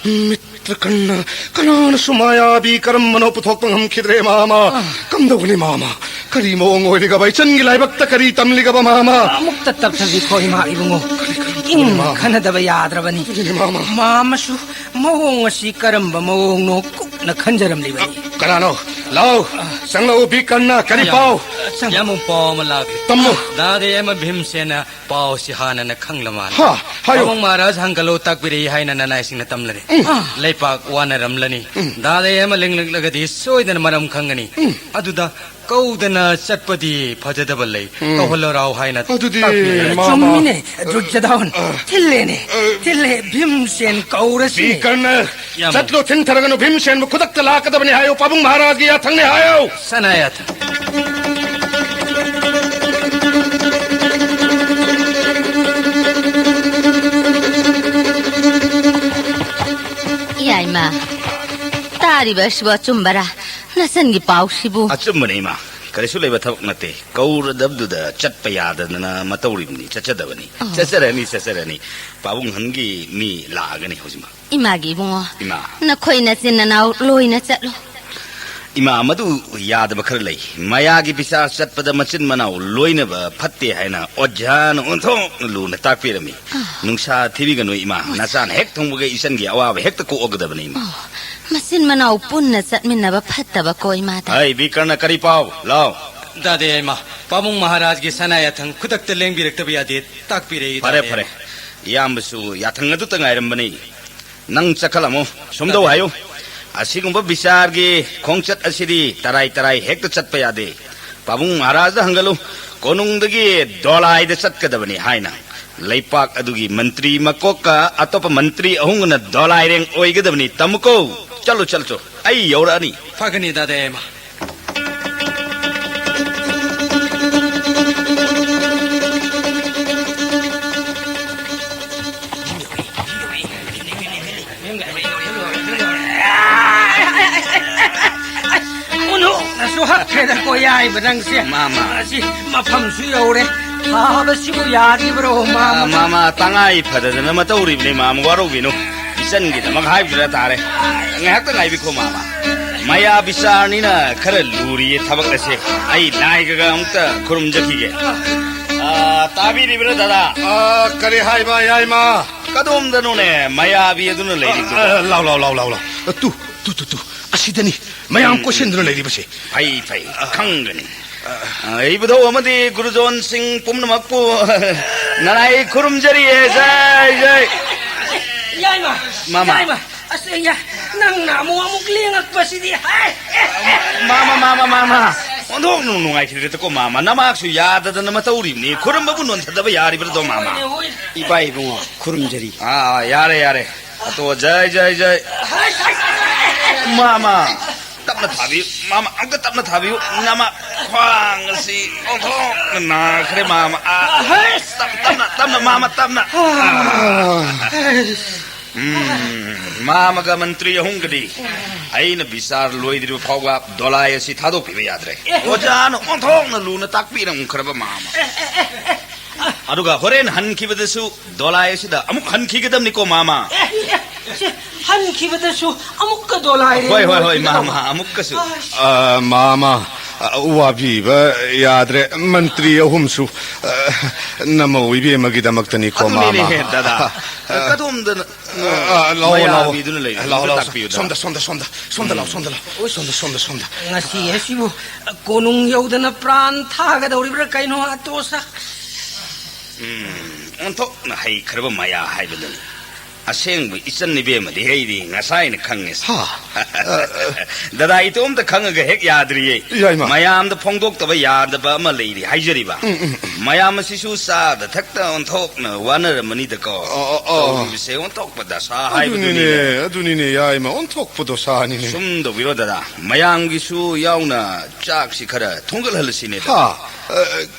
ꯃꯤꯇ꯭ꯔꯀꯔꯅ, ꯀꯅꯥꯅꯁꯨ ꯃꯥꯌꯥꯕꯤ ꯀꯔꯝꯕꯅꯣ ꯄꯨꯊꯣꯛꯄ ꯉꯝꯈꯤꯗ꯭ꯔꯦ, ꯃꯥꯃ꯫ ꯑꯥ꯫ ꯀꯝꯗꯧꯒꯅꯤ, ꯃꯥꯃ? ꯀꯔꯤ ꯃꯑꯣꯡ ꯑꯣꯏꯔꯤꯒꯕ? ꯏꯆꯟꯒꯤ ꯂꯥꯏꯕꯛꯇ ꯀꯔꯤ ꯇꯝꯂꯤꯒꯕ, ꯃꯥꯃ? ꯑꯃꯨꯛꯇ ꯇꯞꯊꯕꯤꯈꯣ, ꯏꯃꯥ ꯏꯕꯨꯡꯉꯣ꯫ ꯀꯔꯤ, ꯀꯔꯝ ꯇꯧꯒꯅꯤ, ꯏꯪꯅ ꯃꯥꯃ? ꯈꯟꯅꯗꯕ ꯌꯥꯗ꯭ꯔꯕꯅꯤ꯫ ꯑꯗꯨꯅꯤ, ꯃꯥꯃ꯫ ꯃꯥꯃꯁꯨ ꯃꯑꯣꯡ ꯑꯁꯤ ꯀꯔꯝꯕ ꯃꯑꯣꯡꯅꯣ ꯀꯨꯞꯅ ꯈꯟꯖꯔꯝꯂꯤꯕꯅꯤ꯫ ꯀꯅꯥꯅꯣ? ꯂꯥꯎ, ꯑ꯫ ꯆꯪꯂꯛꯎ, ꯕꯤꯀꯔꯅ, ꯀꯔꯤ ꯑꯌꯥ꯫ ꯄꯥꯎ? ꯆꯪꯉꯣ꯫ ꯌꯥꯝ ꯄꯥꯎ ꯑꯃ ꯂꯥꯛꯂꯦ꯫ ꯇꯝꯃꯨ꯫ ꯗꯥꯗꯥ ꯌꯥꯏꯃ ꯚꯤꯝꯁꯦꯟꯅ ꯄꯥꯎꯁꯤ ꯍꯥꯟꯅꯅ ꯈꯪꯂ ꯃꯥꯜꯂꯦ꯫ ꯍꯥ, ꯍꯥꯏꯌꯨ꯫ ꯄꯥꯕꯨꯡ ꯃꯍꯥꯔꯥꯖ ꯍꯪꯒꯜꯂꯨ ꯇꯥꯛꯄꯤꯔꯛꯏ ꯍꯥꯏꯅ ꯅꯅꯥꯏꯁꯤꯡꯅ ꯇꯝꯂꯔꯦ꯫ ꯎꯝ꯫ ꯂꯩꯄꯥꯛ ꯋꯥꯅꯔꯝꯂꯅꯤ꯫ ꯎꯝ꯫ ꯗꯥꯗꯥ ꯌꯥꯏꯃ ꯂꯦꯡꯂꯛꯂꯒꯗꯤ ꯁꯣꯏꯗꯅ ꯃꯔꯝ ꯈꯪꯒꯅꯤ꯫ ꯎꯝ꯫ ꯑꯗꯨꯗ ꯀꯧꯗꯅ ꯆꯠꯄꯗꯤ ꯐꯖꯗꯕ ꯂꯩ꯫ ꯎꯝ꯫ ꯇꯧꯍꯜꯂꯔꯥꯎ ꯍꯥꯏꯅ ꯑꯗꯨꯗꯤ ꯇꯥꯛꯄꯤꯔꯦ꯫ ꯃꯥ, ꯃꯥ꯫ ꯆꯨꯝꯃꯤꯅꯦ, ꯗꯨꯔꯖꯣꯙꯟ꯫ ꯑ꯫ ꯊꯤꯜꯂꯦꯅꯦ, ꯑ꯫ ꯊꯤꯜꯂꯦ, ꯚꯤꯝꯁꯦꯟ ꯀꯧꯔꯁꯤꯅꯦ꯫ ꯚꯤꯀꯔꯅ, ꯌꯥꯝ ꯆꯠꯂꯣ, ꯊꯤꯟꯊꯔꯒꯅꯨ, ꯚꯤꯝꯁꯦꯟꯕꯨ ꯈꯨꯗꯛꯇ ꯂꯥꯛꯀꯗꯕꯅꯤ ꯍꯥꯏꯌꯨ, ꯄꯥꯕꯨꯡ ꯃꯍꯥꯔꯥꯖꯒꯤ ꯌꯥꯊꯪꯅꯤ ꯍꯥꯏꯌꯨ꯫ ꯁꯅꯥ ꯌꯥꯊꯪ꯫ ꯏꯌꯥꯏꯃ, ꯇꯥꯔꯤꯕ ꯑꯁꯤꯕꯨ ꯑꯆꯨꯝꯕꯔꯥ? ꯅꯆꯟꯒꯤ ꯄꯥꯎꯁꯤꯕꯨ? ꯑꯆꯨꯝꯕꯅꯤ, ꯏꯃꯥ꯫ ꯀꯔꯤꯁꯨ ꯂꯩꯕ ꯊꯕꯛ ꯅꯠꯇꯦ꯫ ꯀꯧꯔꯗꯕꯗꯨꯗ ꯆꯠꯄ ꯌꯥꯗꯗꯅ ꯃꯇꯧꯔꯤꯕꯅꯤ꯫ ꯆꯠꯆꯗꯕꯅꯤ꯫ ꯑꯣ꯫ ꯆꯠꯆꯔꯅꯤ, ꯆꯠꯆꯔꯅꯤ꯫ ꯄꯥꯕꯨꯡ ꯍꯟꯒꯤ ꯃꯤ ꯂꯥꯛꯑꯒꯅꯤ ꯍꯧꯖꯤꯛꯃꯛ꯫ ꯏꯃꯥꯒꯤ ꯏꯕꯨꯡꯉꯣ, ꯏꯃꯥ꯫ ꯅꯈꯣꯏ ꯅꯆꯤꯟ ꯅꯅꯥꯎ ꯂꯣꯏꯅ ꯆꯠꯂꯣ꯫ ꯏꯃꯥ, ꯃꯗꯨ ꯌꯥꯗꯕ ꯈꯔ ꯂꯩ꯫ ꯃꯌꯥꯒꯤ ꯕꯤꯆꯥꯔ ꯆꯠꯄꯗ ꯃꯆꯤꯟ ꯃꯅꯥꯎ ꯂꯣꯏꯅꯕ ꯐꯠꯇꯦ ꯍꯥꯏꯅ ꯑꯣꯖꯥꯅ ꯑꯣꯟꯊꯣꯛꯅ ꯂꯨꯅ ꯇꯥꯛꯄꯤꯔꯝꯃꯤ꯫ ꯑꯥ꯫ ꯅꯨꯡꯁꯥ ꯊꯤꯕꯤꯒꯅꯨ, ꯏꯃꯥ꯫ ꯑꯣꯖꯥ꯫ ꯅꯆꯥꯅ ꯍꯦꯛ ꯊꯨꯡꯕꯒ ꯏꯆꯟꯒꯤ ꯑꯋꯥꯕ ꯍꯦꯛꯇ ꯀꯣꯛꯑꯒꯗꯕꯅꯤ, ꯏꯃꯥ꯫ ꯑꯣ, ꯃꯆꯤꯟ ꯃꯅꯥꯎ ꯄꯨꯟꯅ ꯆꯠꯃꯤꯟꯅꯕ ꯐꯠꯇꯕ ꯀꯣ, ꯏꯃꯥꯗ꯫ ꯍꯩ, ꯕꯤꯀꯔꯅ ꯀꯔꯤ ꯄꯥꯎ? ꯂꯥꯎ꯫ ꯗꯥꯗꯦ, ꯏꯃꯥ꯫ ꯄꯥꯕꯨꯡ ꯃꯍꯥꯔꯥꯖꯒꯤ ꯁꯅꯥ ꯌꯥꯊꯪ ꯈꯨꯗꯛꯇ ꯂꯦꯡꯕꯤꯔꯛꯇꯕ ꯌꯥꯗꯦ꯫ ꯇꯥꯛꯄꯤꯔꯛꯏ, ꯐꯔꯦ, ꯗꯥꯗꯦ꯫ ꯐꯔꯦ꯫ ꯏꯌꯥꯝꯕꯁꯨ ꯌꯥꯊꯪ ꯑꯗꯨꯇ ꯉꯥꯏꯔꯝꯕꯅꯤ꯫ ꯅꯪ ꯆꯠꯈꯠꯂꯝꯃꯨ꯫ ꯁꯣꯝꯗꯧ ꯍꯥꯏꯌꯨ꯫ ꯑꯁꯤꯒꯨꯝꯕ ꯕꯤꯆꯥꯔꯒꯤ ꯈꯣꯡꯆꯠ ꯑꯁꯤꯗꯤ ꯇꯔꯥꯏ ꯇꯔꯥꯏ ꯍꯦꯛꯇ ꯆꯠꯄ ꯌꯥꯗꯦ꯫ ꯄꯥꯕꯨꯡ ꯃꯍꯥꯔꯥꯖꯗ ꯍꯪꯒꯠꯂꯨ, ꯀꯣꯅꯨꯡꯗꯒꯤ ꯗꯣꯂꯥꯏꯗ ꯆꯠꯀꯗꯕꯅꯤ ꯍꯥꯏꯅ꯫ ꯂꯩꯄꯥꯛ ꯑꯗꯨꯒꯤ ꯃꯟꯇ꯭ꯔꯤ ꯃꯀꯣꯛꯀ ꯑꯇꯣꯞꯄ ꯃꯟꯇ꯭ꯔꯤ ꯑꯍꯨꯝꯒꯅ ꯗꯣꯂꯥꯏꯔꯦꯡ ꯑꯣꯏꯒꯗꯕꯅꯤ꯫ ꯇꯝꯃꯨꯀꯣ꯫ ꯆꯠꯂꯨ, ꯆꯠꯂꯨ, ꯆꯠꯂꯨ꯫ ꯑꯩ ꯌꯧꯔꯛꯑꯅꯤ꯫ ꯐꯒꯅꯤ, ꯗꯥꯗꯥ ꯌꯥꯏꯃ꯫ ꯎꯅꯨ, ꯅꯁꯨ ꯍꯛꯈ꯭ꯔꯦꯗꯀꯣ, ꯌꯥꯏꯕ ꯅꯪꯁꯦ꯫ ꯃꯥꯃ꯫ ꯑꯁꯤ ꯃꯐꯝꯁꯨ ꯌꯧꯔꯦ꯫ ꯐꯥꯕꯁꯤꯕꯨ ꯌꯥꯔꯤꯕ꯭ꯔꯣ, ꯃꯥꯃ? ꯑ, ꯃꯥꯃ, ꯇꯉꯥꯏ ꯐꯗꯗꯅ ꯃꯇꯧꯔꯤꯕꯅꯤ, ꯃꯥꯃ, ꯋꯥꯔꯧꯕꯤꯅꯨ꯫ ꯏꯆꯟꯒꯤꯗꯃꯛ ꯍꯥꯏꯕꯗꯨꯗ ꯇꯥꯔꯦ꯫ ꯉꯥꯏꯍꯥꯛꯇ ꯉꯥꯏꯕꯤꯈꯣ, ꯃꯥꯃ꯫ ꯃꯌꯥ ꯕꯤꯆꯥꯔꯅꯤꯅ ꯈꯔ ꯂꯨꯔꯤꯌꯦ ꯊꯕꯛ ꯑꯁꯦ꯫ ꯑꯩ ꯂꯥꯏꯒꯒ ꯑꯃꯨꯛꯇ ꯈꯨꯔꯨꯝꯖꯈꯤꯒꯦ꯫ ꯑ, ꯇꯥꯕꯤꯔꯤꯕ꯭ꯔꯥ, ꯗꯥꯗꯥ? ꯑ, ꯀꯔꯤ ꯍꯥꯏꯕ, ꯌꯥꯏꯃ? ꯀꯗꯣꯝꯗꯅꯣꯅꯦ ꯃꯌꯥꯕꯤ ꯑꯗꯨꯅ ꯂꯩꯔꯤꯗꯨꯕꯣ? ꯑ, ꯑ, ꯂꯥꯎ, ꯂꯥꯎ, ꯂꯥꯎ, ꯂꯥꯎ, ꯂꯥꯎ꯫ ꯇꯨ, ꯇꯨ, ꯇꯨ, ꯇꯨ꯫ ꯑꯁꯤꯗꯅꯤ ꯃꯌꯥꯝ ꯎꯝ, ꯀꯣꯏꯁꯤꯟꯗꯨꯅ ꯂꯩꯔꯤꯕꯁꯦ꯫ ꯐꯩ, ꯐꯩ, ꯈꯪꯒꯅꯤ꯫ ꯑ, ꯏꯕꯨꯙꯧ ꯑꯃꯗꯤ ꯒꯨꯔꯨꯖꯣꯟꯁꯤꯡ ꯄꯨꯝꯅꯃꯛꯄꯨ ꯅꯔꯥꯏ ꯈꯨꯔꯨꯝꯖꯔꯤꯌꯦ꯫ ꯖꯥꯏ, ꯖꯥꯏ꯫ ꯌꯥꯏꯃ! ꯃꯥꯃ꯫ ꯌꯥꯏꯃ! ꯑꯁ, ꯌꯥ-, ꯅꯪꯅ ꯑꯃꯨꯛ, ꯑꯃꯨꯛ ꯂꯦꯡꯉꯛꯄꯁꯤꯗꯤ, ꯍꯥꯏ! ꯃꯥꯃ, ꯃꯥꯃ, ꯃꯥꯃ꯫ ꯑꯣꯟꯊꯣꯛꯅ ꯅꯨꯡꯉꯥꯏꯈꯤꯗ꯭ꯔꯦꯗꯀꯣ, ꯃꯥꯃ꯫ ꯅꯃꯥꯛꯁꯨ ꯌꯥꯗꯗꯅ ꯃꯇꯧꯔꯤꯕꯅꯤ꯫ ꯈꯨꯔꯨꯝꯕꯕꯨ ꯅꯣꯟꯊꯗꯕ ꯌꯥꯔꯤꯕ꯭ꯔꯗꯣ, ꯃꯥꯃ? ꯍꯣꯏꯅꯦ, ꯍꯣꯏꯅꯦ꯫ ꯏꯄꯥ ꯏꯕꯨꯡꯉꯣ, ꯈꯨꯔꯨꯝꯖꯔꯤ꯫ ꯑꯥ, ꯌꯥꯔꯦ, ꯌꯥꯔꯦ꯫ ꯑꯇꯣ, ꯖꯥꯏ, ꯖꯥꯏ, ꯖꯥꯏ꯫ ꯍꯥꯏ, ꯍꯥꯏ, ꯍꯥꯏ, ꯍꯥꯏ꯫ ꯃꯥꯃ, ꯇꯞꯅ ꯊꯥꯕꯤꯌꯨ꯫ ꯃꯥꯃ, ꯑꯝꯇ ꯇꯞꯅ ꯊꯥꯕꯤꯌꯨ꯫ ꯅꯃꯥ ꯈ꯭ꯋꯥꯡ ꯑꯁꯤ ꯑꯣꯟꯊꯣꯛꯅ ꯅꯥꯈ꯭ꯔꯦ, ꯃꯥꯃ꯫ ꯑꯥ, ꯍꯩꯁ! ꯇꯞ-, ꯇꯞꯅ, ꯇꯞꯅ, ꯃꯥꯃ, ꯇꯞꯅ꯫ ꯑꯥ꯫ ꯎꯝ, ꯃꯥꯃꯒ ꯃꯟꯇ꯭ꯔꯤ ꯑꯍꯨꯝꯒꯗꯤ ꯑꯩꯅ ꯕꯤꯆꯥꯔ ꯂꯣꯏꯗ꯭ꯔꯤꯕ ꯐꯥꯎꯕ ꯗꯣꯂꯥꯏ ꯑꯁꯤ ꯊꯥꯗꯣꯛꯄꯤꯕ ꯌꯥꯗ꯭ꯔꯦ꯫ ꯑꯦ꯫ ꯑꯣꯖꯥꯅ ꯑꯣꯟꯊꯣꯛꯅ ꯂꯨꯅ ꯇꯥꯛꯄꯤꯔꯝꯈ꯭ꯔꯕ, ꯃꯥꯃ꯫ ꯑꯦ, ꯑꯦ, ꯑꯦ, ꯑꯦ꯫ ꯑꯗꯨꯒ ꯍꯣꯔꯦꯟ ꯍꯟꯈꯤꯕꯗꯁꯨ ꯗꯣꯂꯥꯏ ꯑꯁꯤꯗ ꯑꯃꯨꯛ ꯍꯟꯈꯤꯒꯗꯕꯅꯤꯀꯣ, ꯃꯥꯃ꯫ ꯑꯦ, ꯑꯦ, ꯁꯤ ꯍꯟꯈꯤꯕꯗꯁꯨ ꯑꯃꯨꯛꯀ ꯗꯣꯂꯥꯏ ꯍꯣꯏ, ꯍꯣꯏ, ꯍꯣꯏ, ꯂꯦꯡꯉꯨꯔꯒꯗꯧꯕ꯫ ꯃꯥꯃ, ꯑꯃꯨꯛꯀꯁꯨ꯫ ꯑꯁ꯫ ꯑ, ꯃꯥꯃ, ꯑ, ꯋꯥꯕꯤꯕ ꯌꯥꯗ꯭ꯔꯦ꯫ ꯃꯟꯇ꯭ꯔꯤ ꯑꯍꯨꯝꯁꯨ, ꯑ, ꯅꯃꯧ ꯏꯕꯦꯝꯃꯒꯤꯗꯃꯛꯇꯅꯤꯀꯣ, ꯑꯗꯨꯅꯤꯅꯦ, ꯃꯥꯃ꯫ ꯗꯗꯥ꯫ ꯑ, ꯀꯗꯣꯝꯗꯅ ꯑ, ꯑ, ꯂꯥꯛꯑꯣ, ꯂꯥꯛꯑꯣ꯫ ꯃꯌꯥꯕꯤꯗꯨꯅ ꯂꯩꯔꯤꯗꯨ? ꯂꯥꯛꯑꯣ, ꯑꯝꯇ ꯂꯥꯛꯑꯣ꯫ ꯇꯥꯛꯄꯤꯌꯨꯗꯅ꯫ ꯁꯣꯝꯗ, ꯁꯣꯝꯗ, ꯁꯣꯝꯗ꯫ ꯁꯣꯝꯗ ꯂꯥꯛꯑꯣ, ꯁꯣꯝꯗ ꯂꯥꯛꯑꯣ꯫ ꯁꯣꯝꯗ, ꯁꯣꯝꯗ, ꯁꯣꯝꯗ꯫ ꯉꯁꯤ ꯑꯁꯤꯕꯨ ꯀꯣꯅꯨꯡ ꯌꯧꯗꯅ ꯄ꯭ꯔꯥꯟ ꯊꯥꯒꯗꯧꯔꯤꯕ꯭ꯔꯥ ꯀꯩꯅꯣ, ꯑꯇꯣꯁ? ꯎꯝ, ꯑꯣꯟꯊꯣꯛꯅ ꯍꯩꯈ꯭ꯔꯕ ꯃꯌꯥ ꯍꯥꯏꯕꯗꯨꯅꯤ꯫ ꯑꯁꯦꯡꯕ ꯏꯆꯟ ꯏꯕꯦꯝꯃꯗꯤ ꯑꯩꯗꯤ ꯉꯁꯥꯏꯅ ꯈꯪꯉꯦ꯫ ꯍꯥ? ꯗꯗꯥ, ꯏꯇꯣꯝꯇ ꯈꯪꯉꯒ ꯍꯦꯛ ꯌꯥꯗ꯭ꯔꯤꯌꯦ꯫ ꯌꯥꯏꯃ꯫ ꯃꯌꯥꯝꯗ ꯐꯣꯡꯗꯣꯛꯇꯕ ꯌꯥꯗꯕ ꯑꯃ ꯂꯩꯔꯤ ꯍꯥꯏꯖꯔꯤꯕ꯫ ꯎꯝ, ꯎꯝ, ꯎꯝ꯫ ꯃꯌꯥꯝ ꯑꯁꯤꯁꯨ ꯆꯥꯗ ꯊꯛꯇ ꯑꯣꯟꯊꯣꯛꯅ ꯋꯥꯅꯔꯝꯃꯅꯤꯗꯀꯣ꯫ ꯑꯣ, ꯑꯣ, ꯑꯣ꯫ ꯇꯧꯔꯤꯕꯁꯦ ꯑꯣꯟꯊꯣꯛꯄ ꯗꯁꯥ ꯍꯥꯏꯕꯗꯨꯅꯤꯅꯦ꯫ ꯑꯗꯨꯅꯤꯅꯦ, ꯑꯗꯨꯅꯤꯅꯦ, ꯌꯥꯏꯃ, ꯑꯣꯟꯊꯣꯛꯄ ꯗꯣꯁꯥꯅꯤꯅꯦ꯫ ꯁꯨꯝ ꯇꯧꯕꯤꯔꯣ ꯗꯗꯥ, ꯃꯌꯥꯝꯒꯤꯁꯨ ꯌꯥꯎꯅ ꯆꯥꯛꯁꯤ ꯈꯔ ꯊꯣꯡꯒꯠꯍꯜꯂꯁꯤꯅꯦ ꯗꯗꯥ꯫ ꯍꯥ? ꯑ,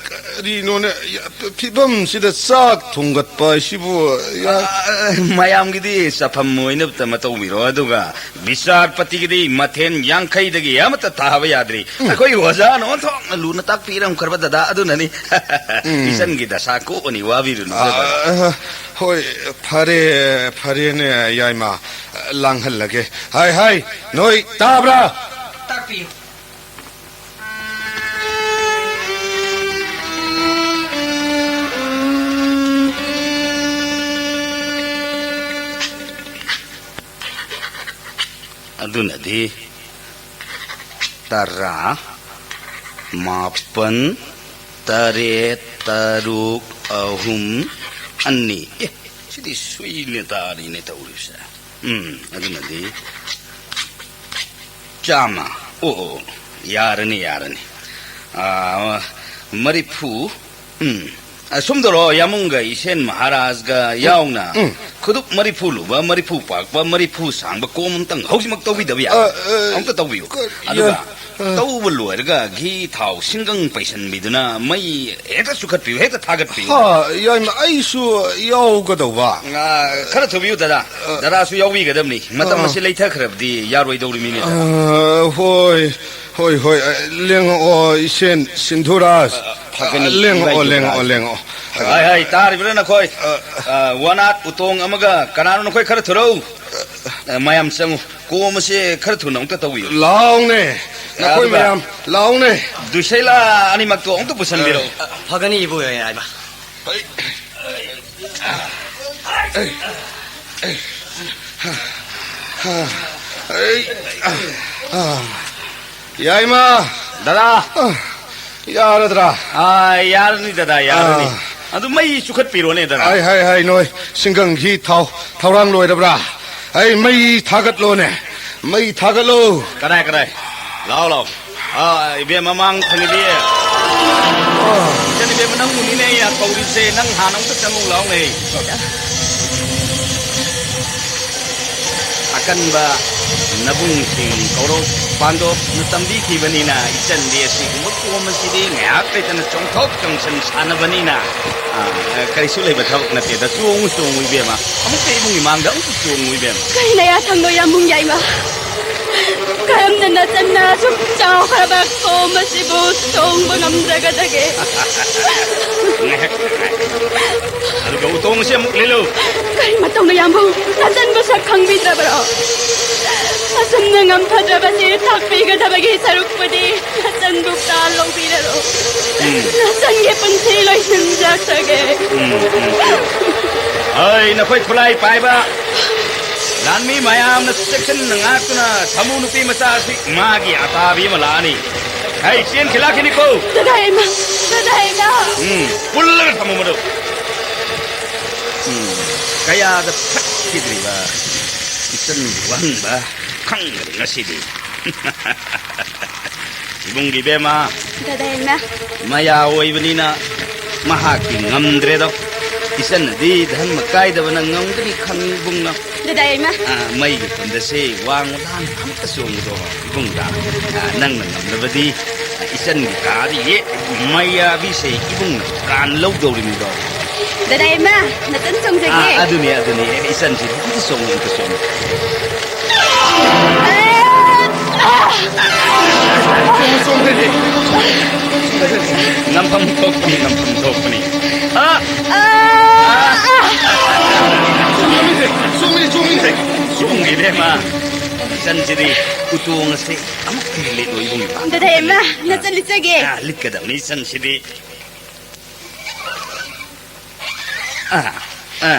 ꯀꯔꯤꯅꯣꯅꯦ, ꯐꯤꯕꯝꯁꯤꯗ ꯆꯥꯛ ꯊꯣꯡꯒꯠꯄ ꯍꯥꯏꯁꯤꯕꯨ, ꯌꯥ- ꯑ, ꯃꯌꯥꯝꯒꯤꯗꯤ ꯆꯥꯐꯝ ꯑꯣꯏꯅꯕꯇ ꯃꯇꯧꯕꯤꯔꯣ, ꯑꯗꯨꯒ ꯕꯤꯆꯥꯔꯄꯇꯤꯒꯤꯗꯤ ꯃꯊꯦꯜ ꯌꯥꯡꯈꯩꯗꯒꯤ ꯑꯃꯠꯇ ꯇꯥꯕ ꯌꯥꯗ꯭ꯔꯤ꯫ ꯎꯝ꯫ ꯑꯩꯈꯣꯏ ꯑꯣꯖꯥꯅ ꯑꯣꯟꯊꯣꯛꯅ ꯂꯨꯅ ꯇꯥꯛꯄꯤꯔꯝꯈ꯭ꯔꯕ ꯗꯗꯥ ꯑꯗꯨꯅꯅꯤ꯫ ꯎꯝ꯫ ꯏꯆꯟꯒꯤ ꯗꯁꯥ ꯀꯣꯛꯑꯅꯤ, ꯋꯥꯕꯤꯔꯨꯅꯨ ꯗꯗꯥ꯫ ꯑ, ꯍꯣꯏ, ꯐꯔꯦ, ꯐꯔꯦꯅꯦ, ꯌꯥꯏꯃ, ꯂꯥꯡꯍꯜꯂꯒꯦ꯫ ꯍꯥꯏ, ꯍꯥꯏ, ꯅꯣꯏ ꯇꯥꯕ꯭ꯔꯥ? ꯇꯥꯛꯄꯤꯌꯨ꯫ ꯑꯗꯨꯅꯗꯤ ꯇꯔꯥ, ꯃꯥꯄꯟ, ꯇꯔꯦꯠ, ꯇꯔꯨꯛ, ꯑꯍꯨꯝ, ꯑꯅꯤ꯫ ꯑꯦ, ꯁꯤꯗꯤ ꯁꯨꯏꯅ ꯇꯥꯔꯤꯅꯦ ꯇꯧꯔꯤꯁꯦ꯫ ꯎꯝ, ꯑꯗꯨꯅꯗꯤ ꯆꯥꯝꯃ꯫ ꯑꯣ, ꯑꯣ, ꯌꯥꯔꯅꯤ, ꯌꯥꯔꯅꯤ꯫ ꯑꯥ, ꯃꯔꯤꯐꯨ꯫ ꯎꯝ꯫ ꯑ, ꯁꯨꯝ ꯇꯧꯔꯣ, ꯌꯥꯃꯨꯡꯒ ꯏꯁꯦꯟ ꯃꯍꯥꯔꯥꯖꯒ ꯌꯥꯎꯅ ꯎꯝ꯫ ꯈꯨꯗꯨꯞ ꯃꯔꯤꯐꯨ ꯂꯨꯕ, ꯃꯔꯤꯐꯨ ꯄꯥꯛꯄ, ꯃꯔꯤꯐꯨ ꯁꯥꯡꯕ ꯀꯣꯝ ꯑꯝꯇꯪ ꯍꯧꯖꯤꯛꯃꯛ ꯇꯧꯕꯤꯗꯕ ꯌꯥꯔꯣꯏ꯫ ꯑ, ꯑ, ꯑꯃꯨꯛꯇ ꯇꯧꯕꯤꯌꯨ꯫ ꯀ-, ꯑꯗꯨꯒ ꯌꯥ-, ꯑ꯫ ꯇꯧꯕ ꯂꯣꯏꯔꯒ ꯘꯤ ꯊꯥꯎ ꯁꯤꯡꯒꯪ ꯄꯩꯁꯟꯕꯤꯗꯨꯅ ꯃꯩ ꯍꯦꯛꯇ ꯆꯨꯈꯠꯄꯤꯌꯨ, ꯍꯦꯛꯇ ꯊꯥꯒꯠꯄꯤꯌꯨ꯫ ꯍꯥ, ꯌꯥꯏꯃ, ꯑꯩꯁꯨ ꯌꯥꯎꯒꯗꯧꯕ꯫ ꯑ, ꯈꯔ ꯊꯨꯕꯤꯌꯨ, ꯗꯗꯥ꯫ ꯑ꯫ ꯗꯗꯥꯁꯨ ꯌꯥꯎꯕꯤꯒꯗꯕꯅꯤ꯫ ꯃꯇꯝ ꯑ꯫ ꯑꯁꯤ ꯂꯩꯊꯈ꯭ꯔꯕꯗꯤ ꯌꯥꯔꯣꯏꯗꯧꯔꯤꯃꯤꯅꯦ, ꯗꯗꯥ꯫ ꯑ, ꯍꯣꯏ꯫ ꯍꯣꯏ, ꯍꯣꯏ, ꯑ, ꯂꯦꯡꯉꯛꯑꯣ, ꯏꯁꯦꯟ ꯁꯤꯟꯙꯨꯔꯥꯖ꯫ ꯑ, ꯐꯒꯅꯤ, ꯑ, ꯂꯦꯡꯉꯛꯑꯣ, ꯏꯃꯥ ꯂꯦꯡꯉꯛꯑꯣ, ꯌꯨꯕꯔꯥꯖ꯫ ꯂꯦꯡꯉꯛꯑꯣ꯫ ꯍꯥꯏ, ꯍꯥꯏ, ꯇꯥꯔꯤꯕ꯭ꯔꯥ ꯅꯈꯣꯏ? ꯑ, ꯑ, ꯋꯥꯅꯥꯠ, ꯎꯇꯣꯡ ꯑꯃꯒ ꯀꯅꯥꯅꯣ ꯅꯈꯣꯏ ꯈꯔ ꯊꯨꯔꯧ꯫ ꯑ, ꯃꯌꯥꯝ ꯆꯪꯉꯨ꯫ ꯀꯣꯝ ꯑꯁꯦ ꯈꯔ ꯊꯨꯅ ꯑꯃꯨꯛꯇ ꯇꯧꯕꯤꯌꯨ꯫ ꯂꯥꯎꯅꯦ, ꯅꯈꯣꯏ ꯑꯗꯨꯒ ꯃꯌꯥꯝ, ꯂꯥꯎꯅꯦ꯫ ꯗꯨꯏꯁꯩꯂꯥ ꯑꯅꯤꯃꯛꯇꯣ ꯑꯃꯨꯛꯇ ꯄꯨꯁꯟꯕꯤꯔꯛꯎ꯫ ꯑ, ꯐꯒꯅꯤ, ꯏꯕꯨꯡ ꯌꯥꯏꯃ꯫ ꯍꯩ꯫ ꯌꯥꯏꯃ! ꯗꯗꯥ! ꯌꯥꯔꯗ꯭ꯔꯥ? ꯑꯥ, ꯌꯥꯔꯅꯤ, ꯗꯗꯥ, ꯌꯥꯔꯅꯤ꯫ ꯑꯥ꯫ ꯑꯗꯨ ꯃꯩ ꯆꯨꯈꯠꯄꯤꯔꯣꯅꯦ, ꯗꯗꯥ꯫ ꯍꯥꯏ, ꯍꯥꯏ, ꯍꯥꯏ, ꯅꯣꯏ ꯁꯤꯡꯒꯪ ꯘꯤ ꯊꯥꯎ, ꯊꯧꯔꯥꯡ ꯂꯣꯏꯔꯕ꯭ꯔꯥ? ꯑꯩ ꯃꯩ ꯊꯥꯒꯠꯂꯣꯅꯦ, ꯃꯩ ꯊꯥꯒꯠꯂꯣ꯫ ꯀꯗꯥꯏ, ꯀꯗꯥꯏ? ꯂꯥꯎ, ꯂꯥꯎ꯫ ꯑꯥ, ꯏꯕꯦꯝ ꯃꯃꯥꯡ ꯊꯪꯉꯤꯗꯤ꯫ ꯑꯥ꯫ ꯏꯆꯟ ꯏꯕꯦꯝ, ꯅꯪꯕꯨꯅꯤꯅꯦ ꯑꯩꯅ ꯀꯧꯔꯤꯁꯦ, ꯅꯪ ꯍꯥꯟꯅ ꯑꯃꯨꯛꯇ ꯆꯪꯉꯨ ꯂꯥꯎꯅꯦ꯫ ꯑꯀꯟꯕ ꯅꯕꯨꯡꯁꯤꯡ ꯀꯧꯔꯣꯛ ꯄꯥꯟꯗꯣꯞꯅ ꯇꯝꯕꯤꯈꯤꯕꯅꯤꯅ, ꯏꯆꯟꯗꯤ ꯑꯁꯤꯒꯨꯝꯕ ꯀꯣꯝ ꯑꯁꯤꯗꯤ ꯉꯥꯏꯍꯥꯛ ꯂꯩꯇꯅ ꯆꯣꯡꯊꯣꯛ ꯆꯣꯡꯁꯤꯟ ꯁꯥꯟꯅꯕꯅꯤꯅ, ꯑꯥ, ꯀꯔꯤꯁꯨ ꯂꯩꯕ ꯊꯕꯛ ꯅꯠꯇꯦꯗ꯫ ꯆꯣꯡꯉꯨ, ꯆꯣꯡꯉꯨ, ꯏꯕꯦꯝꯃ꯫ ꯑꯃꯨꯛꯇ ꯏꯕꯨꯡ ꯏꯃꯥꯡꯗ ꯑꯃꯨꯛꯇ ꯆꯣꯡꯉꯨ, ꯏꯕꯦꯝꯃ꯫ ꯀꯩ ꯅꯌꯥ ꯊꯪꯗꯣ ꯌꯥꯝꯕꯨꯡ ꯌꯥꯏꯃ? ꯀꯔꯝꯅ ꯅꯆꯟꯅ ꯑꯁꯨꯛ ꯆꯥꯎꯈ꯭ꯔꯕ ꯀꯣꯝ ꯑꯁꯤꯕꯨ ꯆꯣꯡꯕ ꯉꯝꯗ꯭ꯔꯒꯗꯒꯦ? ꯉꯥꯏꯍꯥꯛ, ꯉꯥꯏꯍꯥꯛ꯫ ꯑꯗꯨꯒ ꯎꯇꯣꯡ ꯑꯁꯤ ꯑꯃꯨꯛ ꯂꯤꯠꯂꯨ꯫ ꯀꯔꯤ ꯃꯇꯧꯅꯣ ꯌꯥꯝꯕꯨꯡ? ꯅꯆꯟꯕꯨ ꯁꯛ ꯈꯪꯕꯤꯗ꯭ꯔꯕꯔꯣ? ꯑꯁꯨꯝꯅ ꯉꯝꯐꯗ꯭ꯔꯕꯁꯤ ꯊꯥꯛꯄꯤꯒꯗꯕꯒꯤ ꯁꯔꯨꯛꯄꯨꯗꯤ ꯅꯆꯟꯕꯨ ꯀꯥ ꯂꯧꯕꯤꯔꯔꯣ꯫ ꯎꯝ꯫ ꯅꯆꯟꯒꯤ ꯄꯨꯟꯁꯤ ꯂꯣꯏꯁꯤꯟꯖꯈ꯭ꯔꯒꯦ꯫ ꯎꯝ, ꯎꯝ, ꯎꯝ꯫ ꯍꯩ, ꯅꯈꯣꯏ ꯈꯨꯠꯂꯥꯏ ꯄꯥꯏꯕ ꯂꯥꯟꯃꯤ ꯃꯌꯥꯝꯅ ꯆꯦꯛꯁꯤꯟꯅ ꯉꯥꯛꯇꯨꯅ ꯊꯝꯃꯨ, ꯅꯨꯄꯤ ꯃꯆꯥ ꯑꯁꯤ ꯃꯥꯒꯤ ꯑꯇꯥꯕꯤ ꯑꯃ ꯂꯥꯛꯑꯅꯤ꯫ ꯍꯩ, ꯆꯦꯟꯈꯤ ꯂꯥꯛꯈꯤꯅꯤꯀꯣ꯫ ꯗꯗꯥ ꯏꯃꯥ, ꯗꯗꯥ ꯏꯃꯥ꯫ ꯎꯝ, ꯄꯨꯜꯂꯒ ꯊꯝꯃꯨ ꯃꯗꯨ꯫ ꯎꯝ, ꯀꯌꯥꯗ ꯐꯠꯈꯤꯗ꯭ꯔꯤꯕ ꯏꯆꯟꯒꯤ ꯋꯥꯍꯪꯕ ꯈꯪꯗ꯭ꯔꯦ ꯉꯁꯤꯗꯤ꯫ ꯏꯕꯨꯡꯒꯤ ꯏꯕꯦꯝꯃ꯫ ꯗꯗꯥ ꯏꯃꯥ꯫ ꯃꯌꯥ ꯑꯣꯏꯕꯅꯤꯅ ꯃꯍꯥꯛꯇꯤ ꯉꯝꯗ꯭ꯔꯦꯗꯣ꯫ ꯏꯆꯟꯅꯗꯤ ꯙꯔꯃ ꯀꯥꯏꯗꯕꯅ ꯉꯝꯒꯅꯤ ꯈꯪꯉꯤ ꯏꯕꯨꯡꯅ꯫ ꯗꯗꯥ ꯏꯃꯥ꯫ ꯑ, ꯃꯩꯒꯤ ꯈꯨꯟꯗꯁꯦ ꯋꯥꯡ ꯂꯥꯟ ꯑꯃꯠꯇ ꯆꯣꯡꯕꯗꯣ ꯏꯕꯨꯡꯗ, ꯑ, ꯅꯪꯅ ꯉꯝꯂꯕꯗꯤ, ꯑ, ꯏꯆꯟꯒꯤ ꯀꯥꯗ ꯌꯦ ꯃꯩꯌꯥꯕꯤꯁꯦ ꯏꯕꯨꯡꯅ ꯀꯥꯟ ꯂꯧꯗꯧꯔꯤꯅꯤꯗꯣ꯫ ꯗꯗꯥ ꯏꯃꯥ, ꯅꯆꯟ ꯆꯣꯡꯖꯒꯦ꯫ ꯑ, ꯑꯗꯨꯅꯤ, ꯑꯗꯨꯅꯤ꯫ ꯑꯦ, ꯏꯆꯟꯁꯤ ꯑꯝꯇ ꯆꯣꯡꯉꯨ, ꯑꯝꯇ ꯆꯣꯡꯉꯨ꯫ ꯆꯣꯡꯉꯨ, ꯆꯣꯡꯉꯨ, ꯏꯆꯦ꯫ ꯅꯝꯐꯝ ꯊꯣꯛꯄꯅꯤ, ꯅꯝꯐꯝ ꯊꯣꯛꯄꯅꯤ꯫ ꯑ! ꯑ! ꯆꯣꯡꯉꯤꯅꯦ, ꯆꯣꯡꯉꯤꯅꯦ꯫ ꯆꯣꯡꯉꯤꯅꯦ, ꯃꯥ꯫ ꯏꯆꯟꯁꯤꯗꯤ ꯎꯇꯣꯡ ꯑꯁꯦ ꯑꯃꯨꯛ ꯍꯦꯟꯅ ꯂꯤꯠꯂꯣ ꯏꯕꯨꯡ꯫ ꯗꯗꯥ ꯏꯃꯥ, ꯅꯆꯟ ꯂꯤꯠꯆꯒꯦ꯫ ꯑ, ꯂꯤꯠꯀꯗꯕꯅꯤ ꯏꯆꯟꯁꯤꯗꯤ꯫ ꯑ, ꯑ꯫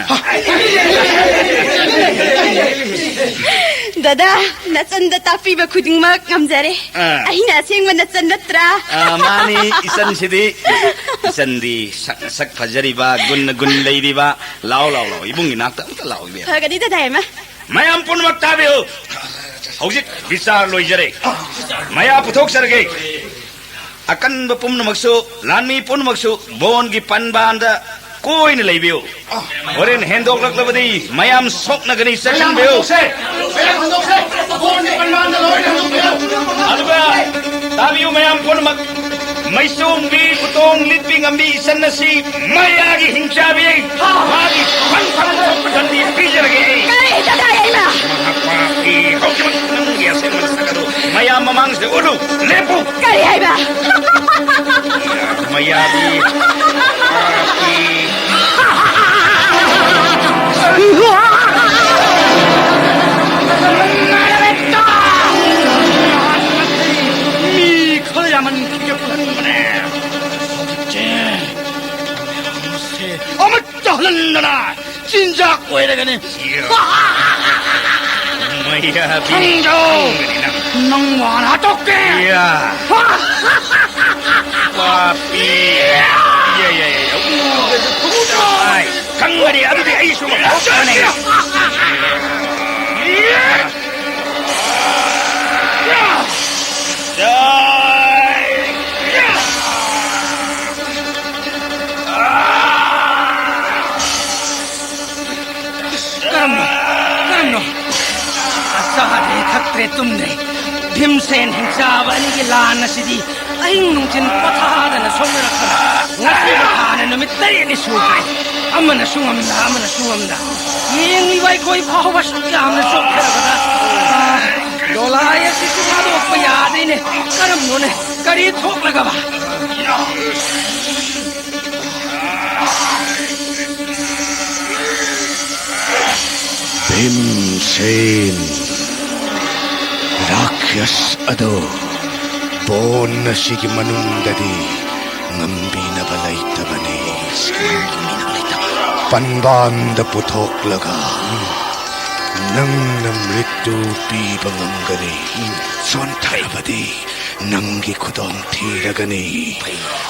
ꯗꯗꯥ, ꯅꯆꯟꯗ ꯇꯥꯛꯄꯤꯕ ꯈꯨꯗꯤꯡꯃꯛ ꯉꯝꯖꯔꯦ꯫ ꯑ꯫ ꯑꯩꯅ ꯑꯁꯦꯡꯕ ꯅꯆꯟ ꯅꯠꯇ꯭ꯔꯥ? ꯑ, ꯃꯥꯅꯤ, ꯏꯆꯟꯁꯤꯗꯤ, ꯏꯆꯟꯗꯤ ꯁꯛ, ꯁꯛ ꯐꯖꯔꯤꯕ, ꯒꯨꯟꯅ ꯒꯨꯟ ꯂꯩꯔꯤꯕ꯫ ꯂꯥꯎ, ꯂꯥꯎ, ꯂꯥꯎ, ꯏꯕꯨꯡꯒꯤ ꯅꯥꯛꯇ ꯑꯝꯇ ꯂꯥꯎ, ꯏꯕꯦꯝꯃ꯫ ꯐꯒꯅꯤ ꯗꯗꯥ ꯏꯃꯥ꯫ ꯃꯌꯥꯝ ꯄꯨꯝꯅꯃꯛ ꯇꯥꯕꯤꯌꯨ꯫ ꯍꯧꯖꯤꯛ ꯕꯤꯆꯥꯔ ꯂꯣꯏꯖꯔꯦ꯫ ꯃꯌꯥ ꯄꯨꯊꯣꯛꯆꯔꯒꯦ꯫ ꯑꯀꯟꯕ ꯄꯨꯝꯅꯃꯛꯁꯨ, ꯂꯥꯟꯃꯤ ꯄꯨꯝꯅꯃꯛꯁꯨ ꯕꯣꯟꯒꯤ ꯄꯟꯕꯥꯟꯗ ꯀꯣꯏꯅ ꯂꯩꯕꯤꯌꯨ꯫ ꯍꯣꯔꯦꯟ ꯍꯦꯟꯗꯣꯛꯂꯛꯂꯕꯗꯤ ꯃꯌꯥꯝ ꯁꯣꯛꯅꯒꯅꯤ, ꯆꯦꯛꯁꯤꯟꯕꯤꯌꯨ꯫ ꯃꯌꯥꯝ ꯍꯟꯗꯣꯛꯁꯦ! ꯃꯌꯥꯝ ꯍꯟꯗꯣꯛꯁꯦ! ꯕꯣꯟꯒꯤ ꯄꯟꯕꯥꯟꯗ ꯂꯣꯏꯅ ꯍꯟꯗꯣꯛꯄꯤꯌꯨ! ꯑꯗꯨꯒ ꯇꯥꯕꯤꯌꯨ ꯃꯌꯥꯝ ꯄꯨꯝꯅꯃꯛ, ꯃꯩꯆꯣꯡꯕꯤ, ꯎꯇꯣꯡ ꯂꯤꯠꯄꯤ ꯉꯝꯕꯤ ꯏꯆꯟ ꯑꯁꯤ ꯃꯌꯥꯒꯤ ꯍꯤꯡꯆꯥꯕꯤ, ꯃꯥꯒꯤ ꯐꯪ ꯐꯪ ꯊꯣꯛꯄ ꯗꯟꯗꯤ ꯄꯤꯖꯔꯒꯦ ꯑꯩ꯫ ꯀꯔꯤ ꯗꯗꯥ ꯏꯃꯥ? ꯃꯍꯥꯛ ꯄꯥꯄꯤ, ꯍꯧꯖꯤꯛꯃꯛ ꯅꯪꯒꯤ ꯑꯁꯦꯡꯕ ꯅꯁꯛ ꯑꯗꯨ ꯃꯌꯥꯝ ꯃꯃꯥꯡꯁꯤꯗ ꯎꯠꯂꯨ, ꯂꯦꯞꯄꯨ꯫ ꯀꯔꯤ ꯍꯥꯏꯕ? ꯃꯌꯥꯕꯤ, ꯄꯥꯄꯤ꯫ ꯃꯤ ꯈꯔ ꯌꯥꯝꯃꯟꯈꯤꯒꯦ ꯄꯨꯍꯟꯕꯅꯦ꯫ ꯍꯧꯖꯤꯛꯁꯦ ꯃꯌꯥꯝꯁꯦ ꯑꯃꯠꯇ ꯍꯜꯍꯟꯗꯅ ꯆꯤꯟꯖꯥꯛ ꯑꯣꯏꯔꯒꯅꯤ꯫ ꯌꯥꯕꯤ꯫ ꯈꯪꯖꯧ꯫ ꯈꯪꯒꯅꯤ ꯅꯪ꯫ ꯅꯪ ꯋꯥꯅ ꯍꯥꯠꯇꯣꯛꯀꯦ꯫ ꯌꯥ꯫ ꯄꯥꯄꯤ꯫ ꯌꯥ, ꯌꯥ, ꯌꯥ, ꯌꯥ꯫ ꯎ꯫ ꯈꯪꯒꯅꯤ, ꯑꯗꯨꯗꯤ ꯑꯩꯁꯨ ꯃꯀꯣꯛ ꯃꯥꯟꯅꯩ꯫ ꯀꯔꯝꯅꯣ? ꯀꯔꯝꯅꯣ? ꯆꯥꯗ꯭ꯔꯦ, ꯊꯛꯇ꯭ꯔꯦ, ꯇꯨꯝꯗ꯭ꯔꯦ꯫ ꯚꯤꯝꯁꯦꯟ ꯍꯤꯡꯆꯥꯕ ꯑꯅꯤꯒꯤ ꯂꯥꯟ ꯑꯁꯤꯗꯤ ꯑꯍꯤꯡ ꯅꯨꯡꯊꯤꯜ ꯄꯣꯊꯥꯗꯅ ꯁꯣꯛꯅꯔꯛꯄꯅ ꯉꯁꯤꯒꯤ ꯊꯥꯅ ꯅꯨꯃꯤꯠ ꯇꯔꯦꯠꯅꯤ ꯁꯨꯈ꯭ꯔꯦ꯫ ꯑꯃꯅꯁꯨ ꯉꯝꯗ, ꯑꯃꯅꯁꯨ ꯉꯝꯗ꯫ ꯌꯦꯡꯂꯤꯕ ꯑꯩꯈꯣꯏ ꯐꯥꯎꯕ ꯁꯨꯛ ꯌꯥꯝꯅ ꯆꯣꯛꯊꯔꯕꯗ, ꯑꯥ, ꯗꯣꯂꯥꯏ ꯑꯁꯤꯁꯨ ꯊꯥꯗꯣꯛꯄ ꯌꯥꯗꯦꯅꯦ꯫ ꯀꯔꯝꯅꯣꯅꯦ? ꯀꯔꯤ ꯊꯣꯛꯂꯒꯕ? ꯚꯤꯝꯁꯦꯟ, ꯔꯥꯈ꯭ꯌꯁ ꯑꯗꯣ, ꯕꯣꯟ ꯑꯁꯤꯒꯤ ꯃꯅꯨꯡꯗꯗꯤ ꯉꯝꯕꯤꯅꯕ ꯂꯩꯇꯕꯅꯤ꯫ ꯄꯟꯕꯥꯟꯗ ꯄꯨꯊꯣꯛꯂꯒ ꯅꯪꯅ ꯃ꯭ꯔꯤꯇꯨ ꯄꯤꯕ ꯉꯝꯒꯅꯤ꯫ ꯁꯣꯟꯊꯔꯕꯗꯤ ꯅꯪꯒꯤ ꯈꯨꯗꯣꯡ ꯊꯤꯔꯒꯅꯤ꯫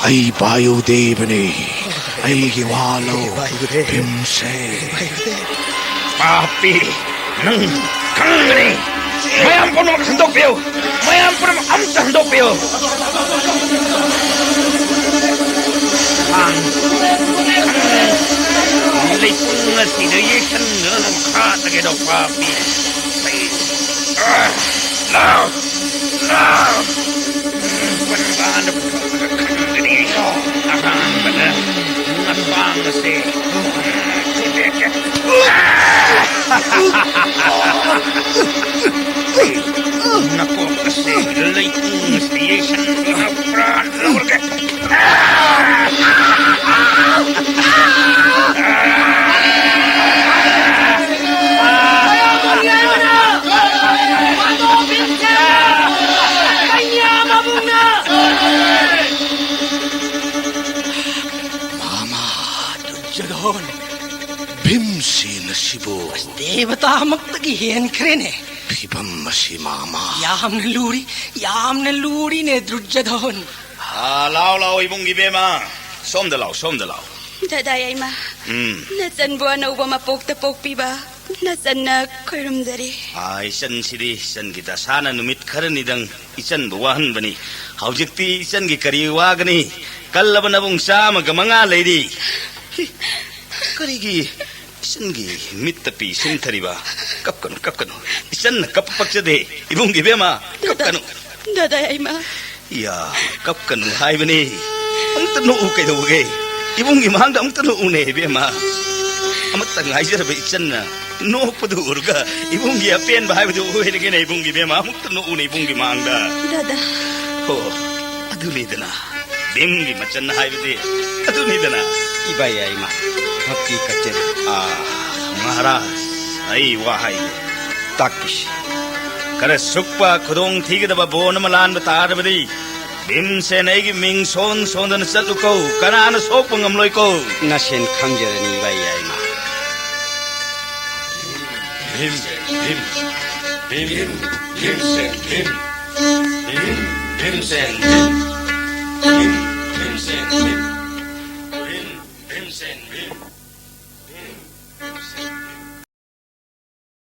ꯑꯩ ꯚꯥꯌꯨꯗꯦꯕꯅꯤ꯫ ꯑꯩꯒꯤ ꯋꯥ ꯂꯧ, ꯚꯤꯝꯁꯦ꯫ ꯄꯥꯄꯤ, ꯅꯪ ꯈꯪꯒꯅꯤ꯫ ꯃꯌꯥꯝ ꯄꯨꯝꯅꯃꯛ ꯍꯟꯗꯣꯛꯄꯤꯌꯨ꯫ ꯃꯌꯥꯝ ꯄꯨꯝꯅꯃꯛ ꯑꯝꯇ ꯍꯟꯗꯣꯛꯄꯤꯌꯨ꯫ ꯈꯥꯡ-, ꯂꯩꯄꯨꯡ ꯑꯁꯤꯗ ꯌꯩꯁꯟꯗꯨꯅ ꯅꯪ ꯍꯥꯠꯂꯒꯦꯗꯣ, ꯄꯥꯄꯤ꯫ ꯑꯩ-, ꯑ-, ꯂꯥꯎ! ꯂꯥꯎ! ꯄꯟꯕꯥꯟꯗ ꯄꯨꯊꯣꯛꯂꯒ ꯈꯪꯒꯅꯤ꯫ ꯑꯍꯥꯟꯕꯗ ꯅꯈ꯭ꯋꯥꯡ ꯑꯁꯦ ꯊꯨꯗꯦꯛꯀꯦ꯫ ꯅꯀꯣꯛ ꯑꯁꯦ ꯂꯩꯄꯨꯡ ꯑꯁꯤꯗ ꯌꯩꯁꯟꯗꯨꯅ ꯄ꯭ꯔꯥꯟ ꯂꯧꯔꯒꯦ꯫ ꯃꯥꯃꯥ ꯗꯨꯔꯖꯣꯙꯟ꯫ ꯚꯤꯝꯁꯦꯟ ꯑꯁꯤꯕꯨ꯫ ꯑꯁ, ꯗꯦꯕꯇꯥꯃꯛꯇꯒꯤ ꯍꯦꯟꯈ꯭ꯔꯦꯅꯦ꯫ ꯐꯤꯕꯝ ꯑꯁꯤ ꯃꯥꯃ꯫ ꯌꯥꯝꯅ ꯂꯨꯔꯤ, ꯌꯥꯝꯅ ꯂꯨꯔꯤꯅꯦ, ꯗꯨꯔꯖꯣꯙꯣꯟ꯫ ꯑꯥ, ꯂꯥꯎ, ꯂꯥꯎ, ꯏꯕꯨꯡ ꯏꯕꯦꯝꯃ꯫ ꯁꯣꯝꯗ ꯂꯥꯎ, ꯁꯣꯝꯗ ꯂꯥꯎ꯫ ꯗꯥꯗꯥ ꯌꯥꯏꯃ, ꯎꯝ꯫ ꯅꯆꯟꯕꯨ ꯑꯅꯧꯕ ꯃꯄꯣꯛꯇ ꯄꯣꯛꯄꯤꯕ ꯅꯆꯟꯅ ꯈꯣꯏꯔꯨꯝꯖꯔꯤ꯫ ꯑꯥ, ꯏꯆꯟꯁꯤꯗꯤ, ꯏꯆꯟꯒꯤ ꯗꯁꯥꯅ ꯅꯨꯃꯤꯠ ꯈꯔꯅꯤꯗꯪ ꯏꯆꯟꯕꯨ ꯋꯥꯍꯟꯕꯅꯤ꯫ ꯍꯧꯖꯤꯛꯇꯤ ꯏꯆꯟꯒꯤ ꯀꯔꯤ ꯋꯥꯒꯅꯤ? ꯀꯜꯂꯕ ꯅꯕꯨꯡ ꯆꯥꯝꯃꯒ ꯃꯉꯥ ꯂꯩꯔꯤ꯫ ꯀꯔꯤꯒꯤ ꯏꯆꯟꯒꯤ ꯃꯤꯠꯇ ꯄꯤ ꯁꯤꯟꯊꯔꯤꯕ? ꯀꯞꯀꯅꯨ, ꯀꯞꯀꯅꯨ꯫ ꯏꯆꯟꯅ ꯀꯞꯄ ꯄꯛꯆꯗꯦ꯫ ꯏꯕꯨꯡ ꯏꯕꯦꯝꯃ, ꯀꯞꯀꯅꯨ꯫ ꯗꯥꯗꯥ ꯌꯥꯏꯃ꯫ ꯌꯥ, ꯀꯞꯀꯅꯨ ꯍꯥꯏꯕꯅꯤ꯫ ꯑꯃꯨꯛꯇ ꯅꯣꯛꯎ ꯀꯩꯗꯧꯕꯒꯦ? ꯏꯕꯨꯡꯒꯤ ꯃꯥꯡꯗ ꯑꯃꯨꯛꯇ ꯅꯣꯛꯎꯅꯦ ꯏꯕꯦꯝꯃ꯫ ꯑꯃꯠꯇ ꯉꯥꯏꯖꯔꯕ ꯏꯆꯟꯅ ꯅꯣꯛꯄꯗꯨ ꯎꯔꯒ ꯏꯕꯨꯡꯒꯤ ꯑꯄꯦꯟꯕ ꯍꯥꯏꯕꯗꯨ ꯑꯣꯏꯔꯒꯦꯅꯦ ꯏꯕꯨꯡꯒꯤ ꯏꯕꯦꯝꯃ꯫ ꯑꯃꯨꯛꯇ ꯅꯣꯛꯎꯅꯦ ꯏꯕꯨꯡꯒꯤ ꯃꯥꯡꯗ꯫ ꯗꯥꯗꯥ꯫ ꯍꯣ, ꯑꯗꯨꯅꯤꯗꯅ꯫ ꯚꯤꯝꯒꯤ ꯃꯆꯟ ꯍꯥꯏꯕꯗꯤ ꯑꯗꯨꯅꯤꯗꯅ꯫ ꯏꯕꯥ ꯌꯥꯏꯃ, ꯚꯛꯇꯤ ꯀꯠꯆꯔꯤ꯫ ꯑꯥ, ꯃꯍꯥꯔꯥꯖ, ꯑꯩ ꯋꯥ ꯍꯥꯏꯒꯦ꯫ ꯇꯥꯛꯄꯤꯁꯤ꯫ ꯈꯔ ꯁꯨꯛꯄ ꯈꯨꯗꯣꯡ ꯊꯤꯒꯗꯕ ꯕꯣꯟ ꯑꯃ ꯂꯥꯟꯕ ꯇꯥꯔꯕꯗꯤ, ꯚꯤꯝꯁꯦꯟ ꯑꯩꯒꯤ ꯃꯤꯡ ꯁꯣꯟ ꯁꯣꯟꯗꯅ ꯆꯠꯂꯨꯀꯣ, ꯀꯅꯥꯅ ꯁꯣꯛꯄ ꯉꯝꯂꯣꯏꯀꯣ꯫ ꯅꯁꯦꯟ ꯈꯪꯖꯔꯅꯤ ꯏꯕꯥ ꯌꯥꯏꯃ꯫ ꯚꯤꯝ, ꯚꯤꯝ, ꯚꯤꯝ, ꯚꯤꯝ, ꯚꯤꯝꯁꯦꯟ, ꯚꯤꯝ, ꯚꯤꯝ, ꯚꯤꯝꯁꯦꯟ, ꯚꯤꯝ꯫